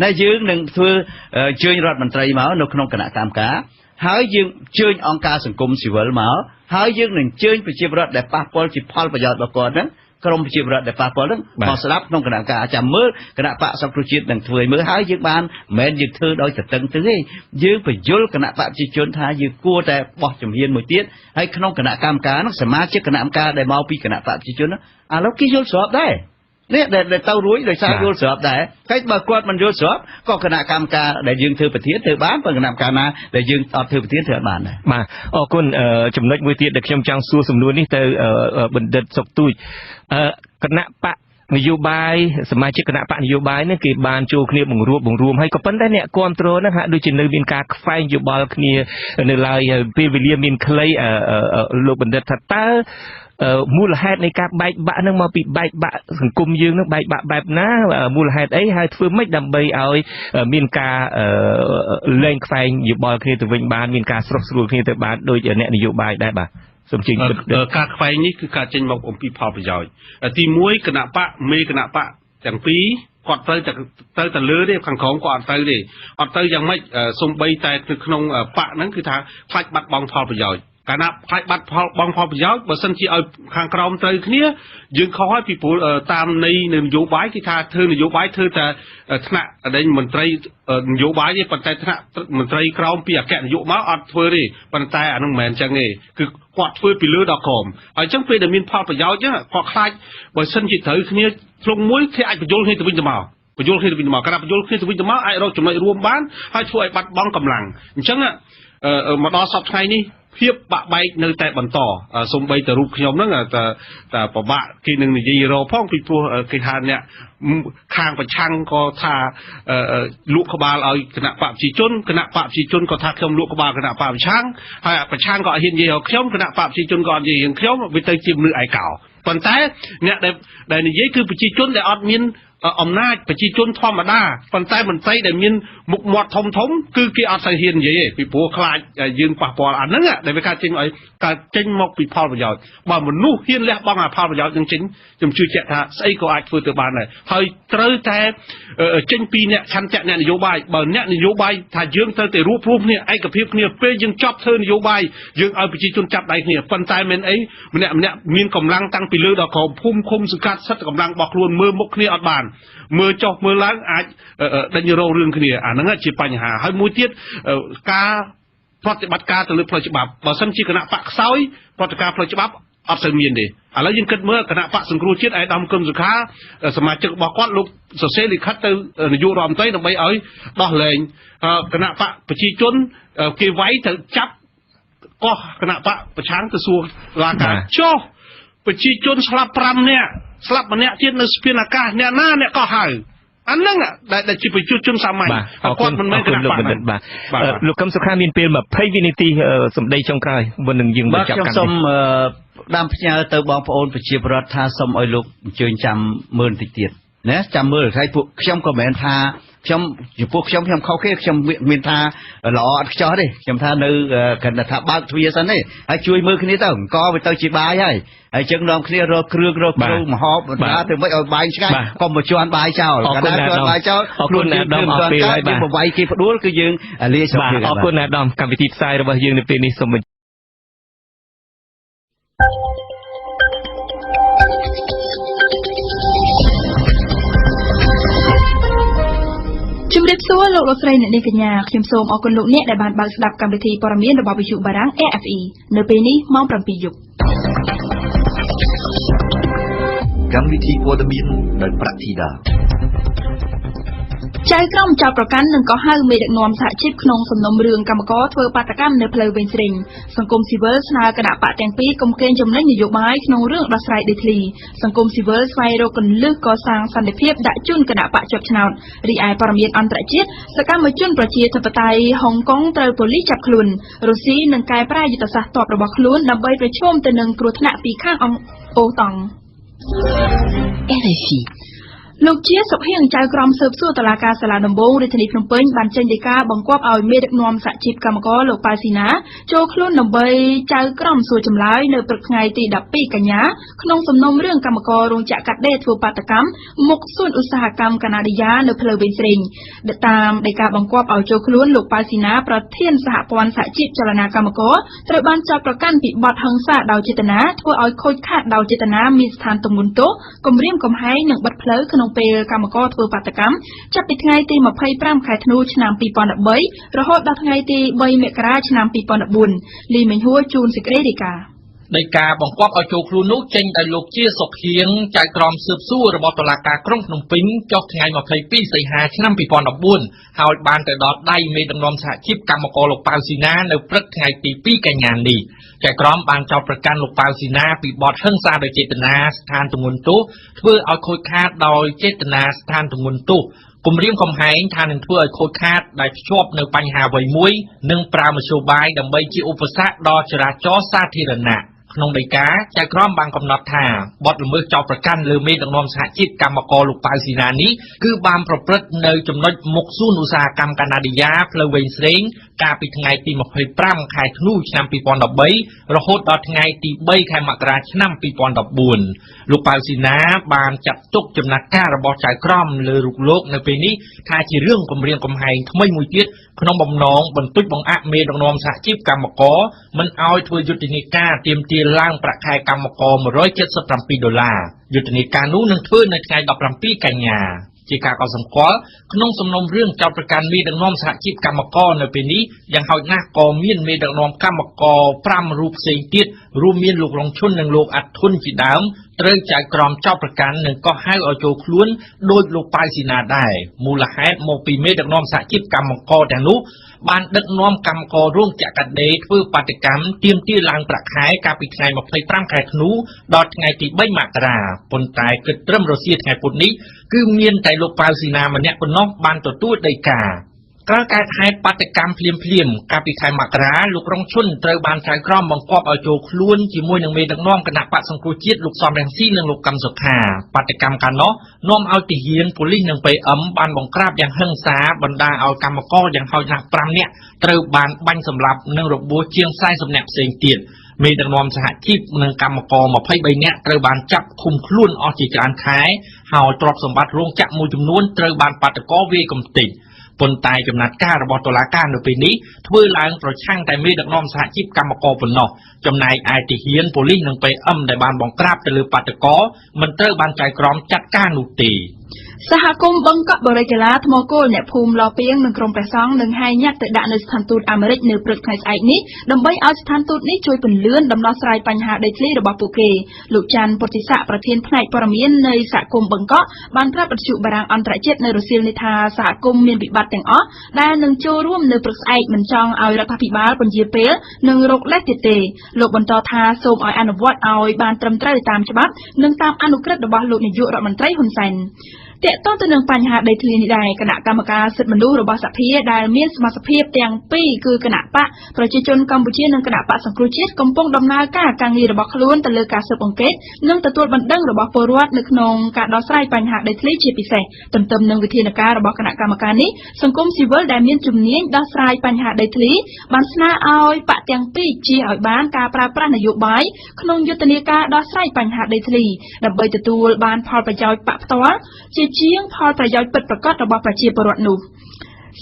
ណាយើងនឹងធ្វើអញ្ជើញរដ្ឋមន្ត្រីមកនៅក្នុងគណៈកម្មការហើយយើងអញ្ជើញអង្គការសង្គមស៊ីវិលមកហើយយើងនឹងអញ្ជើញប្រជាពលរដ្ឋដែលប៉ះពាល់ជាផលប្រយោជន៍របស់គាត់ហ្នឹងក្រុមប្រជាពលរដ្ឋដែលប៉ះពាល់ហ្នឹងមកស្ដាប់ក្នុងគណៈការចាំមើលគណៈបកសង្គ្រោះជាតិនឹងធ្វើឲ្យមើលហើយយើងបានមិនមែនយើងធ្វើដោយតឹងទេយើងបញ្យល់គណៈបកប្រជាជនថាយើងគួរតែបោះជំហានមួយទៀតហើយក្នុងគណៈកម្មការហ្នឹងសមាជិកគណៈកម្មការដែលមកពីគណៈបកប្រជាជនឥឡូវគេយល់ស្របដែរនេះដែលទៅរួចដោយសារយល់ស្របដែរតែបើគាត់មិនយល់ស្របក៏គណៈកម្មការដែលយើងធ្វើប្រធានធ្វើបានបើគណៈកម្មការណាដែលយើងអត់ធ្វើប្រធានធ្វើអត់បានដែរបាទអរគុណចំណុចមួយទៀតដែលខ្ញុំចង់សួរសំណួរនេះទៅបណ្ឌិតសុកទូចគណៈបកនយោបាយសមាជិកគណៈបកនយោបាយហ្នឹងគេបានចូលគ្នាបង្រួបបង្រួមហើយក៏ប៉ុន្តែអ្នកគ្រប់គ្រងហ្នឹងហាក់ដូចជានៅមានការខ្វែងយោបល់គ្នានៅឡើយពេលវេលាមានខ្លីលោកបណ្ឌិតថាតើមូលហេតុនៃការបែកបាក់ហ្នឹងមកពីបែកបាក់សង្គមយើងហ្នឹងបែកបាក់បែបណាមូលហេតុអីហើយធ្វើម៉េចដើម្បីឲ្យមានការលែងខ្វែងយោបល់គ្នាទៅវិញបានមានការស្រុះស្រួលគ្នាទៅបានដូចអ្នកនយោបាយដែរបាទសូមជម្រាបការខ្វែងនេះគឺការចេញមកអំពីផលប្រយោជន៍ទី1គណៈបកមេគណៈបកទាំងពីរគាត់ត្រូវតែលើទេខាងក្រោមគាត់អត់ទៅទេអត់ទៅយ៉ាងម៉េចសំបីតែនៅក្នុងបកហ្នឹងគឺថាខ្លាចបាត់បង់ផលប្រយោជន៍កាលណាខ្លាចបាត់ផលបងផលប្រយោជន៍បើសិនជាឲ្យខាងក្រោមត្រូវគ្នាយើងខុសហើយពីព្រោះតាមន័យនយោបាយគេថាធ្វើនយោបាយធ្វើតែថ្នាក់ដែលមន្ត្រីនយោបាយទេប៉ុន្តែថ្នាក់មន្ត្រីក្រោមពីអគ្គនាយកមកអត់ធ្វើទេប៉ុន្តែអានោះមិនមែនអញ្ចឹងទេគឺគាត់ធ្វើពីលើដល់ក្រោមហើយអញ្ចឹងពេលដែលមានផលប្រយោជន៍គាត់ខ្លាចបើសិនជាត្រូវគ្នាធ្លុងមួយគេអាចបញ្យល់គ្នាទៅវិញទៅមកបញ្យល់គ្នាទៅវិញទៅមកកាលណាបញ្យល់គ្នាទៅវិញទៅមកអាចរកចំណុចរួមបានហើយធ្វើឲ្យបាត់បង់កម្លាំងអញ្ចឹងមកដល់សប្តាហ៍ថ្ងៃនេះភាពបាក់បែកនៅតែបន្តសំបីតែរូបខ្ញុំហ្នឹងតែប្របាក់គេនឹងនិយាយរកផងពីព្រោះគេថាអ្នកខាងប្រឆាំងក៏ថាលក់ក្បាលឲ្យគណៈបកប្រជាជនគណៈបកប្រជាជនក៏ថាខ្ញុំលក់ក្បាលគណៈបកប្រឆាំងហើយប្រឆាំងក៏អត់ហ៊ាននិយាយរកខ្ញុំគណៈបកប្រជាជនក៏អត់និយាយរឿងខ្ញុំវាទៅជាមនុស្សឯកោប៉ុន្តែអ្នកដែលនិយាយគឺប្រជាជនដែលអត់មានអំណាចប្រជាជនធម្មតាប៉ុន្តែមន្ត្រីដែលមានមុខមាត់ធំធំគឺគេអត់សូវហ៊ាននិយាយទេពីព្រោះខ្លាចយើងប៉ះពាល់អាហ្នឹងដែលវាកើតចេញឲ្យកើតចេញមកពីផលប្រយោជន៍បើមនុស្សហ៊ានលះបង់អាផលប្រយោជន៍នឹងចេញខ្ញុំជឿជាក់ថាស្អីក៏អាចធ្វើទៅបានដែរហើយត្រូវតែចេញពីអ្នកឆន្ទៈអ្នកនយោបាយបើអ្នកនយោបាយថាយើងត្រូវតែរួបរួមគ្នាឯកភាពគ្នាពេលយើងចប់ធ្វើនយោបាយយើងឲ្យប្រជាជនចាប់ដៃគ្នាប៉ុន្តែមិនអីម្នាក់ម្នាក់មានកម្លាំងតាំងពីលើដល់ក្រោមភូមិឃុំសង្កាត់សិទ្ធិកម្លាំងរបស់ខ្លួនមើលមុខគ្នាអត់បានមើលចុះមើលឡើងអាចដេញរករឿងគ្នាអាហ្នឹងជាបញ្ហាហើយមួយទៀតការប្រតិបត្តិការទៅលើផ្លូវច្បាប់បើសិនជាគណៈបកខ្សោយប្រតិការផ្លូវច្បាប់អត់សូវមានទេឥឡូវយើងគិតមើលគណៈបកសង្គ្រោះជាតិឯកឧត្តមគឹមសុខាសមាជិករបស់គាត់លោកសរសេរលិខិតទៅនាយករដ្ឋមន្ត្រីដើម្បីឲ្យដោះលែងគណៈបកប្រជាជនគេវាយទៅចាប់កោះគណៈបកប្រឆាំងទៅសួរឡាការចុះប្រជាជនស្លាប់5នាក់ស្លាប់ម្នាក់ទៀតនៅស្ពានអាកាសអ្នកណាអ្នកកោះហៅអាហ្នឹងដែលជាប្រជាជនសាមញ្ញគាត់មិនមែនគណៈបកហ្នឹងបាទលោកកឹមសុខាមានពេល20វិនាទីសម្ដីចុងក្រោយមុននឹងយើងបញ្ចប់កម្មវិធីខ្ញុំសូម ផ្ដាំផ្ញើទៅបងប្អូនប្រជាពលរដ្ឋថាសូមឲ្យលោកអញ្ជើញចាំមើលបន្តិចទៀតណាចាំមើលហើយពួកខ្ញុំក៏មិនមែនថាខ្ញុំចំពោះខ្ញុំខ្ញុំខុសគេខ្ញុំមានថាល្អអត់ខ្ចោះទេខ្ញុំថានៅគ្រាន់តែថាបើកទ្វារសិនទេហើយជួយមើលគ្នាទៅអង្គវាទៅជាបាយហើយហើយចឹងនាំគ្នារកគ្រឿងរកគ្រូមហោបបណ្ដាទៅមិនឲ្យបាយឆ្ងាញ់កុំមកជន់បាយចោលកាលណាជន់បាយចោល ខ្លួនយើងមិនទាន់កើតយើងបវាយគេផ្ដួលគឺយើងលាស្រុកយើងអរគុណណាស់ដំកម្មវិធីផ្សាយរបស់យើងនៅពេលនេះសូម ជំរាបសួរលោកលោកស្រីអ្នកនាងកញ្ញាខ្ញុំសូមអរគុណលោកអ្នកដែលបានបើកស្ដាប់កម្មវិធីព័ត៌មានរបស់វិទ្យុបារាំង AFE នៅពេលនេះម៉ោង7យប់កម្មវិធីព័ត៌មានដោយប្រាក់ធីតា ចៅក្រមចោទប្រកាន់និងក៏ហៅមេដឹកនាំសហជីពក្នុងសំណុំរឿងកម្មករធ្វើបាតុកម្មនៅផ្លូវវ៉េងស្រេងសង្គមស៊ីវិលស្នើគណៈបកទាំងពីរកុំកេងចំណេញនយោបាយក្នុងរឿងដោះស្រាយដីធ្លីសង្គមស៊ីវិលស្វែងរកគន្លឹះកសាងសន្តិភាពដាក់ជូនគណៈបកជាប់ឆ្នោតរីឯព័ត៌មានអន្តរជាតិសកម្មជនប្រជាធិបតេយ្យហុងកុងត្រូវប៉ូលីសចាប់ខ្លួនរុស្ស៊ីនឹងកែប្រែយុទ្ធសាស្ត្រទ័ពរបស់ខ្លួនដើម្បីប្រឈមទៅនឹងគ្រោះថ្នាក់ពីខាងអូតង់ RFI លោកជាសុខហៀងចៅក្រមស៊ើបសួរតុលាការសាលាដំបងរាជធានីភ្នំពេញបានចេញដីកាបង្គាប់ឲ្យមេដឹកនាំសហជីពកម្មករលោកប៉ាស៊ីណាចូលខ្លួនដើម្បីចៅក្រមសួរចម្លើយនៅព្រឹកថ្ងៃទី12កញ្ញាក្នុងសំណុំរឿងកម្មកររោងចក្រកាត់ដេរធ្វើបាតុកម្មមុខសួនឧស្សាហកម្មកាណាឌីយ៉ានៅផ្លូវវ៉េងស្រេងតាមដីកាបង្គាប់ឲ្យចូលខ្លួនលោកប៉ាស៊ីណាប្រធានសហព័ន្ធសហជីពចលនាកម្មករត្រូវបានចោទប្រកាន់ពីបទហិង្សាដោយចេតនាធ្វើឲ្យខូចខាតដោយចេតនាមានស្ថានទម្ងន់ទោសគំរាមកំហែងនិងបិទផ្លូវក្នុងពេលកម្មករធ្វើបាតុកម្មចាប់ពីថ្ងៃទី25ខែធ្នូឆ្នាំ2013រហូតដល់ថ្ងៃទី3មករាឆ្នាំ2014លីមេងហួរជូនសេចក្តីរាយការណ៍ ដីកាបង្គាប់ឲ្យចូលខ្លួននោះចេញដោយលោកជាសុខហៀងចៅក្រមស៊ើបសួររបស់តុលាការក្រុងភ្នំពេញចុះថ្ងៃ22សីហាឆ្នាំ2014ហើយបានទៅដល់ដៃមេដឹកនាំសហជីពកម្មករលោកប៉ៅស៊ីណានៅព្រឹកថ្ងៃទី2កញ្ញានេះចៅក្រមបានចោទប្រកាន់លោកប៉ៅស៊ីណាពីបទហិង្សាដោយចេតនាស្ថានទម្ងន់ទោសធ្វើឲ្យខូចខាតដោយចេតនាស្ថានទម្ងន់ទោសគំរាមកំហែងថានឹងធ្វើឲ្យខូចខាតដែលភ្ជាប់នៅបញ្ហាអ្វីមួយនិងប្រើមធ្យោបាយដើម្បីជាឧបសគ្គដល់ចរាចរណ៍សាធារណៈក្នុងដីកាចៅក្រមបានកំណត់ថាបទល្មើសចោទប្រកាន់លើមេដឹកនាំសហជីពកម្មករលោកប៉ៅស៊ីណានេះគឺបានប្រព្រឹត្តនៅចំណុចមុខសួនឧស្សាហកម្មកាណាឌីយ៉ាផ្លូវវ៉េងស្រេងកាលពីថ្ងៃទី25ខែធ្នូឆ្នាំ2013រហូតដល់ថ្ងៃទី3ខែមករាឆ្នាំ2014លោកប៉ៅស៊ីណាបានចាត់ទុកចំណាត់ការរបស់ចៅក្រមលើរូបលោកនៅពេលនេះថាជារឿងគំរាមកំហែងថ្មីមួយទៀតក្នុងបំណងបន្ទច់បង្អាក់មេដឹកនាំសហជីពកម្មករមិនឲ្យធ្វើយុទ្ធនាការទាមទារឡើងប្រាក់ខែកម្មករ177ដុល្លារយុទ្ធនាការនោះនឹងធ្វើនៅថ្ងៃ17កញ្ញាជាការកត់សម្គាល់ក្នុងសំណុំរឿងចោទប្រកាន់មេដឹកនាំសហជីពកម្មករនៅពេលនេះយ៉ាងហោចណាស់ក៏មានមេដឹកនាំកម្មករ5រូបផ្សេងទៀតរួមមានលោករងឈុននិងលោកអាត់ធុនជាដើមត្រូវចៅក្រមចោទប្រកាន់និងកោះហៅឲ្យចូលខ្លួនដោយលោកប៉ៅស៊ីណាដែរមូលហេតុមកពីមេដឹកនាំសហជីពកម្មករទាំងនោះបានដឹកនាំកម្មកររោងចក្រកាត់ដេរធ្វើបាតុកម្មទាមទារឡើងប្រាក់ខែកាលពីថ្ងៃ25ខែធ្នូដល់ថ្ងៃទី3មករាប៉ុន្តែគិតត្រឹមរសៀលថ្ងៃពុធនេះគឺមានតែលោកប៉ៅស៊ីណាម្នាក់ប៉ុណ្ណោះបានទទួលដីកាក្រោយកើតហេតុបាតុកម្មភ្លាមៗកាលពីខែមករាលោករងឈុនត្រូវបានចៅក្រមបង្គាប់ឲ្យចូលខ្លួនជាមួយនឹងមេដឹកនាំគណៈបកសង្គ្រោះជាតិលោកសំរងស៊ីនិងលោកកឹមសុខាបាតុកម្មកាលនោះនាំឲ្យទាហានប៉ូលីសនិង PM បានបង្ក្រាបយ៉ាងហិង្សាបណ្ដាលឲ្យកម្មករយ៉ាងហោចណាស់5នាក់ត្រូវបានបាញ់សម្លាប់និងរបួសជាង40នាក់ផ្សេងទៀតមេដឹកនាំសហជីពនិងកម្មករ23នាក់ត្រូវបានចាប់ឃុំខ្លួនអស់ជាច្រើនខែហើយទ្រព្យសម្បត្តិរោងចក្រមួយចំនួនត្រូវបានបាតុករវាយកម្ទេចប៉ុន្តែចំណាត់ការរបស់តុលាការនៅពេលនេះធ្វើឡើងប្រឆាំងតែមេដឹកនាំសហជីពកម្មករប៉ុណ្ណោះចំណែកឯទាហានប៉ូលីសនិង PM ដែលបានបង្ក្រាបទៅលើបាតុករមិនត្រូវបានចៅក្រមចាត់ការនោះទេ សហគមន៍បឹងកក់បរិយាកាថ្មគោលអ្នកភូមិឡពាងនិងក្រុមព្រះសង្ឃនឹងហែញត្តិទៅដាក់នៅស្ថានទូតអាមេរិកនៅព្រឹកថ្ងៃស្អែកនេះដើម្បីឲ្យស្ថានទូតនេះជួយពន្លឿនដំណោះស្រាយបញ្ហាដីធ្លីរបស់ពួកគេលោកច័ន្ទពុទ្ធិស័កប្រធានផ្នែកព័ត៌មាននៃសហគមន៍បឹងកក់បានប្រាប់វិទ្យុបារាំងអន្តរជាតិនៅរសៀលនេះថាសហគមន៍មានវិបត្តិទាំងអស់ដែលនឹងចូលរួមនៅព្រឹកស្អែកមិនចង់ឲ្យរដ្ឋាភិបាលពន្យាពេលនិងរកលេសទៀតទេលោកបន្តថាសូមឲ្យអនុវត្តឲ្យបានត្រឹមត្រូវតាមច្បាប់និងតាមអនុក្រឹត្យរបស់លោកនាយករដ្ឋមន្ត្រីហ៊ុនសែន ទាក់ទងទៅនឹងបញ្ហាដីធ្លីនេះដែរ គណៈកម្មការសិទ្ធិមនុស្សរបស់សភាដែលមានសមាសភាពទាំងពីរ គឺគណបក្សប្រជាជនកម្ពុជានិងគណបក្សសង្គ្រោះជាតិ កំពុងដំណើរការការងាររបស់ខ្លួនទៅលើការស៊ើបអង្កេតនិងទទួលបណ្ដឹងរបស់ពលរដ្ឋនៅក្នុងការដោះស្រាយបញ្ហាដីធ្លីជាពិសេស។ ទន្ទឹមនឹងវិធានការរបស់គណៈកម្មការនេះ សង្គមស៊ីវិលដែលមានជំនាញដោះស្រាយបញ្ហាដីធ្លីបានស្នើឲ្យបក្សទាំងពីរជៀសឲ្យបានការប្រើប្រាស់នយោបាយក្នុងយុទ្ធនាការដោះស្រាយបញ្ហាដីធ្លី ដើម្បីទទួលបានផលប្រយោជន៍បក្សផ្ទាល់ជាជាងផលប្រយោជន៍ពិតប្រាកដរបស់ប្រជាពលរដ្ឋនោះ។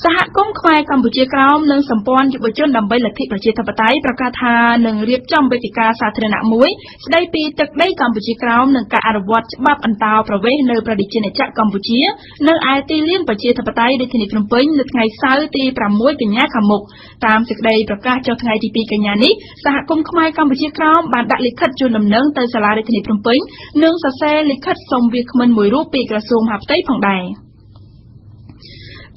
សហគមន៍ខ្មែរកម្ពុជាក្រោមនិងសម្ព័ន្ធយុវជនដើម្បីលទ្ធិប្រជាធិបតេយ្យប្រកាសថា នឹងរៀបចំវេទិកាសាធារណៈមួយស្ដីពីទឹកដីកម្ពុជាក្រោមនិងការអនុវត្តច្បាប់អន្តោប្រវេសន៍នៅព្រះរាជាណាចក្រកម្ពុជា នៅឯទីលានប្រជាធិបតេយ្យរាជធានីភ្នំពេញ នៅថ្ងៃសៅរ៍ទី6កញ្ញាខាងមុខ។ តាមសេចក្តីប្រកាសចុះថ្ងៃទី2កញ្ញានេះ សហគមន៍ខ្មែរកម្ពុជាក្រោមបានដាក់លិខិតជូនដំណឹងទៅសាលារាជធានីភ្នំពេញ និងសរសេរលិខិតសុំវាគ្មិនមួយរូបពីក្រសួងមហាផ្ទៃផងដែរ។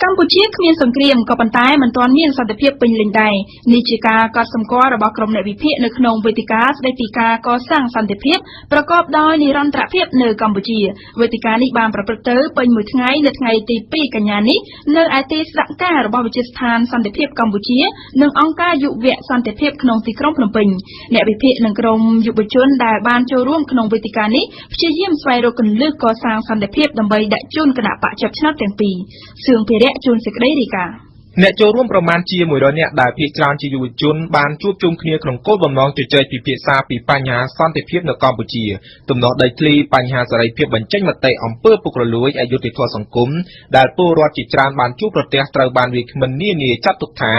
កម្ពុជាគ្មានសង្គ្រាម ក៏ប៉ុន្តែមិនទាន់មានសន្តិភាពពេញលេញដែរ នេះជាការកត់សម្គាល់របស់ក្រុមអ្នកវិភាគនៅក្នុងវេទិកាស្ដីពីការកសាងសន្តិភាពប្រកបដោយនិរន្តរភាពនៅកម្ពុជា។ វេទិកានេះបានប្រព្រឹត្តទៅពេញមួយថ្ងៃនៅថ្ងៃទី2កញ្ញានេះ នៅឯទីស្នាក់ការរបស់វិទ្យាស្ថានសន្តិភាពកម្ពុជា និងអង្គការយុវសន្តិភាពក្នុងទីក្រុងភ្នំពេញ។ អ្នកវិភាគនិងក្រុមយុវជនដែលបានចូលរួមក្នុងវេទិកានេះ ព្យាយាមស្វែងរកគន្លឹះកសាងសន្តិភាពដើម្បីដាក់ជូនគណបក្សជាប់ឆ្នោតទាំងពីរ។ សឿងភិរៈជូនសេចក្តីរាយការណ៍។ អ្នកចូលរួមប្រមាណជា100នាក់ដែលភាគច្រើនជាយុវជនបានជួបជុំគ្នាក្នុងគោលបំណងជជែកពិភាក្សាពីបញ្ហាសន្តិភាពនៅកម្ពុជា ទំនាស់ដីធ្លី បញ្ហាសេរីភាពបញ្ចេញមតិ អំពើពុករលួយ អយុត្តិធម៌សង្គម ដែលពលរដ្ឋជាច្រើនបានជួបប្រទះត្រូវបានវាគ្មិននានាចាត់ទុកថា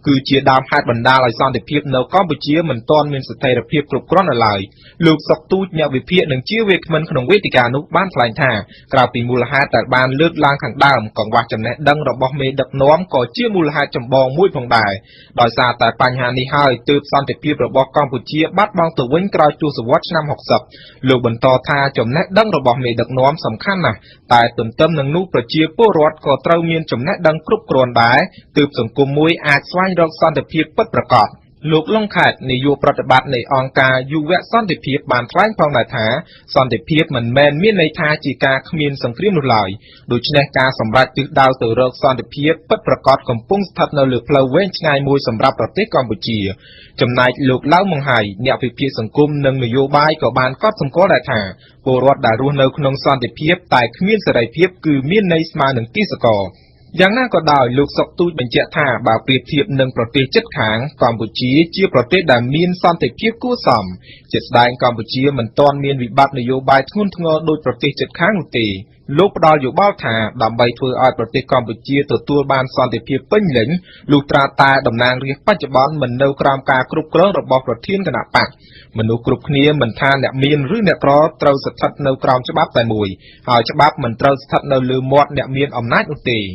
គឺជាដើមហេតុបណ្ដាលឲ្យសន្តិភាពនៅកម្ពុជាមិនទាន់មានស្ថិរភាពគ្រប់គ្រាន់នៅឡើយ។ លោកសុកទូច អ្នកវិភាគនិងជាវាគ្មិនក្នុងវេទិកានោះបានថ្លែងថា ក្រៅពីមូលហេតុដែលបានលើកឡើងខាងដើម កង្វះចំណេះដឹងរបស់មេដឹកនាំក៏ជាមូលហេតុចម្បងមួយផងដែរ។ ដោយសារតែបញ្ហានេះហើយ ទើបសន្តិភាពរបស់កម្ពុជាបាត់បង់ទៅវិញក្រោយទសវត្សរ៍ឆ្នាំ60។ លោកបន្តថា ចំណេះដឹងរបស់មេដឹកនាំសំខាន់ណាស់ តែទន្ទឹមនឹងនោះប្រជាពលរដ្ឋក៏ត្រូវមានចំណេះដឹងគ្រប់គ្រាន់ដែរ ទើបសង្គមមួយអាចស្វែងរកសន្តិភាពពិតប្រាកដ។ លោកលុងខេត នាយកប្រតិបត្តិនៃអង្គការយុវសន្តិភាពបានថ្លែងផងដែរថា សន្តិភាពមិនមែនមានន័យថាជាការគ្មានសង្គ្រាមនោះឡើយ ដូច្នេះការសម្រេចទិសដៅទៅរកសន្តិភាពពិតប្រាកដកំពុងស្ថិតនៅលើផ្លូវវែងឆ្ងាយមួយសម្រាប់ប្រទេសកម្ពុជា។ ចំណែកលោកឡៅម៉ុងហៃ អ្នកវិភាគសង្គមនិងនយោបាយក៏បានកត់សម្គាល់ដែរថា ពលរដ្ឋដែលរស់នៅក្នុងសន្តិភាពតែគ្មានសេរីភាពគឺមានន័យស្មើនឹងទាសករ។ យ៉ាងណាក៏ដោយ លោកសុកទូចបញ្ជាក់ថា បើប្រៀបធៀបនឹងប្រទេសជិតខាង កម្ពុជាជាប្រទេសដែលមានសន្តិភាពគួរសម ជាក់ស្ដែងកម្ពុជាមិនទាន់មានវិបត្តិនយោបាយធ្ងន់ធ្ងរដូចប្រទេសជិតខាងនោះទេ។ លោកផ្ដល់យោបល់ថា ដើម្បីធ្វើឲ្យប្រទេសកម្ពុជាទទួលបានសន្តិភាពពេញលេញ លុះត្រាតែតំណាងរាស្ត្របច្ចុប្បន្នមិននៅក្រោមការគ្រប់គ្រងរបស់ប្រធានគណបក្ស។ មនុស្សគ្រប់គ្នាមិនថាអ្នកមានឬអ្នកក្រត្រូវស្ថិតនៅក្រោមច្បាប់តែមួយ ហើយច្បាប់មិនត្រូវស្ថិតនៅលើមាត់អ្នកមានអំណាចនោះទេ។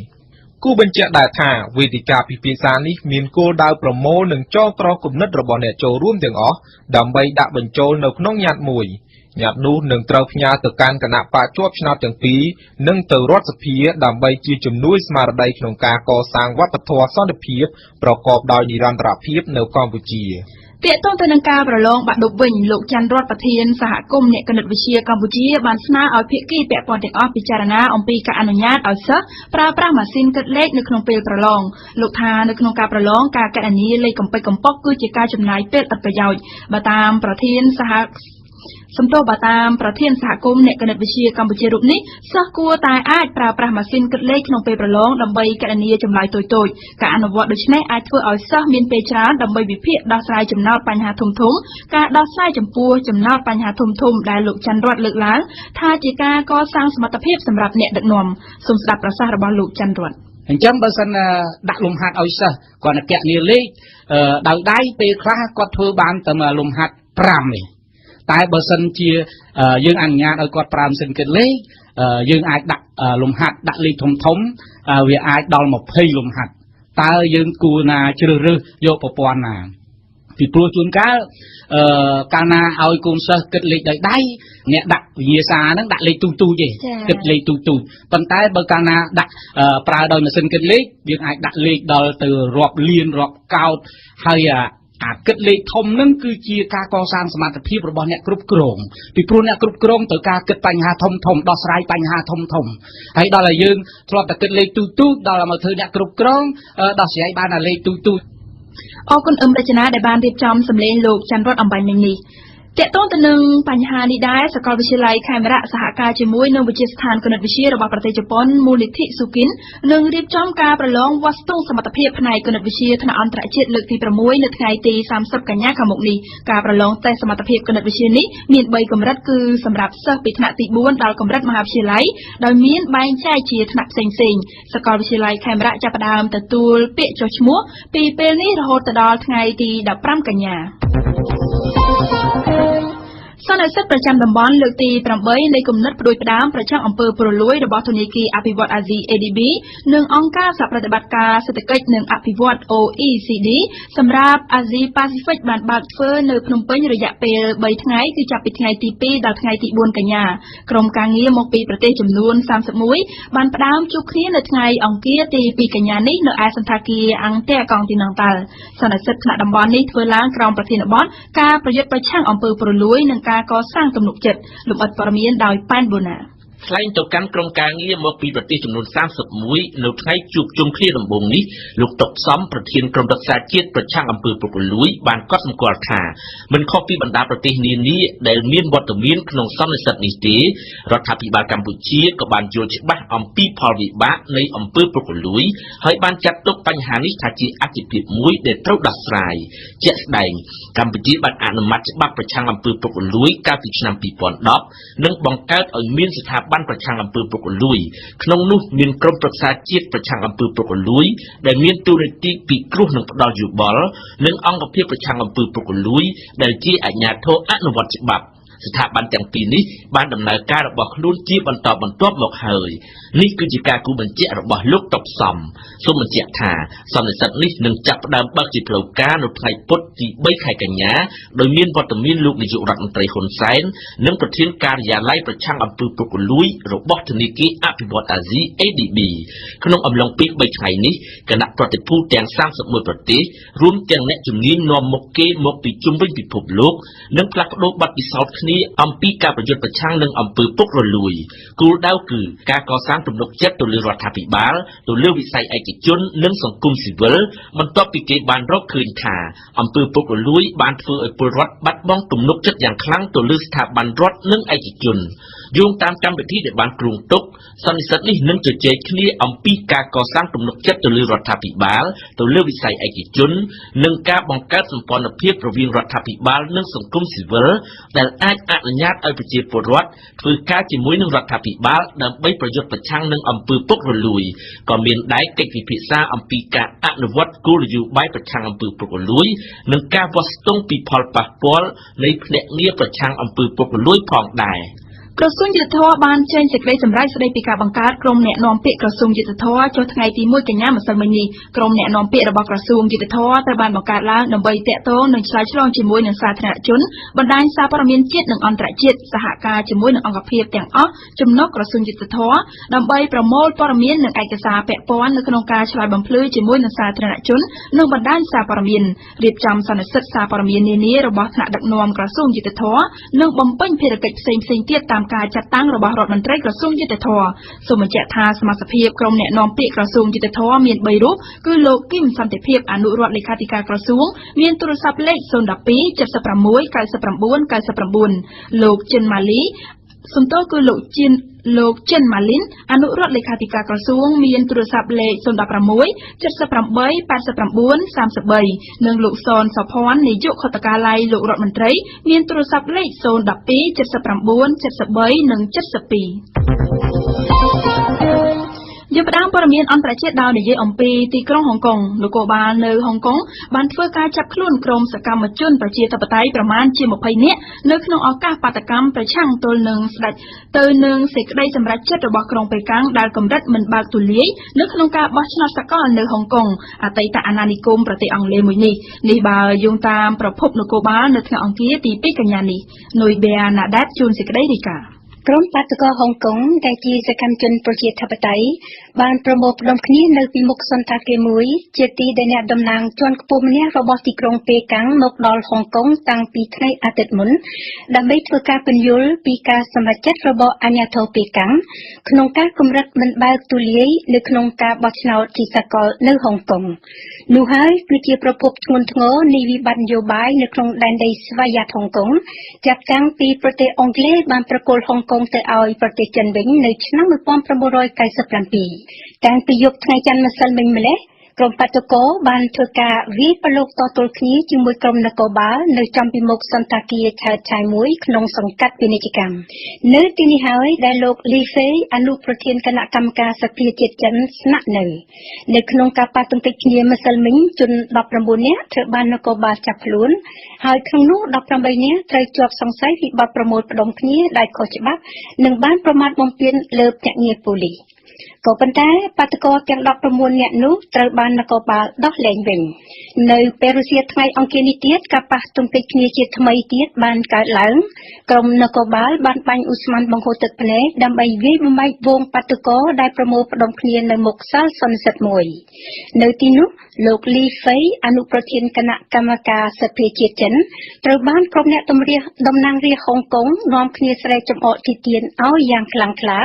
គូបញ្ជាក់ដែរថា វេទិកាពិភាក្សានេះមានគោលដៅប្រមូលនិងចងក្រងគំនិតរបស់អ្នកចូលរួមទាំងអស់ ដើម្បីដាក់បញ្ចូលនៅក្នុងញត្តិមួយ។ ញត្តិនោះនឹងត្រូវផ្ញើទៅកាន់គណបក្សជាប់ឆ្នោតទាំងពីរ និងទៅរដ្ឋសភា ដើម្បីជាជំនួយស្មារតីក្នុងការកសាងវប្បធម៌សន្តិភាពប្រកបដោយនិរន្តរភាពនៅកម្ពុជា។ ទាក់ទងទៅនឹងការប្រឡងបាក់ឌុបវិញ លោកច័ន្ទរត ប្រធានសហគមន៍អ្នកគណិតវិទ្យាកម្ពុជាបានស្នើឲ្យភាគីពាក់ព័ន្ធទាំងអស់ពិចារណាអំពីការអនុញ្ញាតឲ្យសិស្សប្រើប្រាស់ម៉ាស៊ីនគិតលេខនៅក្នុងពេលប្រឡង។ លោកថា នៅក្នុងការប្រឡងការគណនាលេខកំពេចកំប៉ុកគឺជាការចំណាយពេលឥតប្រយោជន៍។ បើតាមប្រធានសហសំទោសបើតាមប្រធានសហគមន៍អ្នកគណិតវិទ្យាកម្ពុជារូបនេះ សិស្សគួរតែអាចប្រើប្រាស់ម៉ាស៊ីនគិតលេខក្នុងពេលប្រឡងដើម្បីគណនាចម្លើយតូចៗ។ ការអនុវត្តដូច្នេះអាចធ្វើឲ្យសិស្សមានពេលច្រើនដើម្បីវិភាគដោះស្រាយចំណោទបញ្ហាធំៗ។ ការដោះស្រាយចំពោះចំណោទបញ្ហាធំៗដែលលោកច័ន្ទរតលើកឡើងថា ជាការកសាងសមត្ថភាពសម្រាប់អ្នកដឹកនាំ។ សូមស្ដាប់ប្រសាសន៍របស់លោកច័ន្ទរត។ អញ្ចឹងបើសិនដាក់លំហាត់ឲ្យសិស្សគាត់គណនាលេខដោយដៃ ពេលខ្លះគាត់ធ្វើបានតែលំហាត់5នេះ តែបើសិនជាយើងអនុញ្ញាតឲ្យគាត់ប្រើម៉ាស៊ីនគិតលេខ យើងអាចដាក់លំហាត់ដាក់លេខធំធំ វាអាចដល់20លំហាត់។ តើយើងគួរណាជ្រើសរើសយកប្រព័ន្ធណា? ពីព្រោះជួនកាលអឺកាលណាឲ្យកូនសិស្សគិតលេខដោយដៃ អ្នកដាក់វិញ្ញាសាហ្នឹងដាក់លេខទូទូទេ គិតលេខទូទូ ប៉ុន្តែបើកាលណាដាក់ប្រើដោយម៉ាស៊ីនគិតលេខ យើងអាចដាក់លេខដល់ទៅរាប់លានរាប់កោតហើយ។ អាគិតលេខធំនឹងគឺជាការកសាងសមត្ថភាពរបស់អ្នកគ្រប់គ្រងពីព្រោះអ្នកគ្រប់គ្រងត្រូវការគិតបញ្ហាធំធំដោះស្រាយបញ្ហាធំធំហើយដល់តែយើងធ្លាប់តែគិតលេខទូទូដល់មកធ្វើអ្នកគ្រប់គ្រងដោះស្រាយបានតែលេខទូទូ អរគុណអឹមរចនាដែលបានរៀបចំសម្លេងលោកច័ន្ទរតអំបញ្ញមិញនេះ ទាក់ទងទៅនឹងបញ្ហានេះដែរ សាកលវិទ្យាល័យខេមរៈសហការជាមួយនឹងវិទ្យាស្ថានគណិតវិទ្យារបស់ប្រទេសជប៉ុនមូលនិធិស៊ូគីននឹងរៀបចំការប្រឡងវាស់ស្ទង់សមត្ថភាពផ្នែកគណិតវិទ្យាថ្នាក់អន្តរជាតិលើកទី6នៅថ្ងៃទី30កញ្ញាខាងមុខនេះ។ ការប្រឡងតេស្តសមត្ថភាពគណិតវិទ្យានេះមាន3កម្រិតគឺសម្រាប់សិស្សពីថ្នាក់ទី4ដល់កម្រិតមហាវិទ្យាល័យដោយមានបែងចែកជាថ្នាក់ផ្សេងៗ។ សាកលវិទ្យាល័យខេមរៈចាប់ផ្ដើមទទួលពាក្យចុះឈ្មោះពីពេលនេះរហូតដល់ថ្ងៃទី15កញ្ញា។ សន្និសីទប្រចាំតំបន់លើកទី8នៃគំនិតផ្ដួចផ្ដើមប្រឆាំងអំពើពុករលួយរបស់ធនាគារអភិវឌ្ឍអាស៊ី ADB និងអង្គការសហប្រតិបត្តិការសេដ្ឋកិច្ចនិងអភិវឌ្ឍ OECD សម្រាប់អាស៊ីប៉ាស៊ីហ្វិកបានបើកធ្វើនៅភ្នំពេញរយៈពេល3ថ្ងៃគឺចាប់ពីថ្ងៃទី2ដល់ថ្ងៃទី4កញ្ញា។ ក្រុមការងារមកពីប្រទេសចំនួន31បានផ្ដើមជួបគ្នានៅថ្ងៃអង្គារទី2កញ្ញានេះនៅឯសណ្ឋាគារអង្គតែកង់ទីណង់តាល់។ សន្និសីទថ្នាក់តំបន់នេះធ្វើឡើងក្រោមប្រធានបទការប្រយុទ្ធប្រឆាំងអំពើពុករលួយនិងការកសាងទំនុកចិត្ត។ លម្អិតព័ត៌មានដោយប៉ែនបូណា។ ថ្លែងទៅកាន់ក្រុមការងារមកពីប្រទេសចំនួន31នៅថ្ងៃជួបជុំគ្នាដំបូងនេះ លោកតុកសំប្រធានក្រុមប្រឹក្សាជាតិប្រឆាំងអំពើពុករលួយបានកត់សម្គាល់ថាមិនខុសពីបណ្ដាប្រទេសនានាដែលមានវត្តមានក្នុងសន្និសីទនេះទេ រដ្ឋាភិបាលកម្ពុជាក៏បានយល់ច្បាស់អំពីផលវិបាកនៃអំពើពុករលួយហើយបានចាត់ទុកបញ្ហានេះថាជាអាទិភាពមួយដែលត្រូវដោះស្រាយ។ ជាក់ស្ដែងកម្ពុជាបានអនុម័តច្បាប់ប្រឆាំងអំពើពុករលួយកាលពីឆ្នាំ2010និងបង្កើតឲ្យមានស្ថាប័នប្រឆាំងអំពើពុករលួយក្នុងនោះមានក្រុមប្រឹក្សាជាតិប្រឆាំងអំពើពុករលួយដែលមានតួនាទីពិគ្រោះនិងផ្ដល់យោបល់និងអង្គភាពប្រឆាំងអំពើពុករលួយដែលជាអាជ្ញាធរអនុវត្តច្បាប់។ ស្ថាប័នទាំងពីរនេះបានដំណើរការរបស់ខ្លួនជាបន្តបន្ទាប់មកហើយនេះគឺជាការគូបញ្ជាក់របស់លោកតុបសំ។ សូមបញ្ជាក់ថាសន្និសីទនេះនឹងចាប់ផ្ដើមបើកជាផ្លូវការនៅថ្ងៃពុធទី3ខែកញ្ញាដោយមានវត្តមានលោកនាយករដ្ឋមន្ត្រីហ៊ុនសែននិងប្រធានការិយាល័យប្រឆាំងអំពើពុករលួយរបស់ធនាគារអភិវឌ្ឍអាស៊ី ADB។ ក្នុងអំឡុងពេល3ថ្ងៃនេះគណៈប្រតិភូទាំង31ប្រទេសរួមទាំងអ្នកជំនាញនាំមុខគេមកពីជុំវិញពិភពលោកនឹងផ្លាស់ប្ដូរបទពិសោធន៍គ្នាអំពីការប្រយុទ្ធប្រឆាំងនឹងអំពើពុករលួយ។ គោលដៅគឺការកសាងទំនុកចិត្តទៅលើរដ្ឋាភិបាលទៅលើវិស័យឯកជននិងសង្គមស៊ីវិលបន្ទាប់ពីគេបានរកឃើញថាអំពើពុករលួយបានធ្វើឲ្យពលរដ្ឋបាត់បង់ទំនុកចិត្តយ៉ាងខ្លាំងទៅលើស្ថាប័នរដ្ឋនិងឯកជន។ យោងតាមកម្មវិធីដែលបានគ្រោងទុកសន្និសីទនេះនឹងជជែកគ្នាអំពីការកសាងទំនុកចិត្តទៅលើរដ្ឋាភិបាលទៅលើវិស័យឯកជននិងការបង្កើតសម្ព័ន្ធភាពរវាងរដ្ឋាភិបាលនិងសង្គមស៊ីវិលដែលអាចអនុញ្ញាតឲ្យប្រជាពលរដ្ឋធ្វើការជាមួយនឹងរដ្ឋាភិបាលដើម្បីប្រយុទ្ធប្រឆាំងនឹងអំពើពុករលួយក៏មានដែរកិច្ចពិភាក្សាអំពីការអនុវត្តគោលនយោបាយប្រឆាំងអំពើពុករលួយនិងការវាស់ស្ទង់ពីផលប៉ះពាល់នៃភ្នាក់ងារប្រឆាំងអំពើពុករលួយផងដែរ។ ក្រសួងយុត្តិធម៌បានចេញសេចក្តីសម្រេចស្តីពីការបង្កើតក្រុមអ្នកនាំពាក្យក្រសួងយុត្តិធម៌ចុះថ្ងៃទី1កញ្ញាម្សិលមិញនេះ។ ក្រុមអ្នកនាំពាក្យរបស់ក្រសួងយុត្តិធម៌ត្រូវបានបង្កើតឡើងដើម្បីទាក់ទងនិងឆ្លើយឆ្លងជាមួយនឹងសាធារណជនបណ្ដាញសារព័ត៌មានជាតិនិងអន្តរជាតិសហការជាមួយនឹងអង្គភាពទាំងអស់ចំណុះក្រសួងយុត្តិធម៌ដើម្បីប្រមូលព័ត៌មាននិងឯកសារពាក់ព័ន្ធនៅក្នុងការឆ្លើយបំភ្លឺជាមួយនឹងសាធារណជននិងបណ្ដាញសារព័ត៌មានរៀបចំសន្និសីទសារព័ត៌មាននានារបស់ថ្នាក់ដឹកនាំក្រសួងយុត្តិធម៌និងបំពេញភារកិច្ចផ្សេងៗទៀតតាមការចាត់តាំងរបស់រដ្ឋមន្ត្រីក្រសួងយុត្តិធម៌។ សូមបញ្ជាក់ថាសមាជិកក្រុមអ្នកនាំពាក្យក្រសួងយុត្តិធម៌មាន3រូបគឺលោកគឹមសន្តិភាពអនុរដ្ឋលេខាធិការក្រសួងមានទូរស័ព្ទលេខ012 76 99 99លោកចិនម៉ាលីសំទោសគឺលោកចិនម៉ាលីនអនុរដ្ឋលេខាធិការក្រសួងមានទូរស័ព្ទលេខ016 78 89 33និងលោកសនសុភ័ណ្ឌនាយកខុទ្ទកាល័យលោករដ្ឋមន្ត្រីមានទូរស័ព្ទលេខ012 79 73និង72។ យើងផ្ដើមព័ត៌មានអន្តរជាតិដោយនិយាយអំពីទីក្រុងហុងកុង។ នគរបាលនៅហុងកុងបានធ្វើការចាប់ខ្លួនក្រុមសកម្មជនប្រជាធិបតេយ្យប្រមាណជា20នាក់នៅក្នុងឱកាសបាតុកម្មប្រឆាំងទល់នឹងស្ដេចទៅនឹងសេចក្តីសម្រេចចិត្តរបស់ក្រុងប៉េកាំងដែលកម្រិតមិនបើកទូលាយនៅក្នុងការបោះឆ្នោតសកលនៅហុងកុងអតីតអាណានិគមប្រទេសអង់គ្លេសមួយនេះ។ នេះបើយោងតាមប្រភពនគរបាលនៅថ្ងៃអង្គារទី2កញ្ញានេះ។ នុយប៊ែណាដេតជួនសេចក្តីរាយការណ៍។ ក្រុមបាតុករហុងកុងដែលជាសកម្មជនប្រជាធិបតេយ្យបានប្រមូលផ្តុំគ្នានៅពីមុខសណ្ឋាគារមួយជាទីដែលអ្នកតំណាងជាន់ខ្ពស់ម្នាក់របស់ទីក្រុងប៉េកាំងមកដល់ហុងកុងតាំងពីថ្ងៃអាទិត្យមុនដើម្បីធ្វើការពន្យល់ពីការសម្រេចចិត្តរបស់អាជ្ញាធរប៉េកាំងក្នុងការកម្រិតមិនបើកទូលាយនៅក្នុងការបោះឆ្នោតជាសកលនៅហុងកុងនោះហើយគឺជាប្រភពធ្ងន់ធ្ងរនៃវិបត្តិនយោបាយនៅក្នុងដែនដីស្វយ័តហុងកុងចាប់តាំងពីប្រទេសអង់គ្លេសបានប្រគល់ហុងកុងទៅឲ្យប្រទេសចិនវិញនៅឆ្នាំ1997តាំងពីយប់ថ្ងៃច័ន្ទម្សិលមិញម្លេះក្រុមបាតុករបានធ្វើការវាយប្រឡូកតទល់គ្នាជាមួយក្រុមនគរបាលនៅចំពីមុខសណ្ឋាគារឆើតឆាយមួយក្នុងសង្កាត់ពាណិជ្ជកម្មនៅទីនេះហើយដែលលោកលីហ្វេអនុប្រធានគណៈកម្មការសភាជាតិចិនស្នាក់នៅនៅក្នុងការប៉ះទង្គិចគ្នាម្សិលមិញជន19នាក់ត្រូវបាននគរបាលចាប់ខ្លួនហើយក្នុងនោះ18នាក់ត្រូវជាប់សង្ស័យពីបទប្រមូលផ្តុំគ្នាដោយខុសច្បាប់និងបានប្រមាថបំពានលើភ្នាក់ងារប៉ូលីសក៏ប៉ុន្តែបាតុករទាំង19នាក់នោះត្រូវបាននគរបាលដោះលែងវិញនៅពេលរសៀលថ្ងៃអង្គារនេះទៀតការប៉ះទង្គិចគ្នាជាថ្មីទៀតបានកើតឡើងក្រុមនគរបាលបានបាញ់ឧស្ម័នបង្ហូរទឹកភ្នែកដើម្បីវាយបំបែកហ្វូងបាតុករដែលប្រមូលផ្តុំគ្នានៅមុខសាលសន្និសីទមួយនៅទីនោះលោកលីហ្វេអនុប្រធានគណៈកម្មការសភាជាតិចិនត្រូវបានក្រុមអ្នកតំណាងរាស្ត្រហុងកុងនាំគ្នាស្រែកចំអកទីទានឲ្យយ៉ាងខ្លាំងក្លា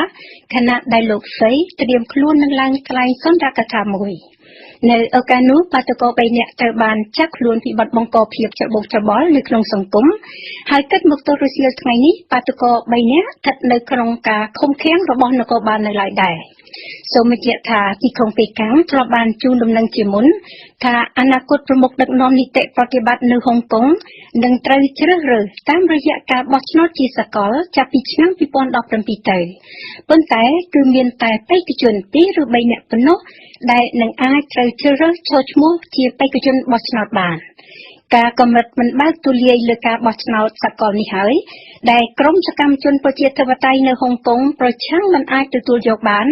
ខណៈដែលលោកហ្វេត្រៀមខ្លួននឹងឡើងថ្លែងសុន្ទរកថាមួយនៅឱកាសនោះបាតុករ3នាក់ត្រូវបានចាប់ខ្លួនពីបទបង្កភាពច្របូកច្របល់នៅក្នុងសង្គមហើយគិតមកទល់រសៀលថ្ងៃនេះបាតុករ3នាក់ស្ថិតនៅក្នុងការឃុំឃាំងរបស់នគរបាលនៅឡើយដែរសូមបញ្ជាក់ថាទីក្រុងប៉េកាំងធ្លាប់បានជូនដំណឹងជាមុនថាអនាគតប្រមុខដឹកនាំនីតិប្រតិបត្តិនៅហុងកុងនឹងត្រូវជ្រើសរើសតាមរយៈការបោះឆ្នោតជាសកលចាប់ពីឆ្នាំ2017ទៅប៉ុន្តែគឺមានតែបេក្ខជន2ឬ3នាក់ប៉ុណ្ណោះដែលនឹងអាចត្រូវជ្រើសរើសចូលឈ្មោះជាបេក្ខជនបោះឆ្នោតបានការកម្រិតមិនបើកទូលាយលើការបោះឆ្នោតសកលនេះហើយដែលក្រុមសកម្មជនប្រជាធិបតេយ្យនៅហុងកុងប្រឆាំងមិនអាចទទួលយកបាន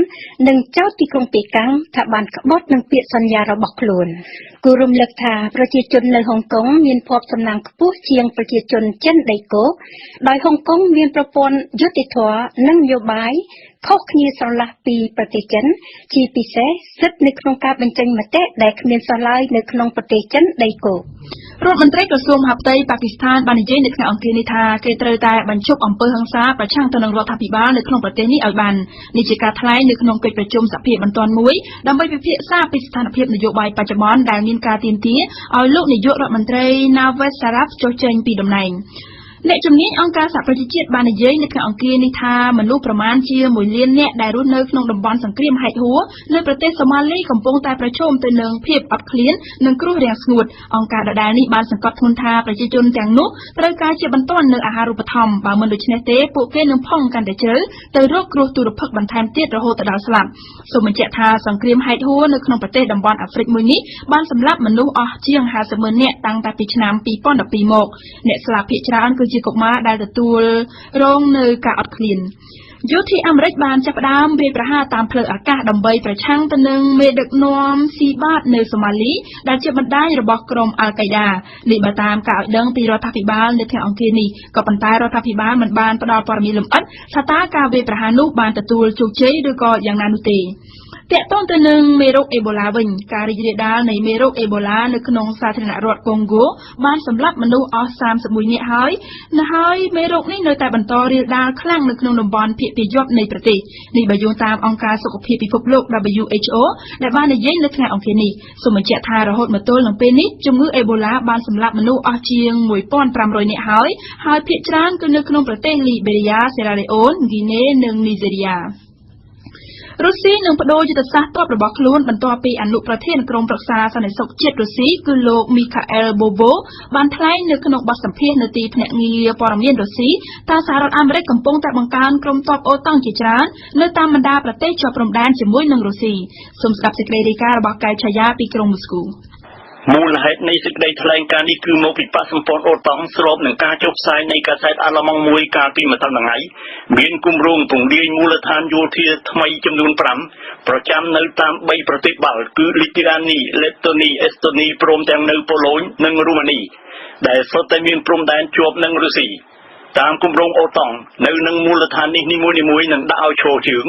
និងចោទទីក្រុងប៉េកាំងថាបានក្បត់នឹងពាក្យសន្យារបស់ខ្លួនគួររំលឹកថាប្រជាជននៅហុងកុងមានភ័ព្វសំណាងខ្ពស់ជាងប្រជាជនចិនដីគោកដោយហុងកុងមានប្រព័ន្ធយុត្តិធម៌និងនយោបាយខុសគ្នាស្រឡះពីប្រទេសចិនជាពិសេសសិទ្ធិនៅក្នុងការបញ្ចេញមតិដែលគ្មានសោះឡើយនៅក្នុងប្រទេសចិនដីគោករដ្ឋមន្ត្រីក្រសួងមហាផ្ទៃប៉ាគីស្ថានបាននិយាយនៅថ្ងៃអង្គារនេះថាគេត្រូវតែបញ្ឈប់អំពើហិង្សាប្រឆាំងទៅនឹងរដ្ឋាភិបាលនៅក្នុងប្រទេសនេះឲ្យបាននេះជាការថ្លែងនៅក្នុងកិច្ចប្រជុំសភាបន្ទាន់មួយដើម្បីពិភាក្សាពីស្ថានភាពនយោបាយបច្ចុប្បន្នដែលមានការទាមទារឲ្យលោកនាយករដ្ឋមន្ត្រី Nawaz Sharif ចុះចេញពីតំណែងអ្នកជំនាញអង្គការសហប្រជាជាតិបាននិយាយនៅថ្ងៃអង្គារនេះថាមនុស្សប្រមាណជា1លាននាក់ដែលរស់នៅក្នុងតំបន់សង្គ្រាមហែកហួរនៅប្រទេសសូម៉ាលីកំពុងតែប្រឈមទៅនឹងភាពអត់ឃ្លាននិងគ្រោះរាំងស្ងួតអង្គការដដែលនេះបានសង្កត់ធ្ងន់ថាប្រជាជនទាំងនោះត្រូវការជាបន្ទាន់នូវអាហារូបត្ថម្ភបើមិនដូច្នេះទេពួកគេនឹងផុងកាន់តែជ្រៅទៅរកគ្រោះទុរភិក្សបន្ថែមទៀតរហូតដល់ស្លាប់សូមបញ្ជាក់ថាសង្គ្រាមហែកហួរនៅក្នុងប្រទេសតំបន់អាហ្វ្រិកមួយនេះបានសម្លាប់មនុស្សអស់ជាង50ម៉ឺននាក់តាំងតែពីឆ្នាំ2012មកអ្នកស្លាប់ភាគច្រើនគឺជាកុមារដែលទទួលរងនៅការអត់ឃ្លានយោធាអាមេរិកបានចាប់ផ្ដើមវាយប្រហារតាមផ្លូវអាកាសដើម្បីប្រឆាំងទៅនឹងមេដឹកនាំស៊ីបាតនៅសូម៉ាលីដែលជាបណ្ដាញរបស់ក្រុមអាល់កៃដានេះបើតាមការឲ្យដឹងពីរដ្ឋាភិបាលនៅថ្ងៃអង្គារនេះក៏ប៉ុន្តែរដ្ឋាភិបាលមិនបានផ្ដល់ព័ត៌មានលម្អិតថាតើការវាយប្រហារនោះបានទទួលជោគជ័យឬក៏យ៉ាងណានោះទេទាក់ទងទៅនឹងមេរោគអេបូឡាវិញការរីករាលដាលនៃមេរោគអេបូឡានៅក្នុងសាធារណរដ្ឋកុងហ្គោបានសម្លាប់មនុស្សអស់31នាក់ហើយហើយមេរោគនេះនៅតែបន្តរាលដាលខ្លាំងនៅក្នុងតំបន់ភាគពាយ័ព្យនៃប្រទេសនេះបើយោងតាមអង្គការសុខភាពពិភពលោក WHO ដែលបាននិយាយនៅថ្ងៃអង្គារនេះសូមបញ្ជាក់ថារហូតមកទល់នឹងពេលនេះជំងឺអេបូឡាបានសម្លាប់មនុស្សអស់ជាង1500នាក់ហើយហើយភាគច្រើនគឺនៅក្នុងប្រទេសលីបេរីយ៉ាសេរ៉ាឡេអូនហ្គីណេនិងនីហ្សេរីយ៉ារុស្ស៊ីនឹងប្ដូរយុទ្ធសាស្ត្រទ័ពរបស់ខ្លួនបន្ទាប់ពីអនុប្រធានក្រុមប្រឹក្សាសន្តិសុខជាតិរុស្ស៊ីគឺលោកមីខាអែលបូវូបានថ្លែងនៅក្នុងបទសម្ភាសន៍នៅទីភ្នាក់ងារព័ត៌មានរុស្ស៊ីថាសហរដ្ឋអាមេរិកកំពុងតែបង្កើនក្រុមទ័ពអូតង់ជាច្រើននៅតាមបណ្ដាប្រទេសជាប់ព្រំដែនជាមួយនឹងរុស្ស៊ីសូមស្ដាប់សេចក្តីរាយការណ៍របស់កែវឆាយាពីក្រុងមូស្គូមូលហេតុនៃសេចក្តីថ្លែងការណ៍នេះគឺមកពីបក្សសម្ព័ន្ធអូតង់ស្របនឹងការចុះផ្សាយនៃកាសែតអាល្លឺម៉ង់មួយកាលពីម្សិលថ្ងៃមានគម្រោងពង្រាយមូលដ្ឋានយោធាថ្មីចំនួន5ប្រចាំនៅតាម3ប្រទេសបាល់គឺលីទូអានីលេតូនីអេស្តូនីព្រមទាំងនៅប៉ូឡូញនិងរូម៉ានីដែលសុទ្ធតែមានព្រំដែនជាប់នឹងរុស្ស៊ី តាមគម្រោងអូតង់នៅនឹងមូលដ្ឋាននេះនីមួយៗនឹងដាក់ឲ្យឈរជើង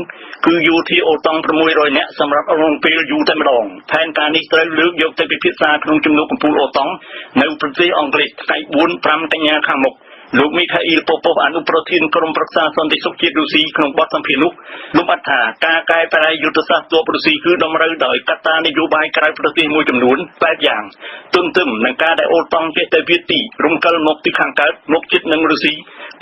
គឺយោធាអូតង់600នាក់សម្រាប់រងពេលយូរតែម្ដងផែនការនេះត្រូវលើកយកទៅពិភាក្សាក្នុងជំនួបកំពូលអូតង់នៅប្រទេសអង់គ្លេសថ្ងៃ4 5កញ្ញាខាងមុខលោកមីខាអ៊ីលប៉ូប៉ូវអនុប្រធានក្រុមប្រឹក្សាសន្តិសុខជាតិរុស្ស៊ីក្នុងបទសម្ភាសន៍នោះលំអិតថាការកែប្រែយុទ្ធសាស្ត្រទ័ពរុស្ស៊ីគឺតម្រូវដោយកត្តានយោបាយក្រៅប្រទេសមួយចំនួនបែបយ៉ាងទន្ទឹមនឹងការដែលអូតង់ចេះតែវាទីរំកិលមកទីខាងកើតមកជិតនឹងរុស្ស៊ី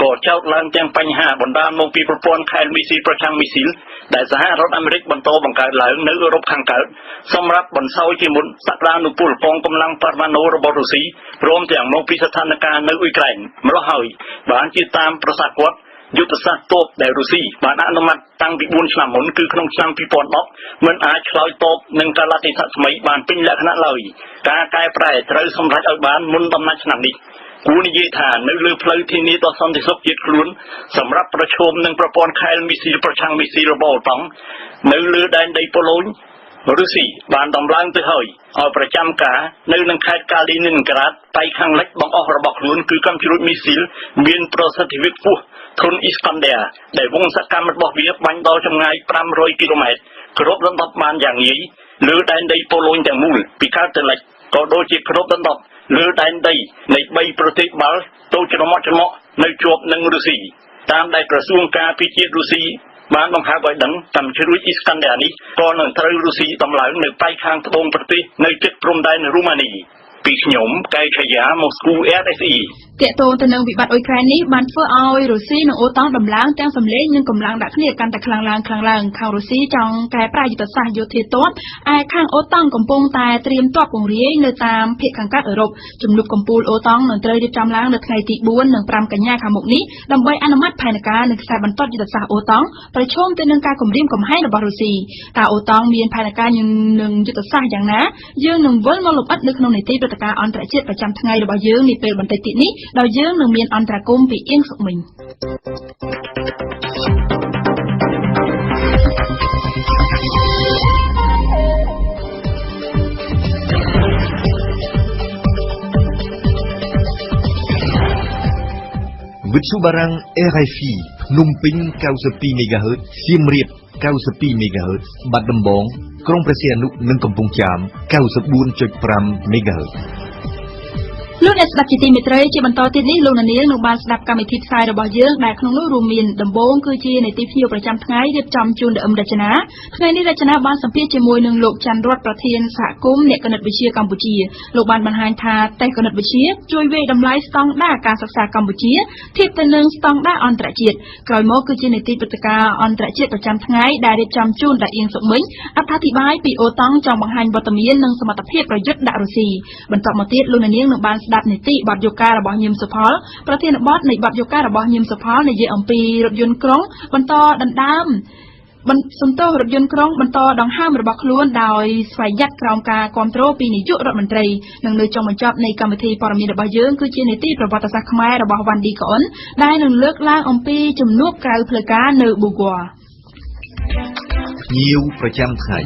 ក៏ចោទឡើងទាំងបញ្ហាបណ្ដាលមកពីប្រព័ន្ធខែលមីស៊ីលប្រឆាំងមីស៊ីលដែលសហរដ្ឋអាមេរិកបន្តបង្កើតឡើងនៅអឺរ៉ុបខាងកើតសម្រាប់បន្សោយជាមុនសក្តានុពលកងកម្លាំងប៉ារ៉ាណូរបស់រុស្ស៊ីព្រមទាំងមកពីស្ថានភាពនៅអ៊ុយក្រែនម្ល៉េះហើយបានជាតាមប្រសាសន៍គាត់យុទ្ធសាស្ត្រទ័ពដែលរុស្ស៊ីបានអនុម័តតាំងពី4ឆ្នាំមុនគឺក្នុងឆ្នាំ2010មិនអាចឆ្លើយតបនឹងកាលៈទេសៈថ្មីបានពេញលក្ខណៈឡើយការកែប្រែត្រូវសម្រេចឲ្យបានមុនដំណាច់ឆ្នាំនេះគួរនិយាយថានៅលើផ្លូវធានាដល់សន្តិសុខជាតិខ្លួនសម្រាប់ប្រឈមនឹងប្រព័ន្ធខែលមីស៊ីលប្រឆាំងមីស៊ីលរបស់អូតង់នៅលើដែនដីប៉ូឡូញរុស្ស៊ីបានដំឡើងទៅហើយឲ្យប្រចាំការនៅនឹងខេត្តកាលីនីនក្រាតប៉ៃខាងលិចបង្អស់របស់ខ្លួនគឺកាំជ្រួចមីស៊ីលមានប្រសិទ្ធភាពខ្ពស់ធុនអ៊ីស្កង់ឌែដែលវងសកម្មរបស់វាបាញ់ដល់ចម្ងាយ500គីឡូម៉ែត្រគ្របដណ្ដប់បានយ៉ាងងាយលើដែនដីប៉ូឡូញទាំងមូលពីកើតទៅលិចក៏ដូចជាគ្របដណ្ដប់លើដែនដីនៃ3ប្រទេសបាល់តូចច្រមុះនៅជាប់នឹងរុស្ស៊ីតាមដែលក្រសួងការពារជាតិរុស្ស៊ីបានបង្ហើបឲ្យដឹងតាមជ្រួចអ៊ីស្កង់ឌែនេះក៏នឹងត្រូវរុស្ស៊ីដំឡើងនៅប៉ែកខាងត្បូងប្រទេសនៅជិតព្រំដែនរូម៉ានីពីខ្ញុំកែឆាយាមូស្គូ RFI ទាក់ទងទៅនឹងវិបត្តិអ៊ុយក្រែននេះបានធ្វើឲ្យរុស្ស៊ីនិងអូតង់ដំឡើងទាំងសម្លេងនិងកម្លាំងដាក់គ្នាកាន់តែខ្លាំងឡើងខាងរុស្ស៊ីចង់កែប្រែយុទ្ធសាស្ត្រយោធាទ័ពឯខាងអូតង់កំពុងតែត្រៀមទ័ពពង្រាយនៅតាមភាគខាងកើតអឺរ៉ុបជំនួបកំពូលអូតង់នឹងត្រូវរៀបចំឡើងនៅថ្ងៃទី4និង5កញ្ញាខាងមុខនេះដើម្បីអនុម័តផែនការនិងខ្សែបន្ទាត់យុទ្ធសាស្ត្រអូតង់ប្រឈមទៅនឹងការគំរាមកំហែងរបស់រុស្ស៊ីតើអូតង់មានផែនការនិងយុទ្ធសាស្ត្រយ៉ាងណាយើងនឹងវិលមកលម្អិតនៅក្នុងនីតិព្រឹត្តិការណ៍អន្តរជាតិប្រចាំថ្ងៃរបស់យើងនាពេលបន្តិចទៀតនេះដោយយើងនឹងមានអន្តរាគមន៍ពីអៀងសុមីងវិទ្យុបារាំង RFI ភ្នំពេញ92 MHz សៀមរាប92 MHz បាត់ដំបងក្រុងព្រះសីហនុនិងកំពង់ចាម 94.5 MHz លោកអ្នកស្ដាប់ជាទីមេត្រីជាបន្តទៀតនេះលោកអ្នកនាងនឹងបានស្ដាប់កម្មវិធីផ្សាយរបស់យើងដែលក្នុងនោះរួមមានដំបូងគឺជានីតិភ្ញៀវប្រចាំថ្ងៃរៀបចំជូនដល់អឹមរចនាថ្ងៃនេះរចនាបានសម្ភាសជាមួយនឹងលោកច័ន្ទរតប្រធានសហគមន៍អ្នកគណិតវិទ្យាកម្ពុជាលោកបានបង្ហាញថាតេស្តគណិតវិទ្យាជួយវាយតម្លៃស្តង់ដារការសិក្សាកម្ពុជាធៀបទៅនឹងស្តង់ដារអន្តរជាតិក្រោយមកគឺជានីតិព្រឹត្តិការណ៍អន្តរជាតិប្រចាំថ្ងៃដែលរៀបចំជូនដល់អៀងសុមីងអត្ថាធិប្បាយពីអូតង់ចង់បង្ហាញវត្តមាននិងសមត្ថភាពប្រយុទ្ធដាក់រុស្ស៊ីបន្តមកទៀតលោកអ្នកនាងនឹងបានស្ដាប់នីតិបទយោការរបស់ញឹមសុផលប្រធានបទនៃបទយោការរបស់ញឹមសុផលនិយាយអំពីរថយន្តក្រុងបន្តដណ្ដើមសំទោសរថយន្តក្រុងបន្តដង្ហើមរបស់ខ្លួនដោយស្វយ័តក្រោមការគាំទ្រពីនាយករដ្ឋមន្ត្រីនិងនៅចុងបញ្ចប់នៃកម្មវិធីព័ត៌មានរបស់យើងគឺជានីតិប្រវត្តិសាស្ត្រខ្មែររបស់វ៉ាន់ឌីកអុនដែលនឹងលើកឡើងអំពីជំនួបក្រៅផ្លូវការនៅប៊ូហ្គ័រភ្ញៀវប្រចាំថ្ងៃ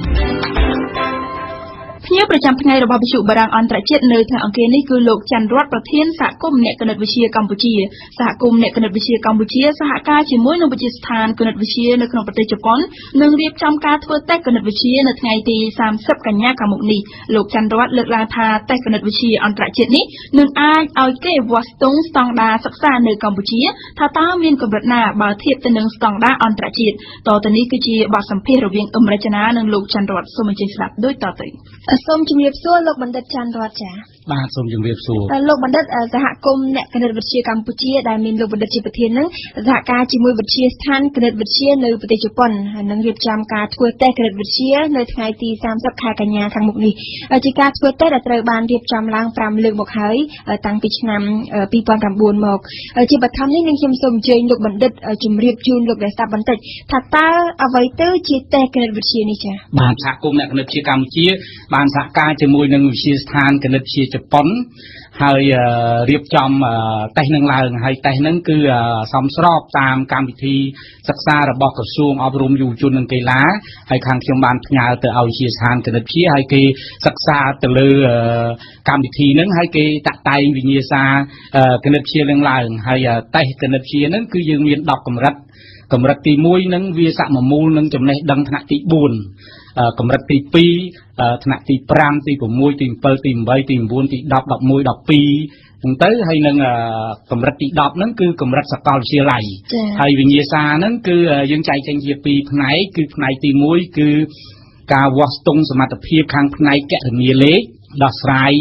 ភ្ញៀវប្រចាំថ្ងៃរបស់វិទ្យុបារាំងអន្តរជាតិនៅថ្ងៃអង្គារនេះគឺលោកច័ន្ទរតប្រធានសហគមន៍អ្នកគណិតវិទ្យាកម្ពុជាសហគមន៍អ្នកគណិតវិទ្យាកម្ពុជាសហការជាមួយនឹងវិទ្យាស្ថានគណិតវិទ្យានៅក្នុងប្រទេសជប៉ុននឹងរៀបចំការធ្វើតេស្តគណិតវិទ្យានៅថ្ងៃទី30កញ្ញាខាងមុខនេះលោកច័ន្ទរតលើកឡើងថាតេស្តគណិតវិទ្យាអន្តរជាតិនេះនឹងអាចឲ្យគេវាស់ស្ទង់ស្តង់ដារសិក្សានៅកម្ពុជាថាតើមានកម្រិតណាបើធៀបទៅនឹងស្តង់ដារអន្តរជាតិតទៅនេះគឺជាបទសម្ភាសន៍រវាងអឹមរចនានិងលោកច័ន្ទរតសូមអញ្ជើញស្ដាប់ដូចតទៅសូមជម្រាបសួរលោកបណ្ឌិតច័ន្ទរតចា៎បាទសូមជម្រាបសួរលោកបណ្ឌិតសហគមន៍អ្នកគណិតវិទ្យាកម្ពុជាដែលមានលោកបណ្ឌិតជាប្រធាននឹងសហការជាមួយវិទ្យាស្ថានគណិតវិទ្យានៅប្រទេសជប៉ុនហើយនឹងរៀបចំការធ្វើតេស្តគណិតវិទ្យានៅថ្ងៃទី30ខែកញ្ញាខាងមុខនេះជាការធ្វើតេស្តដែលត្រូវបានរៀបចំឡើង5លើកមកហើយតាំងពីឆ្នាំ2009មកជាបឋមនេះនឹងខ្ញុំសូមអញ្ជើញលោកបណ្ឌិតជម្រាបជូនលោកអ្នកស្ដាប់បន្តិចថាតើអ្វីទៅជាតេស្តគណិតវិទ្យានេះចា៎បាទសហគមន៍អ្នកគណិតវិទ្យាកម្ពុជាបានសហការជាមួយនឹងវិទ្យាស្ថានគណិតវិទ្យាជប៉ុន ហើយរៀបចំតេស្តនឹងឡើង ហើយតេស្តនឹងគឺសមស្របតាមកម្មវិធីសិក្សារបស់ក្រសួងអប់រំយុវជននិងកីឡា ហើយខាងខ្ញុំបានផ្ញើទៅឲ្យជាស្ថានគណិតវិទ្យា ហើយគេសិក្សាទៅលើកម្មវិធីហ្នឹង ហើយគេតាក់តែងវិញ្ញាសាគណិតវិទ្យានឹងឡើង។ ហើយតេស្តគណិតវិទ្យាហ្នឹងគឺយើងមាន10កម្រិត។ កម្រិតទី1នឹងវាសមមូលនឹងចំណេះដឹងថ្នាក់ទី4 កម្រិតទី2 ថ្នាក់ទី5 ទី6 ទី7 ទី8 ទី9 ទី10 11 12ហ្នឹងទៅ ហើយនឹងកម្រិតទី10ហ្នឹងគឺកម្រិតសាកលវិទ្យាល័យ។ ហើយវិញ្ញាសាហ្នឹងគឺយើងចែកចេញជាពីរផ្នែក គឺផ្នែកទី1គឺការវាស់ស្ទង់សមត្ថភាពខាងផ្នែកគណនាលេខ ដោះស្រាយ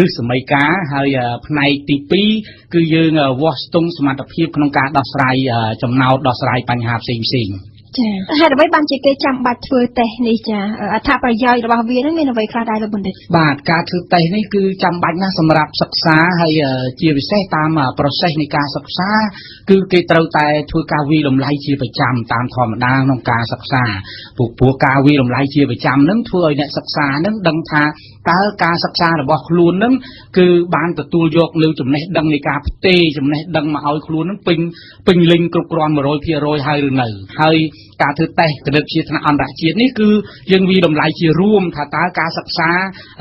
ឬសមីការ ហើយផ្នែកទី2គឺយើងវាស់ស្ទង់សមត្ថភាពក្នុងការដោះស្រាយចំណោទ ដោះស្រាយបញ្ហាផ្សេងផ្សេង។ ចា ហេតុអ្វីបានជាគេចាំបាច់ធ្វើតេស្តនេះ? ចា អត្ថប្រយោជន៍របស់វានឹងមានអ្វីខ្លះដែរលោកបណ្ឌិត? បាទ ការធ្វើតេស្តនេះគឺចាំបាច់ណាស់សម្រាប់សិក្សា ហើយជាពិសេសតាម process នៃការសិក្សា គឺគេត្រូវតែធ្វើការវិតម្លៃជាប្រចាំតាមធម្មតាក្នុងការសិក្សា ព្រោះការវិតម្លៃជាប្រចាំនឹងធ្វើឲ្យអ្នកសិក្សានឹងដឹងថា តើការសិក្សារបស់ខ្លួននឹងគឺបានទទួលយកនៅចំណេះដឹងនៃការផ្ទេរចំណេះដឹងមកឲ្យខ្លួននឹងពេញលេញគ្រប់គ្រាន់100%ហើយឬនៅ។ ហើយការធ្វើតេស្តគណិតវិទ្យាថ្នាក់អន្តរជាតិនេះ គឺយើងវិតម្លៃជារួមថា តើការសិក្សា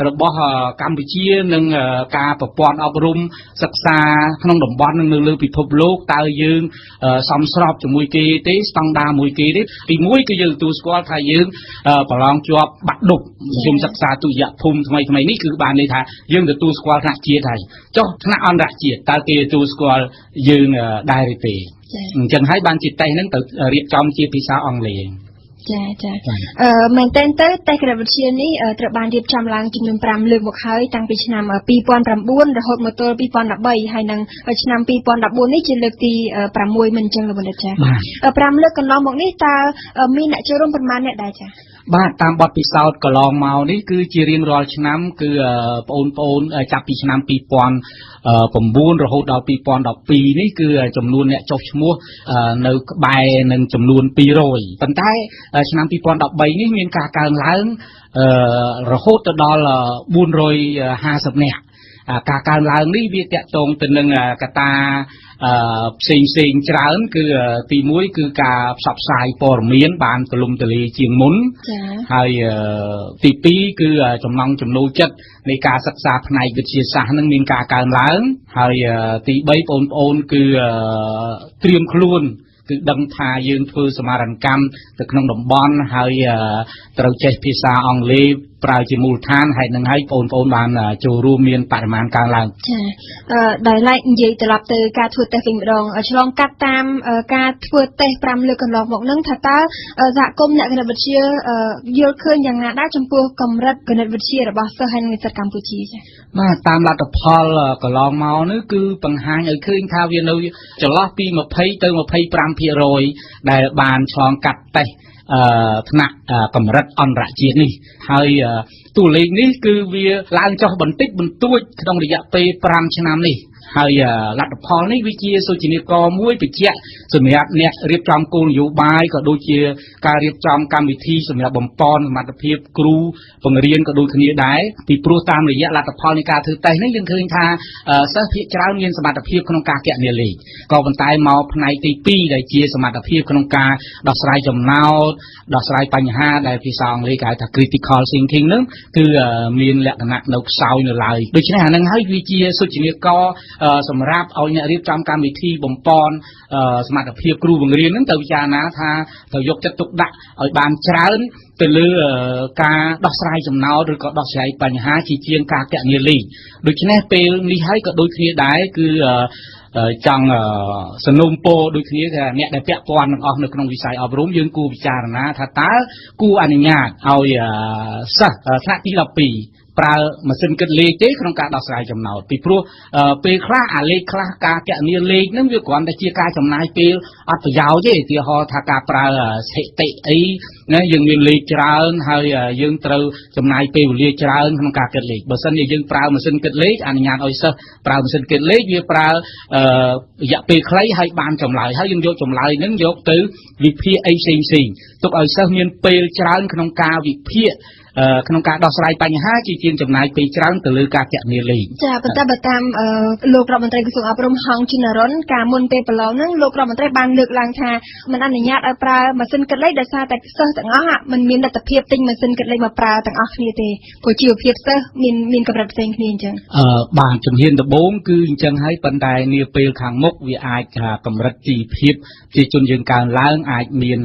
របស់កម្ពុជានិងការប្រព័ន្ធអប់រំសិក្សាក្នុងតំបន់និងនៅលើពិភពលោក តើយើងសមស្របជាមួយគេទេ ស្តង់ដារមួយគេទេ? ទីមួយគឺយើងទទួលស្គាល់ថាយើងប្រឡងជាប់បាក់ឌុបខ្ញុំសិក្សាទុតិយភូមិថ្មីថ្មីនេះ គឺបានន័យថាយើងទទួលស្គាល់ថ្នាក់ជាតិហើយ ចុះថ្នាក់អន្តរជាតិតើគេទទួលស្គាល់យើងដែរឬទេ? អញ្ចឹងហើយបានជាតេស្តហ្នឹងទៅរៀបចំជាភាសាអង់គ្លេស។ ចា អឺមែនតើទៅ តេស្តគណិតវិទ្យានេះត្រូវបានរៀបចំឡើងចំនួន5លើកមកហើយ តាំងពីឆ្នាំ2009រហូតមកទល់2013 ហើយនិងឆ្នាំ2014នេះជាលើកទី6 មិនអញ្ចឹងលោកបណ្ឌិត? ចា 5លើកកន្លងមកនេះ តើមានអ្នកចូលរួមប្រមាណអ្នកដែរ? ចា បាទ តាមបទពិសោធន៍កន្លងមកនេះ គឺជារៀងរាល់ឆ្នាំ គឺបងប្អូនចាប់ពីឆ្នាំ2009រហូតដល់2012នេះ គឺចំនួនអ្នកចុះឈ្មោះនៅក្បែរនឹងចំនួន200 ប៉ុន្តែឆ្នាំ2013នេះមានការកើនឡើងរហូតទៅដល់450នាក់។ ការកើនឡើងនេះវាតកតងទៅនឹងកត្តាផ្សេងផ្សេងច្រើន គឺទី1គឺការផ្សព្វផ្សាយព័ត៌មានបានទូលំទូលាយជាងមុន ហើយទី2គឺចំណង់ចំណូលចិត្តនៃការសិក្សាផ្នែកវិទ្យាសាស្ត្រនឹងមានការកើនឡើង ហើយទី3បងប្អូនគឺត្រៀមខ្លួន គឺដឹងថាយើងធ្វើសមារណកម្មទៅក្នុងតំបន់ ហើយត្រូវចេះភាសាអង់គ្លេសប្រើជាមូលដ្ឋាន ហើយនឹងឲ្យបងប្អូនបានចូលរួមមានបរិមាណកើនឡើង។ ចា ដោយឡែកនិយាយត្រឡប់ទៅការធ្វើតេស្តវិញម្ដង ឆ្លងកាត់តាមការធ្វើតេស្ត5លើកកន្លងមកនឹង ថាតើសហគមន៍អ្នកគណិតវិទ្យាយល់ឃើញយ៉ាងណាដែរចំពោះកម្រិតគណិតវិទ្យារបស់សិស្សហើយនិងនិស្សិតកម្ពុជា? ចា បាទ តាមលទ្ធផលកន្លងមកនេះ គឺបង្ហាញឲ្យឃើញថាវានៅចន្លោះពី20ទៅ25%ដែលបានឆ្លងកាត់តេស្តថ្នាក់កម្រិតអន្តរជាតិនេះ ហើយតួលេខនេះគឺវាឡើងចុះបន្តិចបន្តួចក្នុងរយៈពេល5ឆ្នាំនេះ។ ហើយលទ្ធផលនេះវាជាសូចនាករមួយបញ្ជាក់សម្រាប់អ្នករៀបចំគោលនយោបាយ ក៏ដូចជាការរៀបចំកម្មវិធីសម្រាប់បំប៉នសមត្ថភាពគ្រូបង្រៀនក៏ដូចគ្នាដែរ ពីព្រោះតាមរយៈលទ្ធផលនៃការធ្វើតេស្តនេះ យើងឃើញថាសិស្សភាគច្រើនមានសមត្ថភាពក្នុងការគណនាលេខ ក៏ប៉ុន្តែមកផ្នែកទី2ដែលជាសមត្ថភាពក្នុងការដោះស្រាយចំណោទ ដោះស្រាយបញ្ហា ដែលភាសាអង់គ្លេសគេហៅថា critical thinking ហ្នឹង គឺមានលក្ខណៈនៅខ្សោយនៅឡើយ។ ដូច្នេះអានឹងហើយវាជាសូចនាករសម្រាប់ឲ្យអ្នករៀបចំកម្មវិធីបំប៉នសមត្ថភាពគ្រូបង្រៀនហ្នឹងទៅពិចារណាថាត្រូវយកចិត្តទុកដាក់ឲ្យបានច្រើនទៅលើការដោះស្រាយចំណោទ ឬក៏ដោះស្រាយបញ្ហា ជាជាងការគណនាលេខ។ ដូច្នេះពេលនេះហើយក៏ដូចគ្នាដែរ គឺចង់សនំពោដូចគ្នាថា អ្នកដែលពាក់ព័ន្ធទាំងអស់នៅក្នុងវិស័យអប់រំ យើងគួរពិចារណាថា តើគួរអនុញ្ញាតឲ្យសិស្សថ្នាក់ទី12ប្រើម៉ាស៊ីនគិតលេខទេក្នុងការដោះស្រាយចំណោទ? ពីព្រោះពេលខ្លះអាលេខខ្លះ ការកណនាលេខហ្នឹងវាគ្រាន់តែជាការចំណាយពេលអត់ប្រយោជន៍ទេ ឧទាហរណ៍ថាការប្រើស្ថិតិអី ណាយើងមានលេខច្រើនហើយយើងត្រូវចំណាយពេលវេលាច្រើនក្នុងការគិតលេខបើសិនជាយើងប្រើម៉ាស៊ីនគិតលេខអនុញ្ញាតឲ្យសិស្សប្រើម៉ាស៊ីនគិតលេខវាប្រើរយៈពេលខ្លីហើយបានចម្លើយហើយយើងយកចម្លើយហ្នឹងយកទៅវិភាគអីផ្សេងៗទុកឲ្យសិស្សមានពេលច្រើនក្នុងការវិភាគក្នុងការដោះស្រាយបញ្ហាជាជាងចំណាយពេលច្រើនទៅលើការគណនាលេខចាប៉ុន្តែបើតាមលោករដ្ឋមន្ត្រីក្រសួងអប់រំហងជិនរុនការមុនពេលប្រឡងហ្នឹងលោករដ្ឋមន្ត្រីបានលើកឡើងថាមិនអនុញ្ញាតឲ្យប្រើម៉ាស៊ីនគិតលេខដោយសារតែសិស្សទាំងអស់មិនមានលទ្ធភាពទិញម៉ាស៊ីនគិតលេខមកប្រើទាំងអស់គ្នាទេព្រោះជីវភាពសិស្សមានកម្រិតផ្សេងគ្នាអញ្ចឹងបាទជំហានដំបូងគឺអញ្ចឹងហើយប៉ុន្តែនាពេលខាងមុខវាអាចកម្រិតជីវភាពប្រជាជនយើងកើនឡើងអាចមាន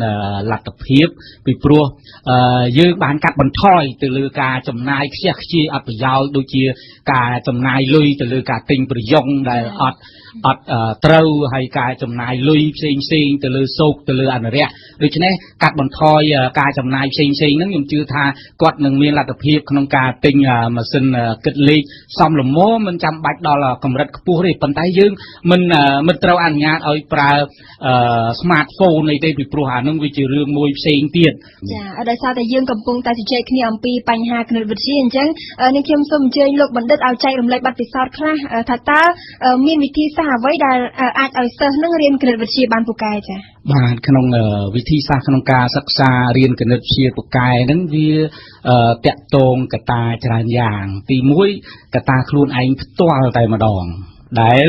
លទ្ធភាពពីព្រោះយើងបានកាត់បន្ថយទៅលើការចំណាយខ្ជះខ្ជាយអត់ប្រយោជន៍ដូចជាការចំណាយលុយទៅលើការទិញប្រយ៉ងដែលអត់ត្រូវហើយការចំណាយលុយផ្សេងផ្សេងទៅលើសោកទៅលើអនុរិយដូច្នេះកាត់បន្ថយការចំណាយផ្សេងផ្សេងហ្នឹងខ្ញុំជឿថាគាត់នឹងមានលទ្ធភាពក្នុងការទិញម៉ាស៊ីនគិតលេខសមល្មមមិនចាំបាច់ដល់កម្រិតខ្ពស់ទេប៉ុន្តែយើងមិនត្រូវអនុញ្ញាតឲ្យប្រើ smartphone អីទេពីព្រោះអានឹងវាជារឿងមួយផ្សេងទៀតចាដោយសារតែយើងកំពុងតែជជែកគ្នាអំពីបញ្ហាគណិតវិទ្យាអញ្ចឹងនេះខ្ញុំសូមអញ្ជើញលោកបណ្ឌិតឲ្យចែករំលែកបទពិសោធន៍ខ្លះថាតើមានវិធីសាស្ត្រអ្វីដែលអាចឲ្យសិស្សនឹងរៀនគណិតវិទ្យាបានពូកែចាបាទក្នុងវិធីសាស្ត្រក្នុងការសិក្សារៀនគណិតវិទ្យាពូកែហ្នឹងវាតាក់ទងកត្តាច្រើនយ៉ាងទី1កត្តាខ្លួនឯងផ្ទាល់តែម្ដងដែល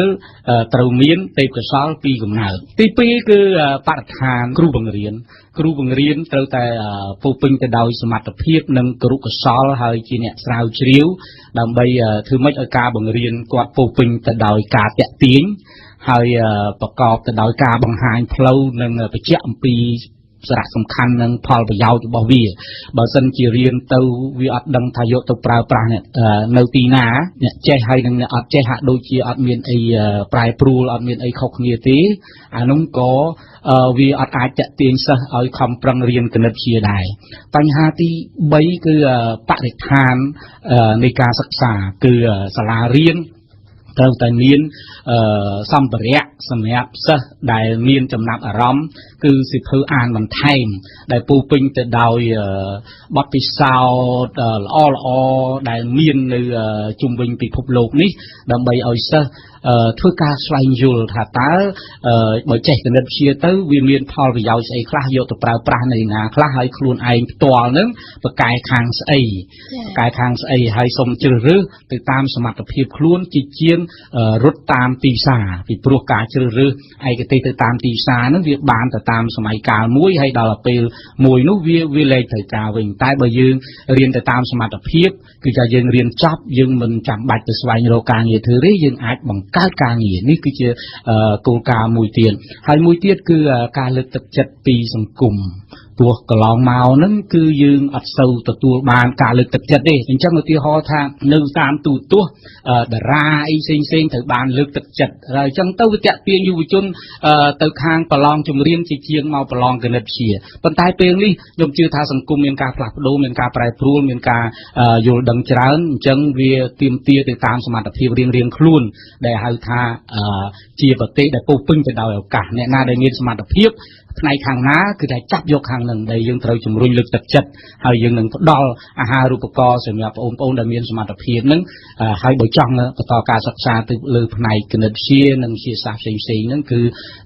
ត្រូវមានទេពកោសល្យពីកំណើតទី2គឺបរិស្ថានគ្រូបង្រៀនគ្រូបង្រៀនត្រូវតែពោពេញទៅដោយសមត្ថភាពនិងគរុកោសល្យហើយជាអ្នកស្រាវជ្រាវដើម្បីធ្វើម៉េចឲ្យការបង្រៀនគាត់ពោពេញទៅដោយការតាក់ទាញហើយប្រកបទៅដោយការបង្ហាញផ្លូវនិងបញ្ជាក់អំពីសារៈសំខាន់និងផលប្រយោជន៍របស់វាបើសិនជារៀនទៅវាអត់ដឹងថាយកទៅប្រើប្រាស់នៅទីណាអ្នកចេះហើយនិងអ្នកអត់ចេះហាក់ដូចជាអត់មានអីប្រែប្រួលអត់មានអីខុសគ្នាទេអានោះក៏វាអត់អាចតាក់ទាញសិស្សឲ្យខំប្រឹងរៀនគណិតវិទ្យាដែរបញ្ហាទី3គឺបរិស្ថាននៃការសិក្សាគឺសាលារៀនត្រូវតែមានសម្ភារៈសម្រាប់សិស្សដែលមានចំណាប់អារម្មណ៍គឺសៀវភៅអានបន្ថែមដែលពោពេញទៅដោយបទពិសោធន៍ល្អៗដែលមាននៅជុំវិញពិភពលោកនេះដើម្បីឲ្យសិស្សធ្វើការស្វែងយល់ថាតើបើចេះគណិតវិទ្យាទៅវាមានផលប្រយោជន៍ស្អីខ្លះយកទៅប្រើប្រាស់នៅណាខ្លះហើយខ្លួនឯងផ្ទាល់នឹងប្រកែខាងស្អីប្រកែខាងស្អីហើយសូមជ្រើសរើសទៅតាមសមត្ថភាពខ្លួនជាជាងរត់តាមទីផ្សារពីព្រោះការជ្រើសរើសឯកទេសទៅតាមទីផ្សារហ្នឹងវាបានទៅតាមសម័យកាលមួយហើយដល់ពេលមួយនោះវាលែងត្រូវការវិញតែបើយើងរៀនទៅតាមសមត្ថភាពគឺថាយើងរៀនចប់យើងមិនចាំបាច់ទៅស្វែងរកការងារធ្វើទេយើងអាចបង្កើតការងារនេះគឺជាគោលការណ៍មួយទៀតហើយមួយទៀតគឺការលើកទឹកចិត្តពីសង្គមព្រោះកន្លងមកហ្នឹងគឺយើងអត់សូវទទួលបានការលើកទឹកចិត្តទេអញ្ចឹងឧទាហរណ៍ថានៅតាមទូទស្សន៍តារាអីផ្សេងផ្សេងត្រូវបានលើកទឹកចិត្តហើយអញ្ចឹងទៅវាតាក់ទាញយុវជនទៅខាងប្រឡងចម្រៀងជាជាងមកប្រឡងគណិតវិទ្យាប៉ុន្តែពេលនេះខ្ញុំជឿថាសង្គមមានការផ្លាស់ប្ដូរមានការប្រែប្រួលមានការយល់ដឹងច្រើនអញ្ចឹងវាទាមទារទៅតាមសមត្ថភាពរៀងៗខ្លួនដែលហៅថាជាប្រទេសដែលពោពេញទៅដោយឱកាសអ្នកណាដែលមានសមត្ថភាពផ្នែកខាងណាគឺតែចាប់យកខាងនឹងដែលយើងត្រូវជំរុញលើកទឹកចិត្តហើយយើងនឹងផ្ដល់អាហារូបករណ៍សម្រាប់បងប្អូនដែលមានសមត្ថភាពនឹងហើយបើចង់បន្តការសិក្សាទៅលើផ្នែកគណិតវិទ្យានិងវិទ្យាសាស្ត្រផ្សេងៗហ្នឹងគឺ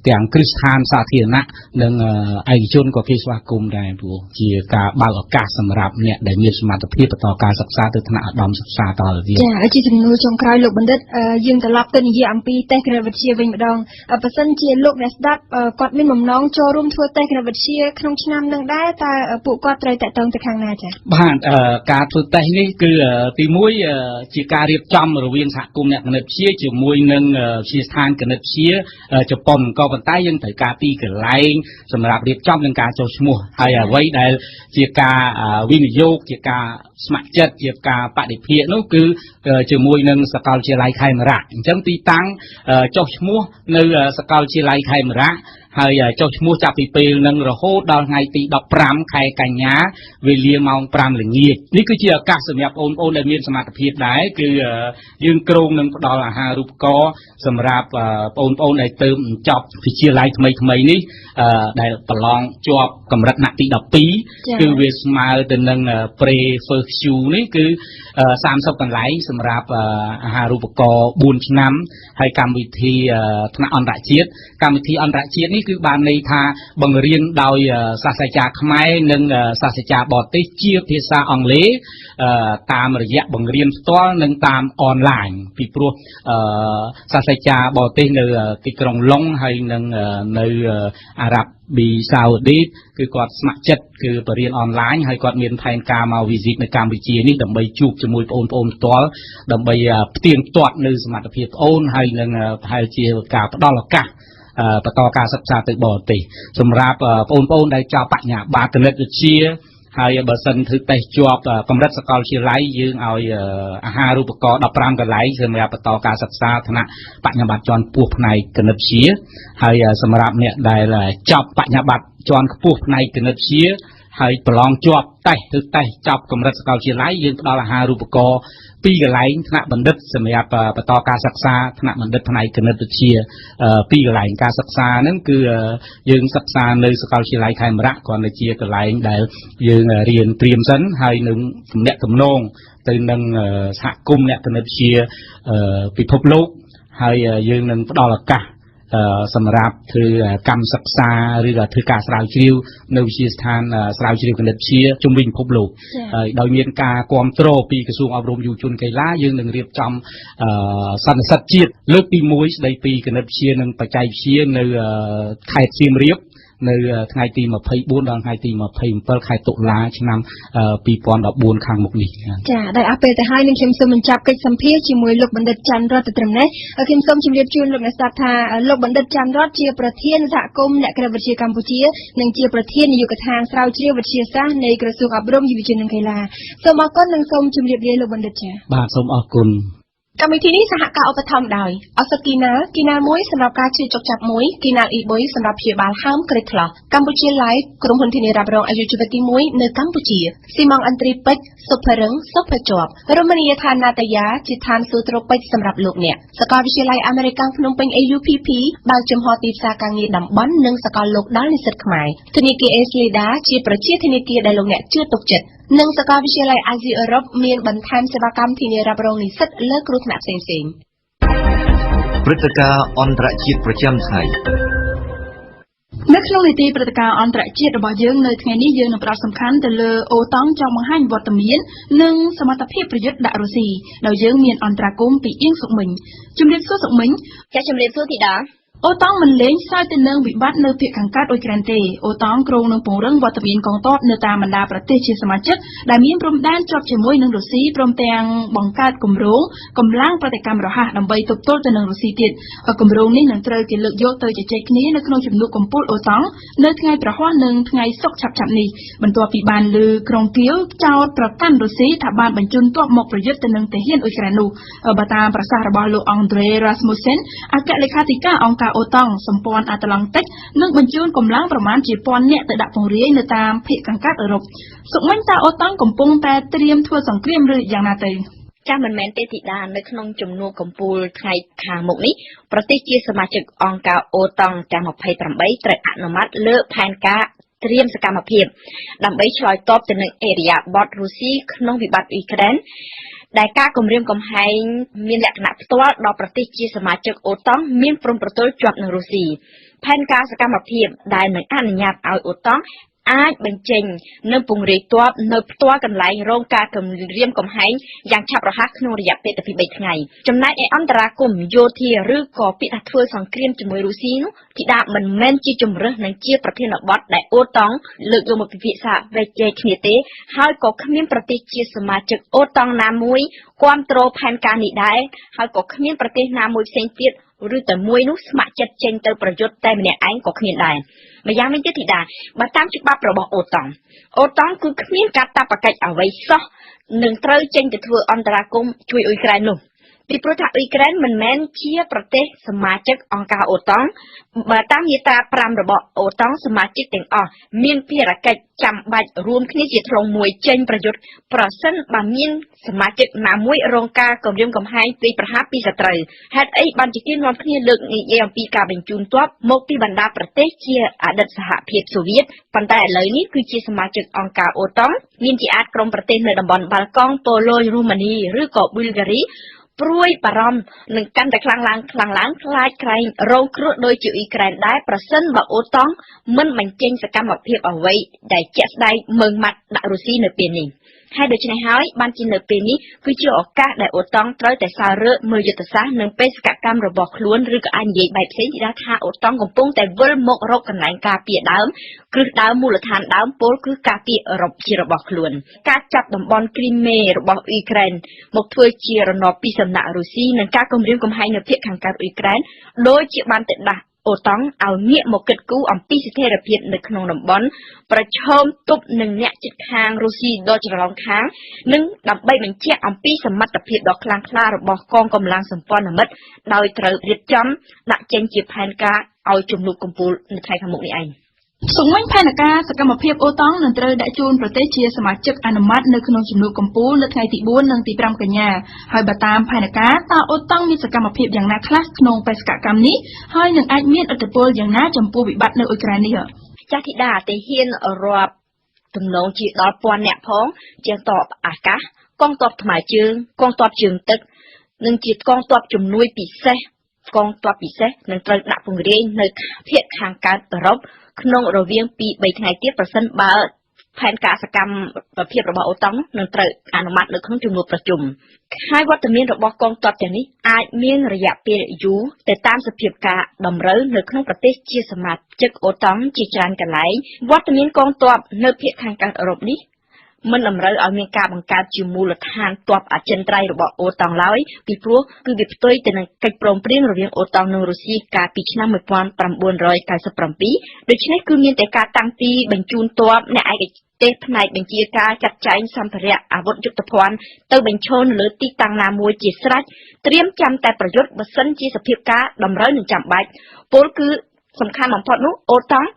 ទាំងគ្រឹះស្ថានសាធារណៈនិងឯកជនក៏គេស្វាគមន៍ដែរព្រោះជាការបើកឱកាសសម្រាប់អ្នកដែលមានសមត្ថភាពបន្តការសិក្សាទៅថ្នាក់ឧត្តមសិក្សាតទៅទៀតចាជាសំណួរចុងក្រោយលោកបណ្ឌិតយើងត្រឡប់ទៅនិយាយអំពីតេស្តគណិតវិទ្យាវិញម្ដងបើសិនជាលោកអ្នកស្ដាប់គាត់មានបំណងចូលរួមធ្វើតេស្តគណិតវិទ្យាក្នុងឆ្នាំនឹងដែរតើពួកគាត់ត្រូវតាក់ទងទៅខាងណាចា៎បាទការធ្វើតេស្តនេះគឺទី1ជាការរៀបចំរវាងសហគមន៍អ្នកគណិតវិទ្យាជាមួយនឹងវិទ្យាស្ថានគណិតវិទ្យាជប៉ុនក៏ប៉ុន្តែយើងត្រូវការទីកន្លែងសម្រាប់រៀបចំនិងការចុះឈ្មោះហើយអ្វីដែលជាការវិនិយោគជាការស្ម័គ្រចិត្តជាការបដិភាគនោះគឺជាមួយនឹងសាកលវិទ្យាល័យខេមរៈអញ្ចឹងទីតាំងចុះឈ្មោះនៅសាកលវិទ្យាល័យខេមរៈ ហើយចុះឈ្មោះចាប់ពីពេលនឹងរហូតដល់ថ្ងៃទី15ខែកញ្ញាវេលាម៉ោង5ល្ងាចនេះគឺជាឱកាសសម្រាប់បងប្អូនដែលមានសមត្ថភាពដែរគឺយើងគ្រោងនឹងផ្ដល់អាហារូបករណ៍សម្រាប់បងប្អូនដែលទៅចប់វិទ្យាល័យថ្មីថ្មីនេះដែលប្រឡងជាប់កម្រិតថ្នាក់ទី12គឺវាស្មើទៅនឹង Pre First Q នេះគឺ30កន្លែងសម្រាប់អាហារូបករណ៍4ឆ្នាំហើយកម្មវិធីថ្នាក់អន្តរជាតិកម្មវិធីអន្តរជាតិនេះគឺបានន័យថាបង្រៀនដោយសាស្ត្រាចារ្យខ្មែរនិងសាស្ត្រាចារ្យបរទេសជាភាសាអង់គ្លេសតាមរយៈបង្រៀនផ្ទាល់និងតាមអនឡាញពីព្រោះសាស្ត្រាចារ្យបរទេសនៅទីក្រុងឡុងហើយនិងនៅអារ៉ាប់ប៊ីសាអូឌីតគឺគាត់ស្ម័គ្រចិត្តគឺបរៀនអនឡាញហើយគាត់មានផែនការមក visit នៅកម្ពុជានេះដើម្បីជួបជាមួយបងប្អូនផ្ទាល់ដើម្បីផ្ទៀងផ្ទាត់នៅសមត្ថភាពបងប្អូនហើយនឹងប្រហែលជាការផ្ដល់ឱកាសបន្តការសិក្សាទៅបរទេសសម្រាប់បងប្អូនដែលចប់បញ្ញាបត្រគណិតវិទ្យាហើយបើសិនធ្វើតេស្តជាប់កម្រិតសាកលវិទ្យាល័យយើងឲ្យអាហារូបករណ៍15កន្លែងសម្រាប់បន្តការសិក្សាថ្នាក់បញ្ញាបត្រជាន់ខ្ពស់ផ្នែកគណិតវិទ្យាហើយសម្រាប់អ្នកដែលចប់បញ្ញាបត្រជាន់ខ្ពស់ផ្នែកគណិតវិទ្យាហើយប្រឡងជាប់តេស្តធ្វើតេស្តចប់កម្រិតសាកលវិទ្យាល័យយើងផ្ដល់អាហារូបករណ៍2កន្លែងថ្នាក់បណ្ឌិតសម្រាប់បន្តការសិក្សាថ្នាក់បណ្ឌិតផ្នែកគណិតវិទ្យា2កន្លែងការសិក្សាហ្នឹងគឺយើងសិក្សានៅសាកលវិទ្យាល័យខេមរៈគ្រាន់តែជាកន្លែងដែលយើងរៀនត្រៀមសិនហើយនឹងទំនាក់ទំនងទៅនឹងសហគមន៍អ្នកគណិតវិទ្យាពិភពលោកហើយយើងនឹងផ្ដល់ឱកាសសម្រាប់ធ្វើកម្មសិក្សាឬក៏ធ្វើការស្រាវជ្រាវនៅវិទ្យាស្ថានស្រាវជ្រាវគណិតវិទ្យាជុំវិញពិភពលោកហើយដោយមានការគាំទ្រពីក្រសួងអប់រំយុវជនកីឡាយើងនឹងរៀបចំសន្និសីទជាតិលើកទី1ស្ដីពីគណិតវិទ្យានិងបច្ចេកវិទ្យានៅខេត្តសៀមរាបនៅថ្ងៃទី24ដល់ថ្ងៃទី27ខែតុលាឆ្នាំ2014ខាងមុខនេះចា៎ដោយអស់ពេលទៅហើយនឹងខ្ញុំសូមបញ្ចប់កិច្ចសម្ភាសជាមួយលោកបណ្ឌិតច័ន្ទរតន៍ទៅត្រឹមនេះខ្ញុំសូមជម្រាបជូនលោកអ្នកស្ដាប់ថាលោកបណ្ឌិតច័ន្ទរតន៍ជាប្រធានសហគមន៍អ្នកគណិតវិទ្យាកម្ពុជានិងជាប្រធាននាយកដ្ឋានស្រាវជ្រាវវិទ្យាសាស្ត្រនៃក្រសួងអប់រំយុវជននិងកីឡាសូមអរគុណនិងសូមជម្រាបលាលោកបណ្ឌិតចា៎បាទសូមអរគុណកម្មវិធីនេះសហការឧបត្ថម្ភដោយឱសថគីណាល់គីណាល់មួយសម្រាប់ការឈឺចុកចាប់មួយគីណាល់អ៊ីបុយសម្រាប់ព្យាបាលហើមក្រិចថ្លោះកម្ពុជា Life ក្រុមហ៊ុនធានារ៉ាប់រងអាយុជីវិតទី1នៅកម្ពុជាស៊ីម៉ងឥន្ទ្រីពេជ្រសុភរឹងសុភជាប់រមណីយដ្ឋានណាតាយាជាឋានសួគ៌ត្រូពិចសម្រាប់លោកអ្នកសាកលវិទ្យាល័យអាមេរិកភ្នំពេញ AUPP បើកចំហទីផ្សារការងារតំបន់និងសកលលោកដល់និស្សិតខ្មែរធនាគារអេសលីដាជាប្រជាធនាគារដែលលោកអ្នកជឿទុកចិត្តនិងសាកលវិទ្យាល័យអាស៊ីអឺរ៉ុបមានបន្ថែមសេវាកម្មធានារ៉ាប់រងនិស្សិតលើគ្រោះថ្នាក់ផ្សេងៗព្រឹត្តិការណ៍អន្តរជាតិប្រចាំថ្ងៃនៅក្នុងនីតិព្រឹត្តិការណ៍អន្តរជាតិរបស់យើងនៅថ្ងៃនេះយើងនឹងផ្ដោតសំខាន់ទៅលើអូតង់ចង់បង្ហាញវត្តមាននិងសមត្ថភាពប្រយុទ្ធដាក់រុស្ស៊ីដោយយើងមានអន្តរាគមន៍ពីអៀងសុកមិញជំរាបសួរសុកមិញចាជំរាបសួរធីតាអូតង់មិនលែងសើចទៅនឹងវិបត្តិនៅភាគខាងកើតអ៊ុយក្រែនទេអូតង់គ្រោងនឹងពង្រឹងវត្តមានកងទ័ពនៅតាមបណ្ដាប្រទេសជាសមាជិកដែលមានព្រំដែនជាប់ជាមួយនឹងរុស្ស៊ីព្រមទាំងបង្កើតគម្រោងកម្លាំងប្រតិកម្មរហ័សដើម្បីទប់ទល់ទៅនឹងរុស្ស៊ីទៀតគម្រោងនេះនឹងត្រូវគេលើកយកទៅជជែកគ្នានៅក្នុងជំនួបកំពូលអូតង់នៅថ្ងៃព្រហស្បតិ៍និងថ្ងៃសុក្រឆាប់ៗនេះបន្ទាប់ពីបានលើក្រុងគៀវចោទប្រកាន់រុស្ស៊ីថាបានបញ្ជូនទ័ពមកប្រយុទ្ធទៅនឹងទាហានអ៊ុយក្រែននោះបើតាមប្រសាសន៍របស់លោកអង់ដ្រេរ៉ាស្មូសេនអគ្គលេខាធិការអង្គការអូតង់សម្ព័ន្ធអាត្លង់តិកនឹងបញ្ជូនកម្លាំងប្រមាណជា1000នាក់ទៅដាក់ពង្រាយនៅតាមភាគខាងកើតអឺរ៉ុបសុកមិញតើអូតង់កំពុងតែត្រៀមធ្វើសង្គ្រាមឬយ៉ាងណាទៅចាស់មិនមែនទេធីតានៅក្នុងជំនួបកំពូលថ្ងៃខាងមុខនេះប្រទេសជាសមាជិកអង្គការអូតង់ទាំង28ត្រូវអនុម័តលើផែនការត្រៀមសកម្មភាពដើម្បីឆ្លើយតបទៅនឹងអេរិយាបថរុស្ស៊ីក្នុងវិបត្តិអ៊ុយក្រែនដែលការគំរាមកំហែងមានលក្ខណៈផ្ទាល់ដល់ប្រទេសជាសមាជិកអូតង់មានព្រំប្រទល់ជាប់នឹងរុស្ស៊ីផែនការសកម្មភាពដែលនឹងអនុញ្ញាតឲ្យអូតង់អាចបញ្ចេញនិងពង្រាយទ័ពនៅផ្ទាល់កន្លែងរងការគំរាមកំហែងយ៉ាងឆាប់រហ័សក្នុងរយៈពេលតែ2-3ថ្ងៃចំណែកឯអន្តរាគមន៍យោធាឬក៏ពាក្យថាធ្វើសង្គ្រាមជាមួយរុស្ស៊ីនោះធីតាមិនមែនជាជំរើសនិងជាប្រធានបទដែលអូតង់លើកយកមកពិភាក្សាវែកជែកគ្នាទេហើយក៏គ្មានប្រទេសជាសមាជិកអូតង់ណាមួយគាំទ្រផែនការនេះដែរហើយក៏គ្មានប្រទេសណាមួយផ្សេងទៀតឬតែមួយនោះស្ម័គ្រចិត្តចេញទៅប្រយុទ្ធតែម្នាក់ឯងក៏គ្មានដែរម្យ៉ាងវិញទៀតធីតាបើតាមច្បាប់របស់អូតង់អូតង់គឺគ្មានកាតព្វកិច្ចអ្វីសោះនឹងត្រូវចេញទៅធ្វើអន្តរាគមន៍ជួយអ៊ុយក្រែននោះ ពីព្រោះថាអ៊ុយក្រែនមិនមែនជាប្រទេសសមាជិកអង្គការអូតង់បើតាមមាត្រា5របស់អូតង់សមាជិកទាំងអស់មានភារកិច្ចចាំបាច់រួមគ្នាជាធ្លុងមួយចេញប្រយុទ្ធប្រសិនបើមានសមាជិកណាមួយរងការគំរាមកំហែងពីប្រហារពីសត្រូវហេតុអីបានជាគេនាំគ្នាលើកនិយាយអំពីការបញ្ជូនទ័ពមកពីបណ្ដាប្រទេសជាអតីតសហភាពសូវៀតប៉ុន្តែឥឡូវនេះគឺជាសមាជិកអង្គការអូតង់មានជាអាចក្រុមប្រទេសនៅតំបន់បាល់កង់ប៉ូឡូញរូម៉ានីឬក៏ប៊ុលហ្គារីព្រួយបារម្ភនឹងកាន់តែខ្លាំងឡើងខ្លាំងឡើងខ្លាចក្រែងរងគ្រោះដូចជាអ៊ុយក្រែនដែរប្រសិនបើអូតង់មិនបញ្ចេញសកម្មភាពអ្វីដែលជាក់ស្ដែងម៉ឺងម៉ាត់ដាក់រុស្ស៊ីនៅពេលនេះហើយដូច្នេះហើយបានជានៅពេលនេះគឺជាឱកាសដែលអូតង់ត្រូវតែសើរើមើលយុទ្ធសាស្ត្រនិងបេសកកម្មរបស់ខ្លួនឬក៏អាចនិយាយបែបផ្សេងទីថាអូតង់កំពុងតែវិលមករកកន្លែងការពារដើមគ្រឹះដើមមូលដ្ឋានដើមពោលគឺការពារអឺរ៉ុបជារបស់ខ្លួនការចាប់តំបន់គ្រីមេរបស់អ៊ុយក្រែនមកធ្វើជារណបពីសំណាក់រុស្ស៊ីនិងការគំរាមកំហែងនៅភាគខាងកើតអ៊ុយក្រែនដូចជាបានទៅដាស់អូតង់ឲ្យងាកមកគិតគូរអំពីស្ថិរភាពនៅក្នុងតំបន់ប្រឈមទប់នឹងអ្នកជិតខាងរុស្ស៊ីដ៏ច្រឡំខាងនិងដើម្បីបញ្ជាក់អំពីសមត្ថភាពដ៏ខ្លាំងក្លារបស់កងកម្លាំងសម្ព័ន្ធមិត្តដោយត្រូវរៀបចំដាក់ចេញជាផែនការឲ្យជំនួបកំពូលនៅថ្ងៃខាងមុខនេះឯងសុំវិញផែនការសកម្មភាពអូតង់នឹងត្រូវដាក់ជូនប្រទេសជាសមាជិកអនុម័តនៅក្នុងជំនួបកំពូលនៅថ្ងៃទី4និងទី5កញ្ញាហើយបើតាមផែនការតើអូតង់មានសកម្មភាពយ៉ាងណាខ្លះក្នុងបេសកកម្មនេះហើយនឹងអាចមានឥទ្ធិពលយ៉ាងណាចំពោះវិបត្តិនៅអ៊ុយក្រែននេះចាស់ធីតាទាហានរាប់ទំនងជាដល់ពាន់អ្នកផងជាងទ័ពអាកាសកងទ័ពថ្មើរជើងកងទ័ពជើងទឹកនិងជាកងទ័ពជំនួយពិសេសកងទ័ពពិសេសនឹងត្រូវដាក់ពង្រាយនៅភាគខាងកើតអឺរ៉ុបក្នុងរវាងពី3ថ្ងៃទៀតប្រសិនបើផែនការសកម្មភាពរបស់អូតង់នឹងត្រូវអនុម័តនៅក្នុងជំនួបប្រជុំហើយវត្តមានរបស់កងទ័ពទាំងនេះអាចមានរយៈពេលយូរទៅតាមសភាពការតម្រូវនៅក្នុងប្រទេសជាសមាជិកអូតង់ជាច្រើនកន្លែងវត្តមានកងទ័ពនៅភាគខាងកើតអឺរ៉ុបនេះមិនតម្រូវឲ្យមានការបង្កើតជាមូលដ្ឋានទ័ពអចិន្ត្រៃយ៍របស់អូតង់ឡើយពីព្រោះគឺវាផ្ទុយទៅនឹងកិច្ចព្រមព្រៀងរវាងអូតង់និងរុស្ស៊ីកាលពីឆ្នាំ1997ដូច្នេះគឺមានតែការតាំងទីបញ្ជូនទ័ពអ្នកឯកទេសផ្នែកបញ្ជាការចាត់ចែងសម្ភារៈអាវុធយុទ្ធភណ្ឌទៅបញ្ឈរនៅលើទីតាំងណាមួយជាស្រេចត្រៀមចាំតែប្រយុទ្ធបើសិនជាសភាពការតម្រូវនឹងចាំបាច់ពោលគឺសំខាន់បំផុតនោះអូតង់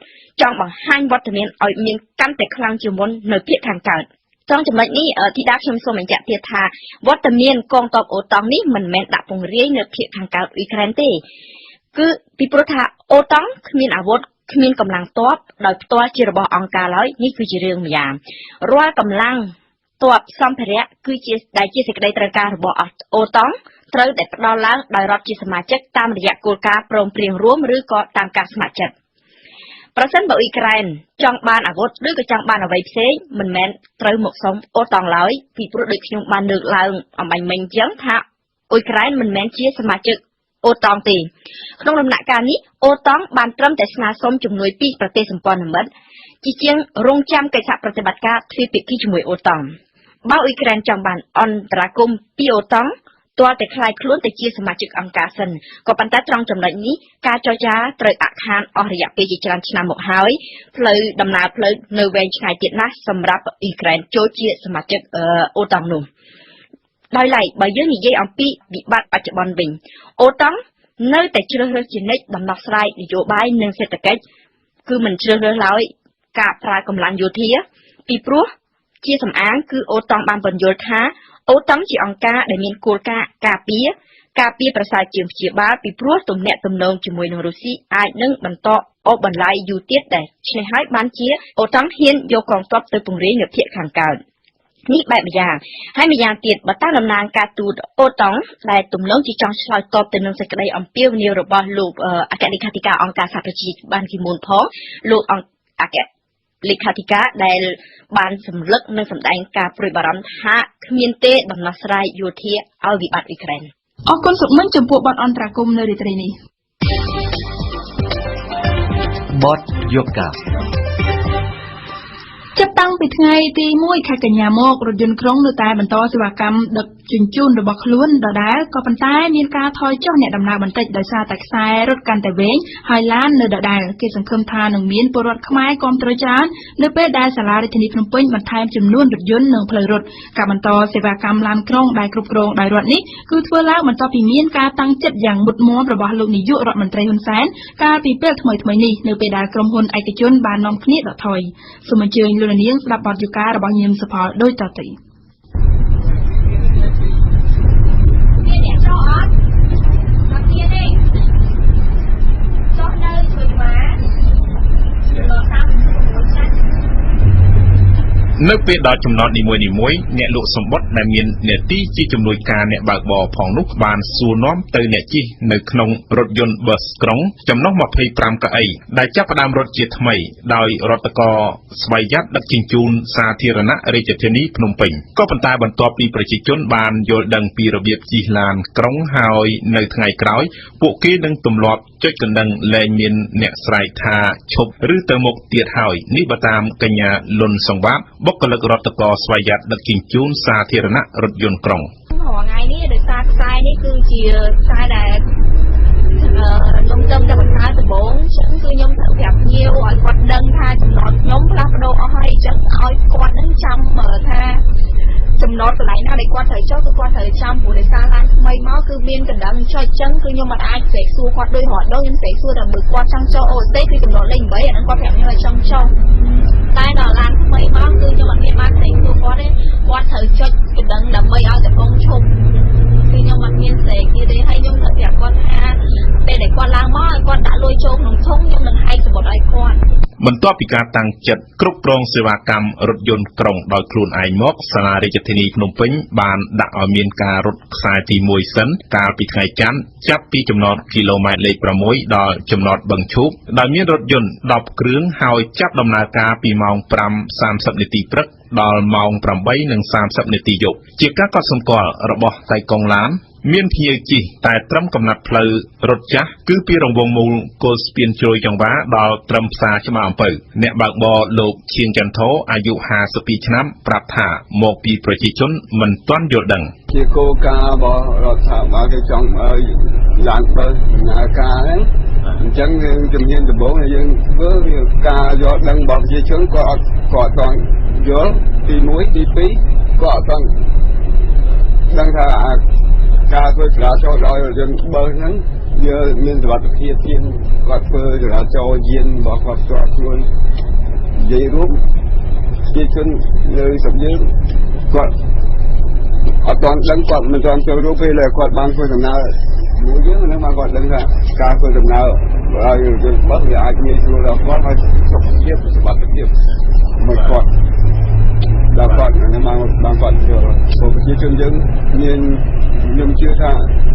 ចង់បង្ហាញវត្តមានឲ្យមានកាន់តែខ្លាំងជាងមុននៅភាគខាងកើតត្រង់ចំណុចនេះធីតាខ្ញុំសូមបញ្ជាក់ទៀតថាវត្តមានកងទ័ពអូតង់នេះមិនមែនដាក់ពង្រាយនៅភាគខាងកើតអ៊ុយក្រែនទេគឺពីព្រោះថាអូតង់គ្មានអាវុធគ្មានកម្លាំងទ័ពដោយផ្ទាល់ជារបស់អង្គការឡើយនេះគឺជារឿងម្យ៉ាងរាល់កម្លាំងទ័ពសម្ភារៈគឺជាដែលជាសេចក្តីត្រូវការរបស់អូតង់ត្រូវតែផ្ដល់ឡើងដោយរដ្ឋជាសមាជិកតាមរយៈគោលការណ៍ព្រមព្រៀងរួមឬក៏តាមការស្ម័គ្រចិត្តប្រសិនបើអ៊ុយក្រែនចង់បានអាវុធឬក៏ចង់បានអ្វីផ្សេងមិនមែនត្រូវមកសុំអូតង់ឡើយពីព្រោះដូចខ្ញុំបានលើកឡើងអំបញ្ញមិញអញ្ចឹងថាអ៊ុយក្រែនមិនមែនជាសមាជិកអូតង់ទេក្នុងដំណាក់កាលនេះអូតង់បានត្រឹមតែស្នើសុំជំនួយពីប្រទេសសម្ព័ន្ធមិត្តជាជាងរងចាំកិច្ចសហប្រតិបត្តិការទ្វេភាគីជាមួយអូតង់បើអ៊ុយក្រែនចង់បានអន្តរាគមន៍ពីអូតង់ទាល់តែក្លាយខ្លួនទៅជាសមាជិកអង្គការសិនក៏ប៉ុន្តែត្រង់ចំណុចនេះការចរចាត្រូវអាក់ខានអស់រយៈពេលជាច្រើនឆ្នាំមកហើយផ្លូវដំណើរផ្លូវនៅវែងឆ្ងាយទៀតណាស់សម្រាប់អ៊ុយក្រែនចូលជាសមាជិកអូតង់នោះដោយឡែកបើយើងនិយាយអំពីវិបត្តិបច្ចុប្បន្នវិញអូតង់នៅតែជ្រើសរើសជានិច្ចដំណោះស្រាយនយោបាយនិងសេដ្ឋកិច្ចគឺមិនជ្រើសរើសឡើយការប្រើកម្លាំងយោធាពីព្រោះជាសំអាងគឺអូតង់បានពន្យល់ថាអូតង់ជាអង្គការដែលមានគោលការណ៍ការពារប្រសើរជាងព្យាបាលពីព្រោះទំនាក់ទំនងជាមួយនឹងរុស្ស៊ីអាចនឹងបន្តអូសបន្លាយយូរទៀតដែរឆ្នេះហើយបានជាអូតង់ហ៊ានយកកងទ័ពទៅពង្រាយនៅភាគខាងកើតនេះបែបម្យ៉ាងហើយម្យ៉ាងទៀតបើតាមតំណាងការទូតអូតង់ដែលទំនងជាចង់ឆ្លើយតបទៅនឹងសេចក្តីអំពាវនាវរបស់លោកអគ្គលេខាធិការអង្គការសហប្រជាជាតិបានគីមូនផងលោកអគ្គលេខាធិការដែលបានសម្លឹកនិងសម្ដែងការព្រួយបារម្ភថាគ្មានទេដំណោះស្រាយយោធាឲ្យវិបត្តិអ៊ុយក្រែនអរគុណសុមិញចំពោះបទអន្តរាគមន៍នៅរាត្រីនេះបទយកកាចាប់តាំងពីថ្ងៃទី1ខែកញ្ញាមករថយន្តក្រុងនៅតែបន្តសេវាកម្មដឹក ជញ្ជូនរបស់ខ្លួនដដែល ក៏ប៉ុន្តែមានការថយចុះអ្នកដំណើរបន្តិច ដោយសារតែខ្សែរត់កាន់តែវែង ហើយឡាននៅដដែល។ គេសង្ឃឹមថានឹងមានពលរដ្ឋខ្មែរគាំទ្រច្រើន នៅពេលដែលសាលារាជធានីភ្នំពេញបន្ថែមចំនួនរថយន្តនិងផ្លូវរត់។ ការបន្តសេវាកម្មឡានក្រុងដែលគ្រប់គ្រងដោយរដ្ឋនេះ គឺធ្វើឡើងបន្ទាប់ពីមានការតាំងចិត្តយ៉ាងមុតមាំរបស់លោកនាយករដ្ឋមន្ត្រីហ៊ុនសែន កាលពីពេលថ្មីៗនេះ នៅពេលដែលក្រុមហ៊ុនឯកជនបាននាំគ្នាដកថយ។ សូមអញ្ជើញលោកនាងស្ដាប់បទយការបស់ញឹមសុផលដូចតទៅ។ មានអ្នកចុះអត់អត់មានទេចុះនៅជួយម៉ា36ឆ្នាំ។ នៅពេលដល់ចំណតនីមួយៗ អ្នកលក់សំបុត្រដែលមាននាទីជាជំនួយការអ្នកបើកបរផងនោះ បានសួរនាំទៅអ្នកជិះនៅក្នុងរថយន្តបឺសក្រុងចំណុះ25កៅអី ដែលចាប់ផ្ដើមរត់ជាថ្មីដោយរដ្ឋាករស្វយ័តដឹកជញ្ជូនសាធារណៈរាជធានីភ្នំពេញ។ ក៏ប៉ុន្តែបន្ទាប់ពីប្រជាជនបានយល់ដឹងពីរបៀបជិះឡានក្រុងហើយ នៅថ្ងៃក្រោយ ពួកគេនឹងទម្លាប់ចុចកណ្ដឹង លែងមានអ្នកស្រែកថាឈប់ឬទៅមុខទៀតហើយ នេះបើតាមកញ្ញាលុនសង្វាត បុគ្គលិករដ្ឋាករស្វយ័តដឹកជញ្ជូនសាធារណៈរថយន្តក្រុង។ រាល់ថ្ងៃនេះ ដោយសារខ្សែនេះគឺជាខ្សែដែលខ្ញុំទៅតែបង្កើតដំបូង អញ្ចឹងគឺខ្ញុំត្រូវប្រាប់ភ្ញៀវឲ្យគាត់ដឹងថាចំណតខ្ញុំផ្លាស់ប្ដូរអស់ហើយ អញ្ចឹងឲ្យគាត់នឹងចាំថាចំណតកន្លែងណាដែលគាត់ត្រូវចុះ គឺគាត់ត្រូវចាំ ព្រោះដោយសារឡានថ្មីមកគឺមានកណ្ដឹងចុច អញ្ចឹងគឺខ្ញុំមិនអាចស្រែកសួរគាត់ដូចរាល់ដង។ ខ្ញុំស្រែកសួរតែបើគាត់ចង់ចុះអូទេ គឺចំណតលេខ8 អាហ្នឹងគាត់ប្រាប់ខ្ញុំឲ្យចង់ចុះ តែដល់ឡានថ្មីមកគឺខ្ញុំអត់មានបានស្រែកសួរគាត់ទេ គាត់ត្រូវចុចកណ្ដឹងដើម្បីឲ្យកំពុងឈប់ គឺខ្ញុំអត់មានស្រែកទៀតទេ ហើយខ្ញុំត្រូវប្រាប់គាត់ថាពេលដែលគាត់ឡើងមកឲ្យគាត់ដាក់លុយចូលក្នុងធុង ខ្ញុំនឹងហែកសំបុត្រឲ្យគាត់។ បន្ទាប់ពីការតាំងចិត្តគ្រប់គ្រងសេវាកម្មរថយន្តក្រុងដោយខ្លួនឯងមក សាលារាជធានីភ្នំពេញបានដាក់ឲ្យមានការរត់ខ្សែទី1សិន កាលពីថ្ងៃច័ន្ទ ចាប់ពីចំណតគីឡូម៉ែត្រលេខ6ដល់ចំណតបឹងឈូក ដោយមានរថយន្ត10គ្រឿង ហើយចាប់ដំណើរការពីម៉ោង5:30នាទីព្រឹកដល់ម៉ោង8:30នាទីយប់។ ជាការកត់សម្គាល់របស់តៃកុងឡាន មានភ្ញៀវជិះតែត្រឹមកំណាត់ផ្លូវរថចាស់ គឺពីរង្វង់មូលគល់ស្ពានជ្រោយចង្វាដល់ត្រឹមផ្សារច្បារអំពៅ។ អ្នកបើកបរលោកឈៀងចន្ទធោ អាយុ52ឆ្នាំ ប្រាប់ថាមកពីប្រជាជនមិនទាន់យល់ដឹង ជាគោលការណ៍របស់រដ្ឋាភិបាលគេចង់ឲ្យឡើងបើដំណើរការហ្នឹង អញ្ចឹងយើងជំនាញដំបូងដែលយើងធ្វើវាការយល់ដឹងរបស់ប្រជាជន គាត់អត់គាត់អត់ទាន់យល់ទី1ទី2គាត់អត់ទាន់ដឹងថាការធ្វើចរាចរណ៍ដោយរថយន្តបើហ្នឹងយើងមានសុវត្ថិភាពជាងគាត់ធ្វើចរាចរណ៍យានរបស់គាត់ផ្ទាល់ខ្លួន។ និយាយរួមប្រជាជននៅស្រុកយើងគាត់អត់ទាន់ដឹង គាត់មិនទាន់ចូលរួម ពេលដែលគាត់បានធ្វើដំណើរមួយយើងនឹងបានគាត់ដឹងថាការធ្វើដំណើរឲ្យរថយន្តបើវាអាចងាយស្រួលដល់គាត់ ហើយសុខភាពសុវត្ថិភាពមួយគាត់ដល់គាត់នឹងបានគាត់យល់ ព្រោះប្រជាជនយើងមានខ្ញុំជឿថា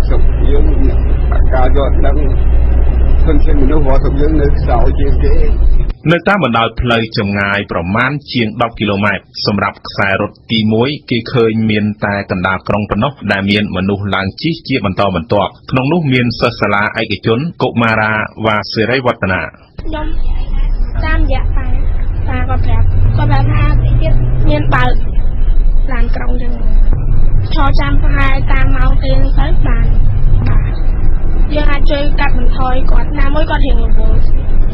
ស្រុកយើងការយល់ដឹងធនធានមនុស្សរបស់ស្រុកយើងនៅខ្សោយជាងគេ។ នៅតាមបណ្ដោយផ្លូវចម្ងាយប្រមាណជាង10គីឡូម៉ែត្រសម្រាប់ខ្សែរត់ទី1 គេឃើញមានតែកណ្ដាលក្រុងប៉ុណ្ណោះដែលមានមនុស្សឡើងជិះជាបន្តបន្ទាប់ ក្នុងនោះមានសិស្សសាលាឯកជនកុមារាវ៉ាសិរីវឌ្ឍនា។ ខ្ញុំតាមរយៈតាតាគាត់ប្រាប់គាត់ប្រាប់ថាតិចទៀតមានបើកឡានក្រុងចឹង ឈរចាំប្រហែលតាមម៉ោងគេហ្នឹងទៅបាន បាទ យើងអាចជួយកាត់បន្ថយគាត់ណាមួយគាត់រៀងរវល់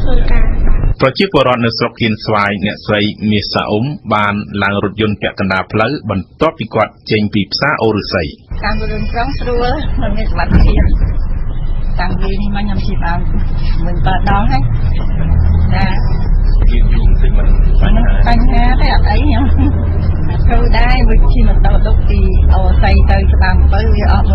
ធ្វើការ។ បាទ ប្រជាពលរដ្ឋនៅស្រុកគៀនស្វាយអ្នកស្រីមាសសាអ៊ុំ បានឡើងរថយន្តពាក់កណ្ដាលផ្លូវបន្ទាប់ពីគាត់ចេញពីផ្សារអូរុស័យ។ តាមរឿងក្រុងស្រួលមិនមានសុវត្ថិភាព តាំងពីនេះមកខ្ញុំជិះបានមិនបើដងហើយចា យូរតិចមិនបញ្ហាទេ អត់អីខ្ញុំធ្វើដែរ វាជិះម៉ូតូឌុបពីអូស័យទៅច្បារអំពៅវាអស់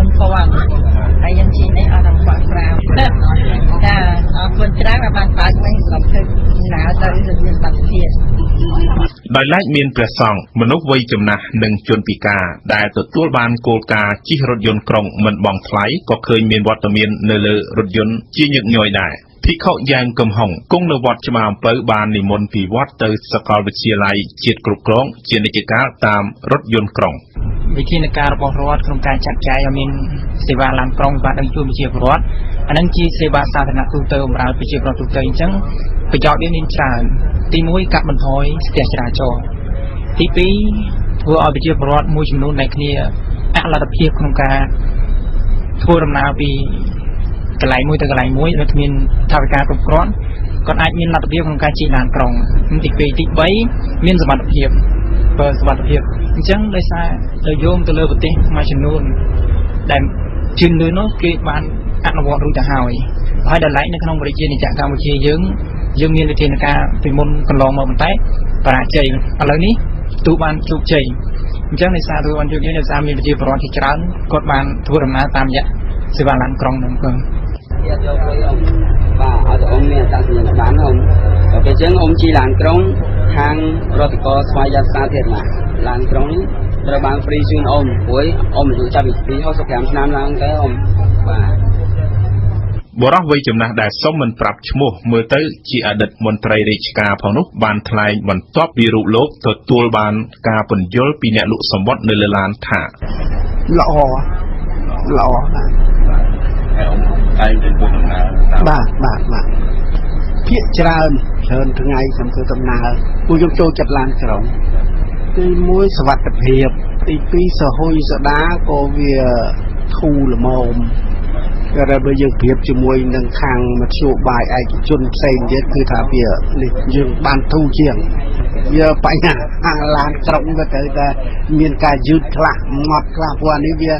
4000 ហើយខ្ញុំជិះនេះអស់តែ1500ចា អរគុណច្រើនដែលបានបើកវិញសម្រាប់ធ្វើដំណើរទៅមានសុវត្ថិភាព។ ដោយឡែកមានព្រះសង្ឃ មនុស្សវ័យចំណាស់និងជនពិការដែលទទួលបានគោលការណ៍ជិះរថយន្តក្រុងមិនបង់ថ្លៃ ក៏ឃើញមានវត្តមាននៅលើរថយន្តជាញឹកញយដែរ។ ភិក្ខុយ៉ាងកំហុងគង់នៅវត្តច្បារអំពៅ បាននិមន្តពីវត្តទៅសាកលវិទ្យាល័យជាតិគ្រប់គ្រងជានិច្ចកាលតាមរថយន្តក្រុង។ វិធានការរបស់រដ្ឋក្នុងការចាត់ចែងឲ្យមានសេវាឡានក្រុង បាទ ដឹងជូនប្រជាពលរដ្ឋ អានឹងជាសេវាសាធារណៈទូទៅបម្រើប្រជាពលរដ្ឋទូទៅ អញ្ចឹងប្រយោជន៍វាមានច្រើន។ ទី1កាត់បន្ថយស្ទះចរាចរណ៍ ទី2ធ្វើឲ្យប្រជាពលរដ្ឋមួយចំនួនដែលគ្នា អលទ្ធភាពក្នុងការធ្វើដំណើរពីកន្លែងមួយទៅកន្លែងមួយដោយគ្មានថវិកាគ្រប់គ្រាន់គាត់អាចមានលទ្ធភាពក្នុងការជិះឡានក្រុងទី2ទី3មានសមត្ថភាពបើសមត្ថភាពអញ្ចឹងដោយសារទៅយោងទៅលើប្រទេសមួយចំនួនដែលជឿនលឿននោះគេបានអនុវត្តរួចទៅហើយហើយដល់ឡែកនៅក្នុងប្រជាណាចក្រកម្ពុជាយើងយើងមានវិធានការពីមុនកន្លងមកប៉ុន្តែបរាជ័យឥឡូវនេះទូបានជោគជ័យអញ្ចឹងដោយសារទូបានជោគជ័យដោយសារមានប្រជាពលរដ្ឋជាច្រើនគាត់បានធ្វើដំណើរតាមរយៈសេវាឡានក្រុងហ្នឹងបាទយកលុយអ៊ំបាទឲ្យទៅអ៊ំមានអត្តសញ្ញាណប័ណ្ណអ៊ំដល់ពេលអញ្ចឹងអ៊ំជិះឡានក្រុងខាងរដ្ឋកោស្វយ័តសាធារណៈឡានក្រុងនេះត្រូវបានហ្វ្រីជូនអ៊ំព្រោះអ៊ំអាយុចាប់ពី65ឆ្នាំឡើងទៅអ៊ំបាទបុរសវ័យចំណាស់ដែលសុំមិនប្រាប់ឈ្មោះមើលទៅជាអតីតមន្ត្រីរាជការផងនោះបានថ្លែងបន្ទាប់ពីរូបលោកទទួលបានការពន្យល់ពីអ្នកលក់សំបុត្រនៅលើឡានថាល្អល្អបាទហើយអ៊ំតែងទៅធ្វើដំណើរបាទបាទបាទភាគច្រើនច្រើនថ្ងៃខ្ញុំធ្វើដំណើរពួកខ្ញុំចូលចិត្តឡានក្រុងទី1សុវត្ថិភាពទី2សហុយសដាក៏វាធូរល្មមតែបើយើងប្រៀបជាមួយនឹងខាងមធ្យោបាយឯកជនផ្សេងទៀតគឺថាវានេះយើងបានធូរជាងវាបញ្ហាឡានក្រុងវាត្រូវតែមានការយឺតខ្លះងត់ខ្លះព្រោះអានេះវា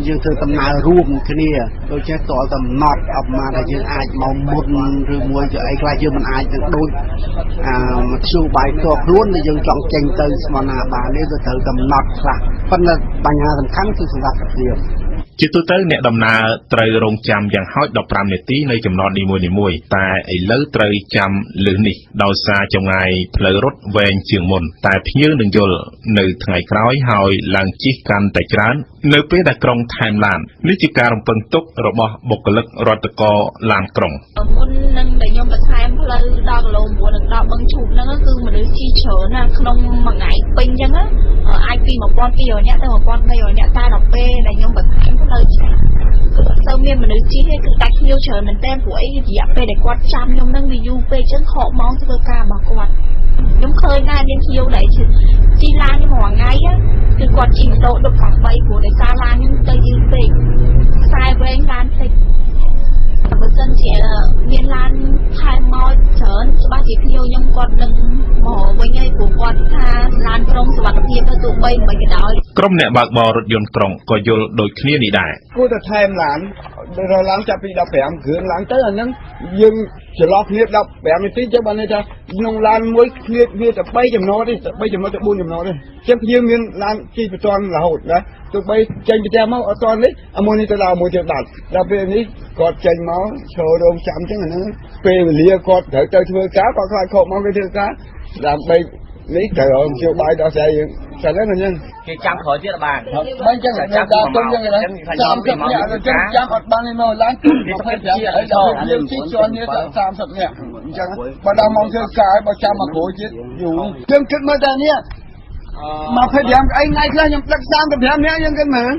យើងធ្វើដំណើររួមគ្នាដូច្នេះតើកំណត់អបមកថាយើងអាចមកមុនឬមួយជាអីខ្លះយើងមិនអាចនឹងដូចអាមធ្យោបាយផ្ទាល់ខ្លួនដែលយើងចង់ចេញទៅស្មណាបាននេះវាត្រូវកំណត់ខ្លះប៉ុន្តែបញ្ហាសំខាន់គឺសុវត្ថិភាពជាទូទៅអ្នកដំណើរត្រូវរងចាំយ៉ាងហោច15នាទីនៅចំណតនីមួយៗតែឥឡូវត្រូវចាំលើសនេះដោយសារចម្ងាយផ្លូវរត់វែងជាងមុនតែភ្ញៀវនឹងយល់នៅថ្ងៃក្រោយហើយឡើងជិះកាន់តែច្រើននៅពេលដែលក្រុងថែមឡាននេះជាការរំពឹងទុករបស់បុគ្គលិករដ្ឋកោឡានក្រុងមុននឹងដែលខ្ញុំបន្ថែមផ្លូវដល់គីឡូ9និងដល់បឹងឈូកហ្នឹងគឺមនុស្សជិះច្រើនណាស់ក្នុងមួយថ្ងៃពេញអញ្ចឹងអាចពី1200នាក់ទៅ1300នាក់តែដល់ពេលដែលខ្ញុំបន្ថែមផ្លូវច្រើនគឺអត់សូវមានមនុស្សជិះទេគឺដាច់ភ្ញៀវច្រើនមែនទែនព្រោះអីរយៈពេលដែលគាត់ចាំខ្ញុំហ្នឹងវាយូរពេកអញ្ចឹងខកម៉ោងធ្វើការរបស់គាត់ខ្ញុំឃើញដែរមានភ្ញៀវដែលជិះឡានខ្ញុំរាល់ថ្ងៃគឺគាត់ជិះម៉ូតូដប់8ព្រោះដោយសារឡានខ្ញុំទៅយឺតពេកខ្សែវែងឡានតិចបើសិនជាមានឡានថែមមកច្រើនច្បាស់ជាភ្ញៀវខ្ញុំគាត់នឹងមកវិញហើយព្រោះគាត់ថាឡានក្រុងសុវត្ថិភាពទៅទោះបីមិនក៏ដោយក្រុមអ្នកបើកបររថយន្តក្រុងក៏យល់ដូចគ្នានេះដែរគួរតែថែមឡានរឡើងចាប់ពី15គ្រឿងឡើងទៅអាហ្នឹងយើងចន្លោះគ្នា15នាទីចឹងបានន័យថាក្នុងឡានមួយគ្នាវាតែ3ចំណតទេ3ចំណតទៅ4ចំណតទេចឹងយើងមានឡានជិះបន្ទាន់រហូតណាទោះបីចេញពីផ្ទះមកអត់ទាន់នេះអាមួយនេះទៅដល់មួយទៀតបាត់ដល់ពេលនេះគាត់ចេញមកឈររងចាំចឹងអាហ្នឹងពេលវេលាគាត់ត្រូវទៅធ្វើការគាត់ខ្លាចខកមកគេធ្វើការដើម្បីនេះត្រូវរកមធ្យោបាយដោះស្រាយយើងសិនហ្នឹងអញ្ចឹងគេចាំក្រោយទៀតបានបើអញ្ចឹងចាំដល់ទុំអញ្ចឹង30នាក់អញ្ចឹងចាំអត់បានទេមកឡើង25ហើយដល់យើងជិះជាន់គ្នា30នាក់អញ្ចឹងបើដល់ម៉ោងធ្វើការបើចាំមកក្រោយទៀតយូរយើងគិតមើលតែនេះ25អីថ្ងៃខ្លះខ្ញុំដឹក35នាក់យើងគិតមើល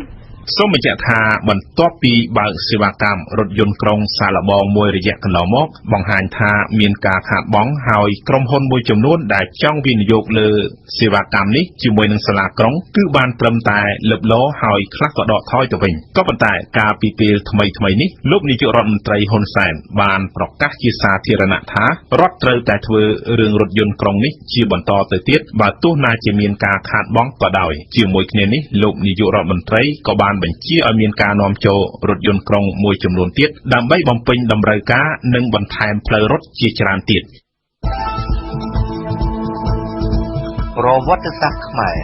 សូមបញ្ជាក់ថាបន្ទាប់ពីបើកសេវាកម្មរថយន្តក្រុងសាឡបងមួយរយៈកន្លងមកបង្ហាញថាមានការខាតបង់ហើយក្រុមហ៊ុនមួយចំនួនដែលចង់វិនិយោគលើសេវាកម្មនេះជាមួយនឹងសាលាក្រុងគឺបានត្រឹមតែលើបលោហើយខ្លះក៏ដកថយទៅវិញក៏ប៉ុន្តែកាលពីពេលថ្មីៗនេះលោកនាយករដ្ឋមន្ត្រីហ៊ុនសែនបានប្រកាសជាសាធារណៈថារដ្ឋត្រូវតែធ្វើរឿងរថយន្តក្រុងនេះជាបន្តទៅទៀតបើទោះណាជាមានការខាតបង់ក៏ដោយជាមួយគ្នានេះលោកនាយករដ្ឋមន្ត្រីក៏បានបញ្ជាឲ្យមានការនាំចូលរថយន្តក្រុងមួយចំនួនទៀតដើម្បីបំពេញតម្រូវការនិងបន្ថែមផ្លូវរត់ជាច្រើនទៀតប្រវត្តិសាស្ត្រខ្មែរ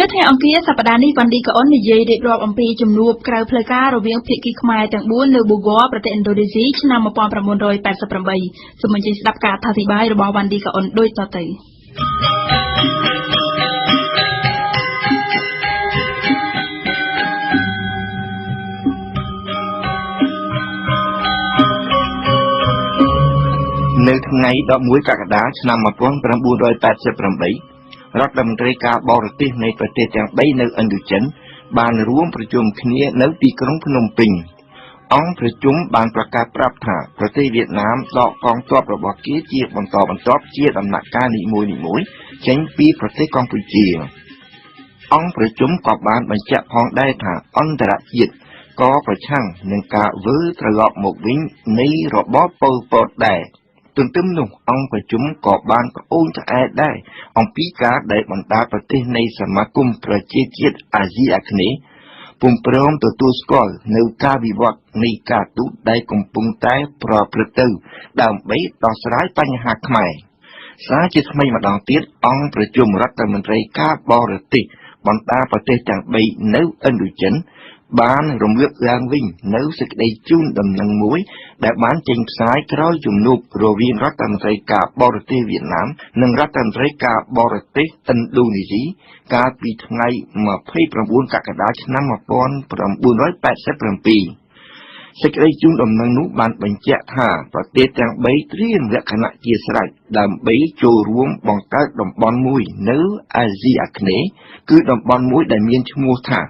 នៅថ្ងៃអង្គារសប្តាហ៍នេះវ៉ាន់ឌីកាអុននិយាយរៀបរាប់អំពីជំនួបក្រៅផ្លូវការរវាងភាគីខ្មែរទាំង4នៅបូហ្គរប្រទេសឥណ្ឌូនេស៊ីឆ្នាំ1988សូមអញ្ជើញស្ដាប់ការអត្ថាធិប្បាយរបស់វ៉ាន់ឌីកាអុនដូចតទៅនៅថ្ងៃ11កក្កដាឆ្នាំ1988រដ្ឋមន្ត្រីការបរទេសនៃប្រទេសទាំង3នៅឥណ្ឌូចិនបានរួមប្រជុំគ្នានៅទីក្រុងភ្នំពេញអង្គប្រជុំបានប្រកាសប្រាប់ថាប្រទេសវៀតណាមដកកងទ័ពរបស់គេជាបន្តបន្ទាប់ជាដំណាក់កាលនីមួយៗចេញពីប្រទេសកម្ពុជា អង្គប្រជុំក៏បានបញ្ជាក់ផងដែរថាអន្តរជាតិក៏ប្រឆាំងនឹងការវិលត្រឡប់មកវិញនៃរបបប៉ុលពតដែរ។ ទន្ទឹមនោះអង្គប្រជុំក៏បានត្អូញត្អែរដែរអំពីការដែលបណ្ដាប្រទេសនៃសមាគមប្រជាជាតិអាស៊ីអាគ្នេយ៍ពុំព្រមទទួលស្គាល់នៅការវិវត្តនៃការទូតដែលកំពុងតែប្រព្រឹត្តទៅដើម្បីដោះស្រាយបញ្ហាខ្មែរ។ សារជាថ្មីម្ដងទៀតអង្គប្រជុំរដ្ឋមន្ត្រីការបរទេសបណ្ដាប្រទេសទាំង3នៅឥណ្ឌូចិនបានរំលឹកឡើងវិញនៅសេចក្តីជូនដំណឹងមួយដែលបានចេញផ្សាយក្រោយជំនួបរវាងរដ្ឋមន្ត្រីការបរទេសវៀតណាមនិងរដ្ឋមន្ត្រីការបរទេសឥណ្ឌូនេស៊ីកាលពីថ្ងៃ29កក្កដាឆ្នាំ1987។ សេចក្តីជូនដំណឹងនោះបានបញ្ជាក់ថាប្រទេសទាំង3ត្រៀមលក្ខណៈជាស្រេចដើម្បីចូលរួមបង្កើតតំបន់មួយនៅអាស៊ីអាគ្នេយ៍គឺតំបន់មួយដែលមានឈ្មោះថា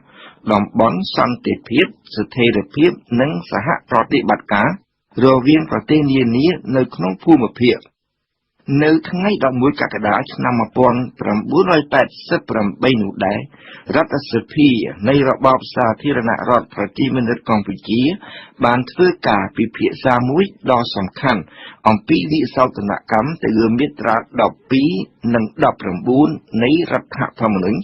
តំបន់សន្តិភាពស្ថិរភាពនិងសហប្រតិបត្តិការរវាងប្រទេសនានានៅក្នុងភូមិភាគ។ នៅថ្ងៃ11កក្កដាឆ្នាំ1988នោះដែររដ្ឋសភានៃរបបសាធារណរដ្ឋប្រជាមានិតកម្ពុជាបានធ្វើការពិភាក្សាមួយដ៏សំខាន់អំពីវិសោធនកម្មទៅលើមាត្រា12និង19នៃរដ្ឋធម្មនុញ្ញ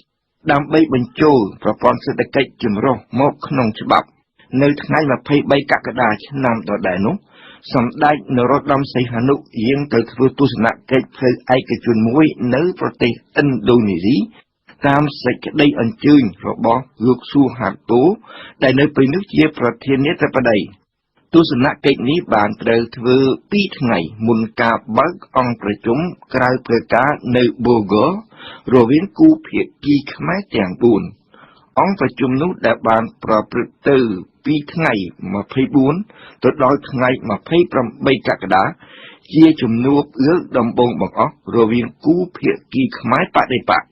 ដើម្បីបញ្ចូលប្រព័ន្ធសេដ្ឋកិច្ចចម្រុះមកក្នុងច្បាប់។ នៅថ្ងៃ23កក្កដាឆ្នាំដដែលនោះសម្ដេចនរោត្តមសីហនុយាងទៅធ្វើទស្សនកិច្ចផ្លូវឯកជនមួយនៅប្រទេសឥណ្ឌូនេស៊ីតាមសេចក្តីអញ្ជើញរបស់លោកស៊ូហាតូដែលនៅពេលនោះជាប្រធានាធិបតី។ ទស្សនកិច្ចនេះបានត្រូវធ្វើ2ថ្ងៃមុនការបើកអង្គប្រជុំក្រៅផ្លូវការនៅបូហ្គររវាងគូភាគីខ្មែរទាំង4។ អង្គប្រជុំនោះដែលបានប្រព្រឹត្តទៅពីថ្ងៃ24ទៅដល់ថ្ងៃ28កក្កដាជាជំនួបលើកដំបូងបង្អស់រវាងគូភាគីខ្មែរបដិបក្ខ។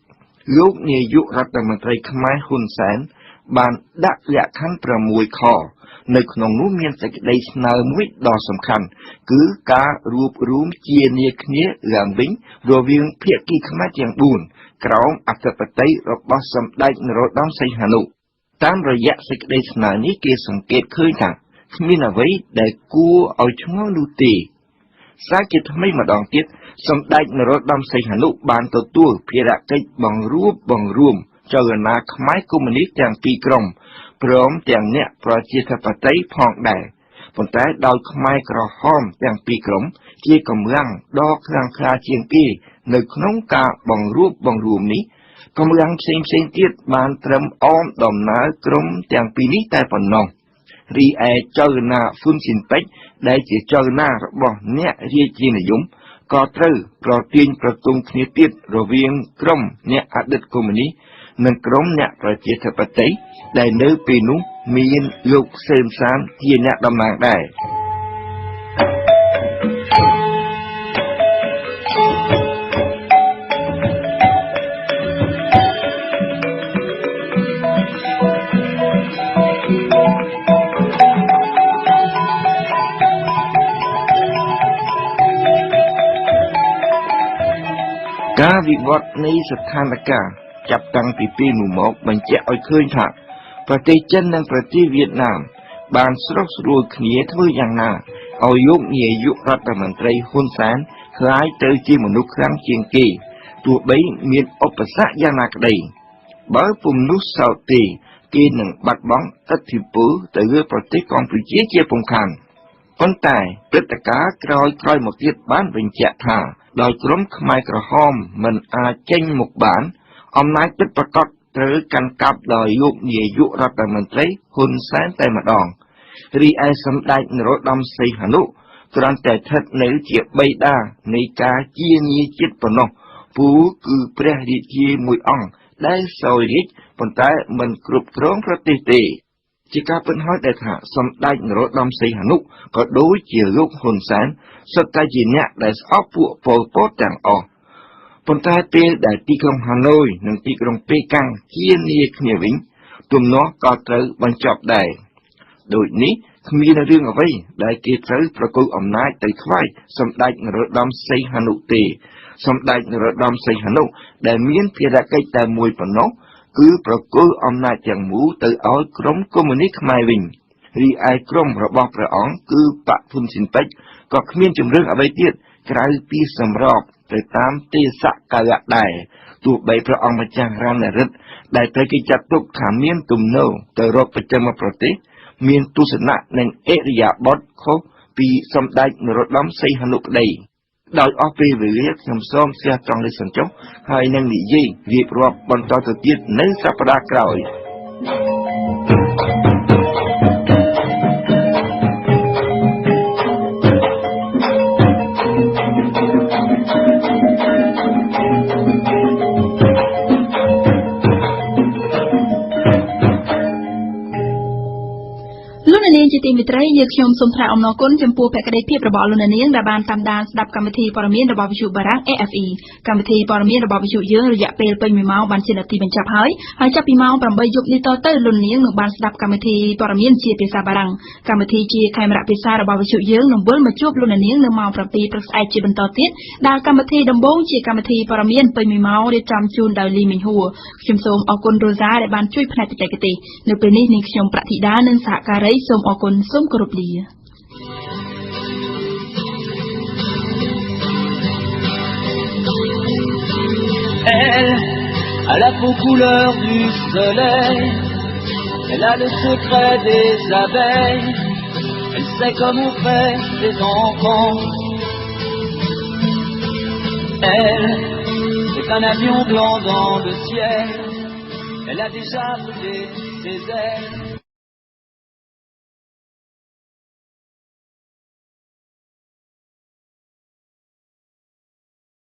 លោកនាយករដ្ឋមន្ត្រីខ្មែរហ៊ុនសែនបានដាក់លក្ខខណ្ឌ6ខនៅក្នុងនោះមានសេចក្តីស្នើមួយដ៏សំខាន់គឺការរួបរួមជានាគ្នាឡើងវិញរវាងភាគីខ្មែរទាំង4ក្រោមអធិបតេយ្យរបស់សម្ដេចនរោត្តមសីហនុ។ តាមរយៈសេចក្តីស្នើនេះគេសង្កេតឃើញថាគ្មានអ្វីដែលគួរឲ្យឆ្ងល់នោះទេ។ សារជាថ្មីម្ដងទៀតសម្ដេចនរោត្តមសីហនុបានទទួលភារកិច្ចបង្រួបបង្រួមចលនាខ្មែរកុម្មុយនីសទាំងពីរក្រុមព្រមទាំងអ្នកប្រជាធិបតេយ្យផងដែរប៉ុន្តែដោយខ្មែរក្រហមទាំងពីរក្រុមជាកម្លាំងដ៏ខ្លាំងក្លាជាងគេនៅក្នុងការបង្រួបបង្រួមនេះកម្លាំងផ្សេងៗទៀតបានត្រឹមអមដំណើរក្រុមទាំងពីរនេះតែប៉ុណ្ណោះ។ រីឯចលនាហ្វុនស៊ិនពេចដែលជាចលនារបស់អ្នករាជានិយមក៏ត្រូវប្រទាញប្រទង់គ្នាទៀតរវាងក្រុមអ្នកអតីតកុម្មុយនីសនិងក្រុមអ្នកប្រជាធិបតេយ្យដែលនៅពេលនោះមានលោកសឺនសានជាអ្នកតំណាងដែរ។ ការវិវត្តនៃស្ថានភាពចាប់តាំងពីពេលនោះមកបញ្ជាក់ឲ្យឃើញថាប្រទេសចិននិងប្រទេសវៀតណាមបានស្រុះស្រួលគ្នាធ្វើយ៉ាងណាឲ្យលោកនាយករដ្ឋមន្ត្រីហ៊ុនសែនក្លាយទៅជាមនុស្សខ្លាំងជាងគេទោះបីមានឧបសគ្គយ៉ាងណាក្តី។ បើពុំនោះសោតទេគេនឹងបាត់បង់ឥទ្ធិពលទៅលើប្រទេសកម្ពុជាជាពុំខាន។ ប៉ុន្តែព្រឹត្តិការណ៍ក្រោយៗមកទៀតបានបញ្ជាក់ថាដោយក្រុមខ្មែរក្រហមមិនអាចចេញមុខបានអំណាចពិតប្រាកដត្រូវកាន់កាប់ដោយលោកនាយករដ្ឋមន្ត្រីហ៊ុនសែនតែម្ដង។ រីឯសម្ដេចនរោត្តមសីហនុគ្រាន់តែស្ថិតនៅជាបិតានៃការជាញាជាតិប៉ុណ្ណោះពូគឺព្រះរាជាមួយអង្គដែលសោយរាជប៉ុន្តែមិនគ្រប់គ្រងប្រទេសទេ។ ជាការពិតហើយដែលថាសម្ដេចនរោត្តមសីហនុក៏ដូចជាលោកហ៊ុនសែនសុទ្ធតែជាអ្នកដែលស្អប់ពួកប៉ុលពតទាំងអស់ប៉ុន្តែពេលដែលទីក្រុងហាណូយនិងទីក្រុងប៉េកាំងជានាគ្នាវិញទំនាស់ក៏ត្រូវបញ្ចប់ដែរ។ ដូចនេះគ្មានរឿងអ្វីដែលគេត្រូវប្រគល់អំណាចទៅថ្វាយសម្ដេចនរោត្តមសីហនុទេ។ សម្ដេចនរោត្តមសីហនុដែលមានភារកិច្ចតែមួយប៉ុណ្ណោះ គឺប្រគល់អំណាចទាំងមូលទៅឲ្យក្រុមកុម្មុយនីស្តខ្មែរវិញរីឯក្រុមរបស់ព្រះអង្គគឺបក្សហ៊ុនស៊ិនប៉ិចក៏គ្មានជម្រើសអ្វីទៀតក្រៅពីសម្របទៅតាមទេសកាលៈដែរទោះបីព្រះអង្គម្ចាស់រណឫទ្ធិដែលត្រូវគេចាត់ទុកថាមានទំនោរទៅរកបច្ចឹមប្រទេសមានទស្សនៈនិងឥរិយាបថខុសពីសម្ដេចនរោត្តមសីហនុក្តីដោយអស់ពេលវេលាខ្ញុំសូមស្ទះត្រង់នេះសិនចុះហើយនឹងនិយាយរៀបរាប់បន្តទៅទៀតនៅសប្តាហ៍ក្រោយ លោកអ្នកនាងជាទីមេត្រីយើងខ្ញុំសូមថ្លែងអំណរគុណចំពោះភក្ដីភាពរបស់លោកអ្នកនាងដែលបានតាមដានស្ដាប់កម្មវិធីព័ត៌មានរបស់វិទ្យុបារាំង AFE កម្មវិធីព័ត៌មានរបស់វិទ្យុយើងរយៈពេលពេញ1ម៉ោងបានជានាទីបញ្ចប់ហើយហើយចាប់ពីម៉ោង8យប់នេះតទៅលោកអ្នកនាងនឹងបានស្ដាប់កម្មវិធីព័ត៌មានជាភាសាបារាំងកម្មវិធីជាខេមរៈភាសារបស់វិទ្យុយើងនឹងវិលមកជួបលោកអ្នកនាងនៅម៉ោង7ព្រឹកស្អែកជាបន្តទៀតដែលកម្មវិធីដំបូងជាកម្មវិធីព័ត៌មានពេញ1ម៉ោងរៀបចំជូនដោយលីមីងហួរខ្ញុំសូមអរគុណរ៉ូសាដែលបានជួយផ្នែកបច្ចេកទេសនៅពេលនេះនាងខ្ញុំប្រាក់ធីតានិងសហការីសូមអរគុណសូមគោរពលា Elle a la peau couleur du soleil, elle a le secret des abeilles, elle sait comment on fait des enfants. Elle est un avion blanc dans le ciel, elle a déjà brûlé ses ailes.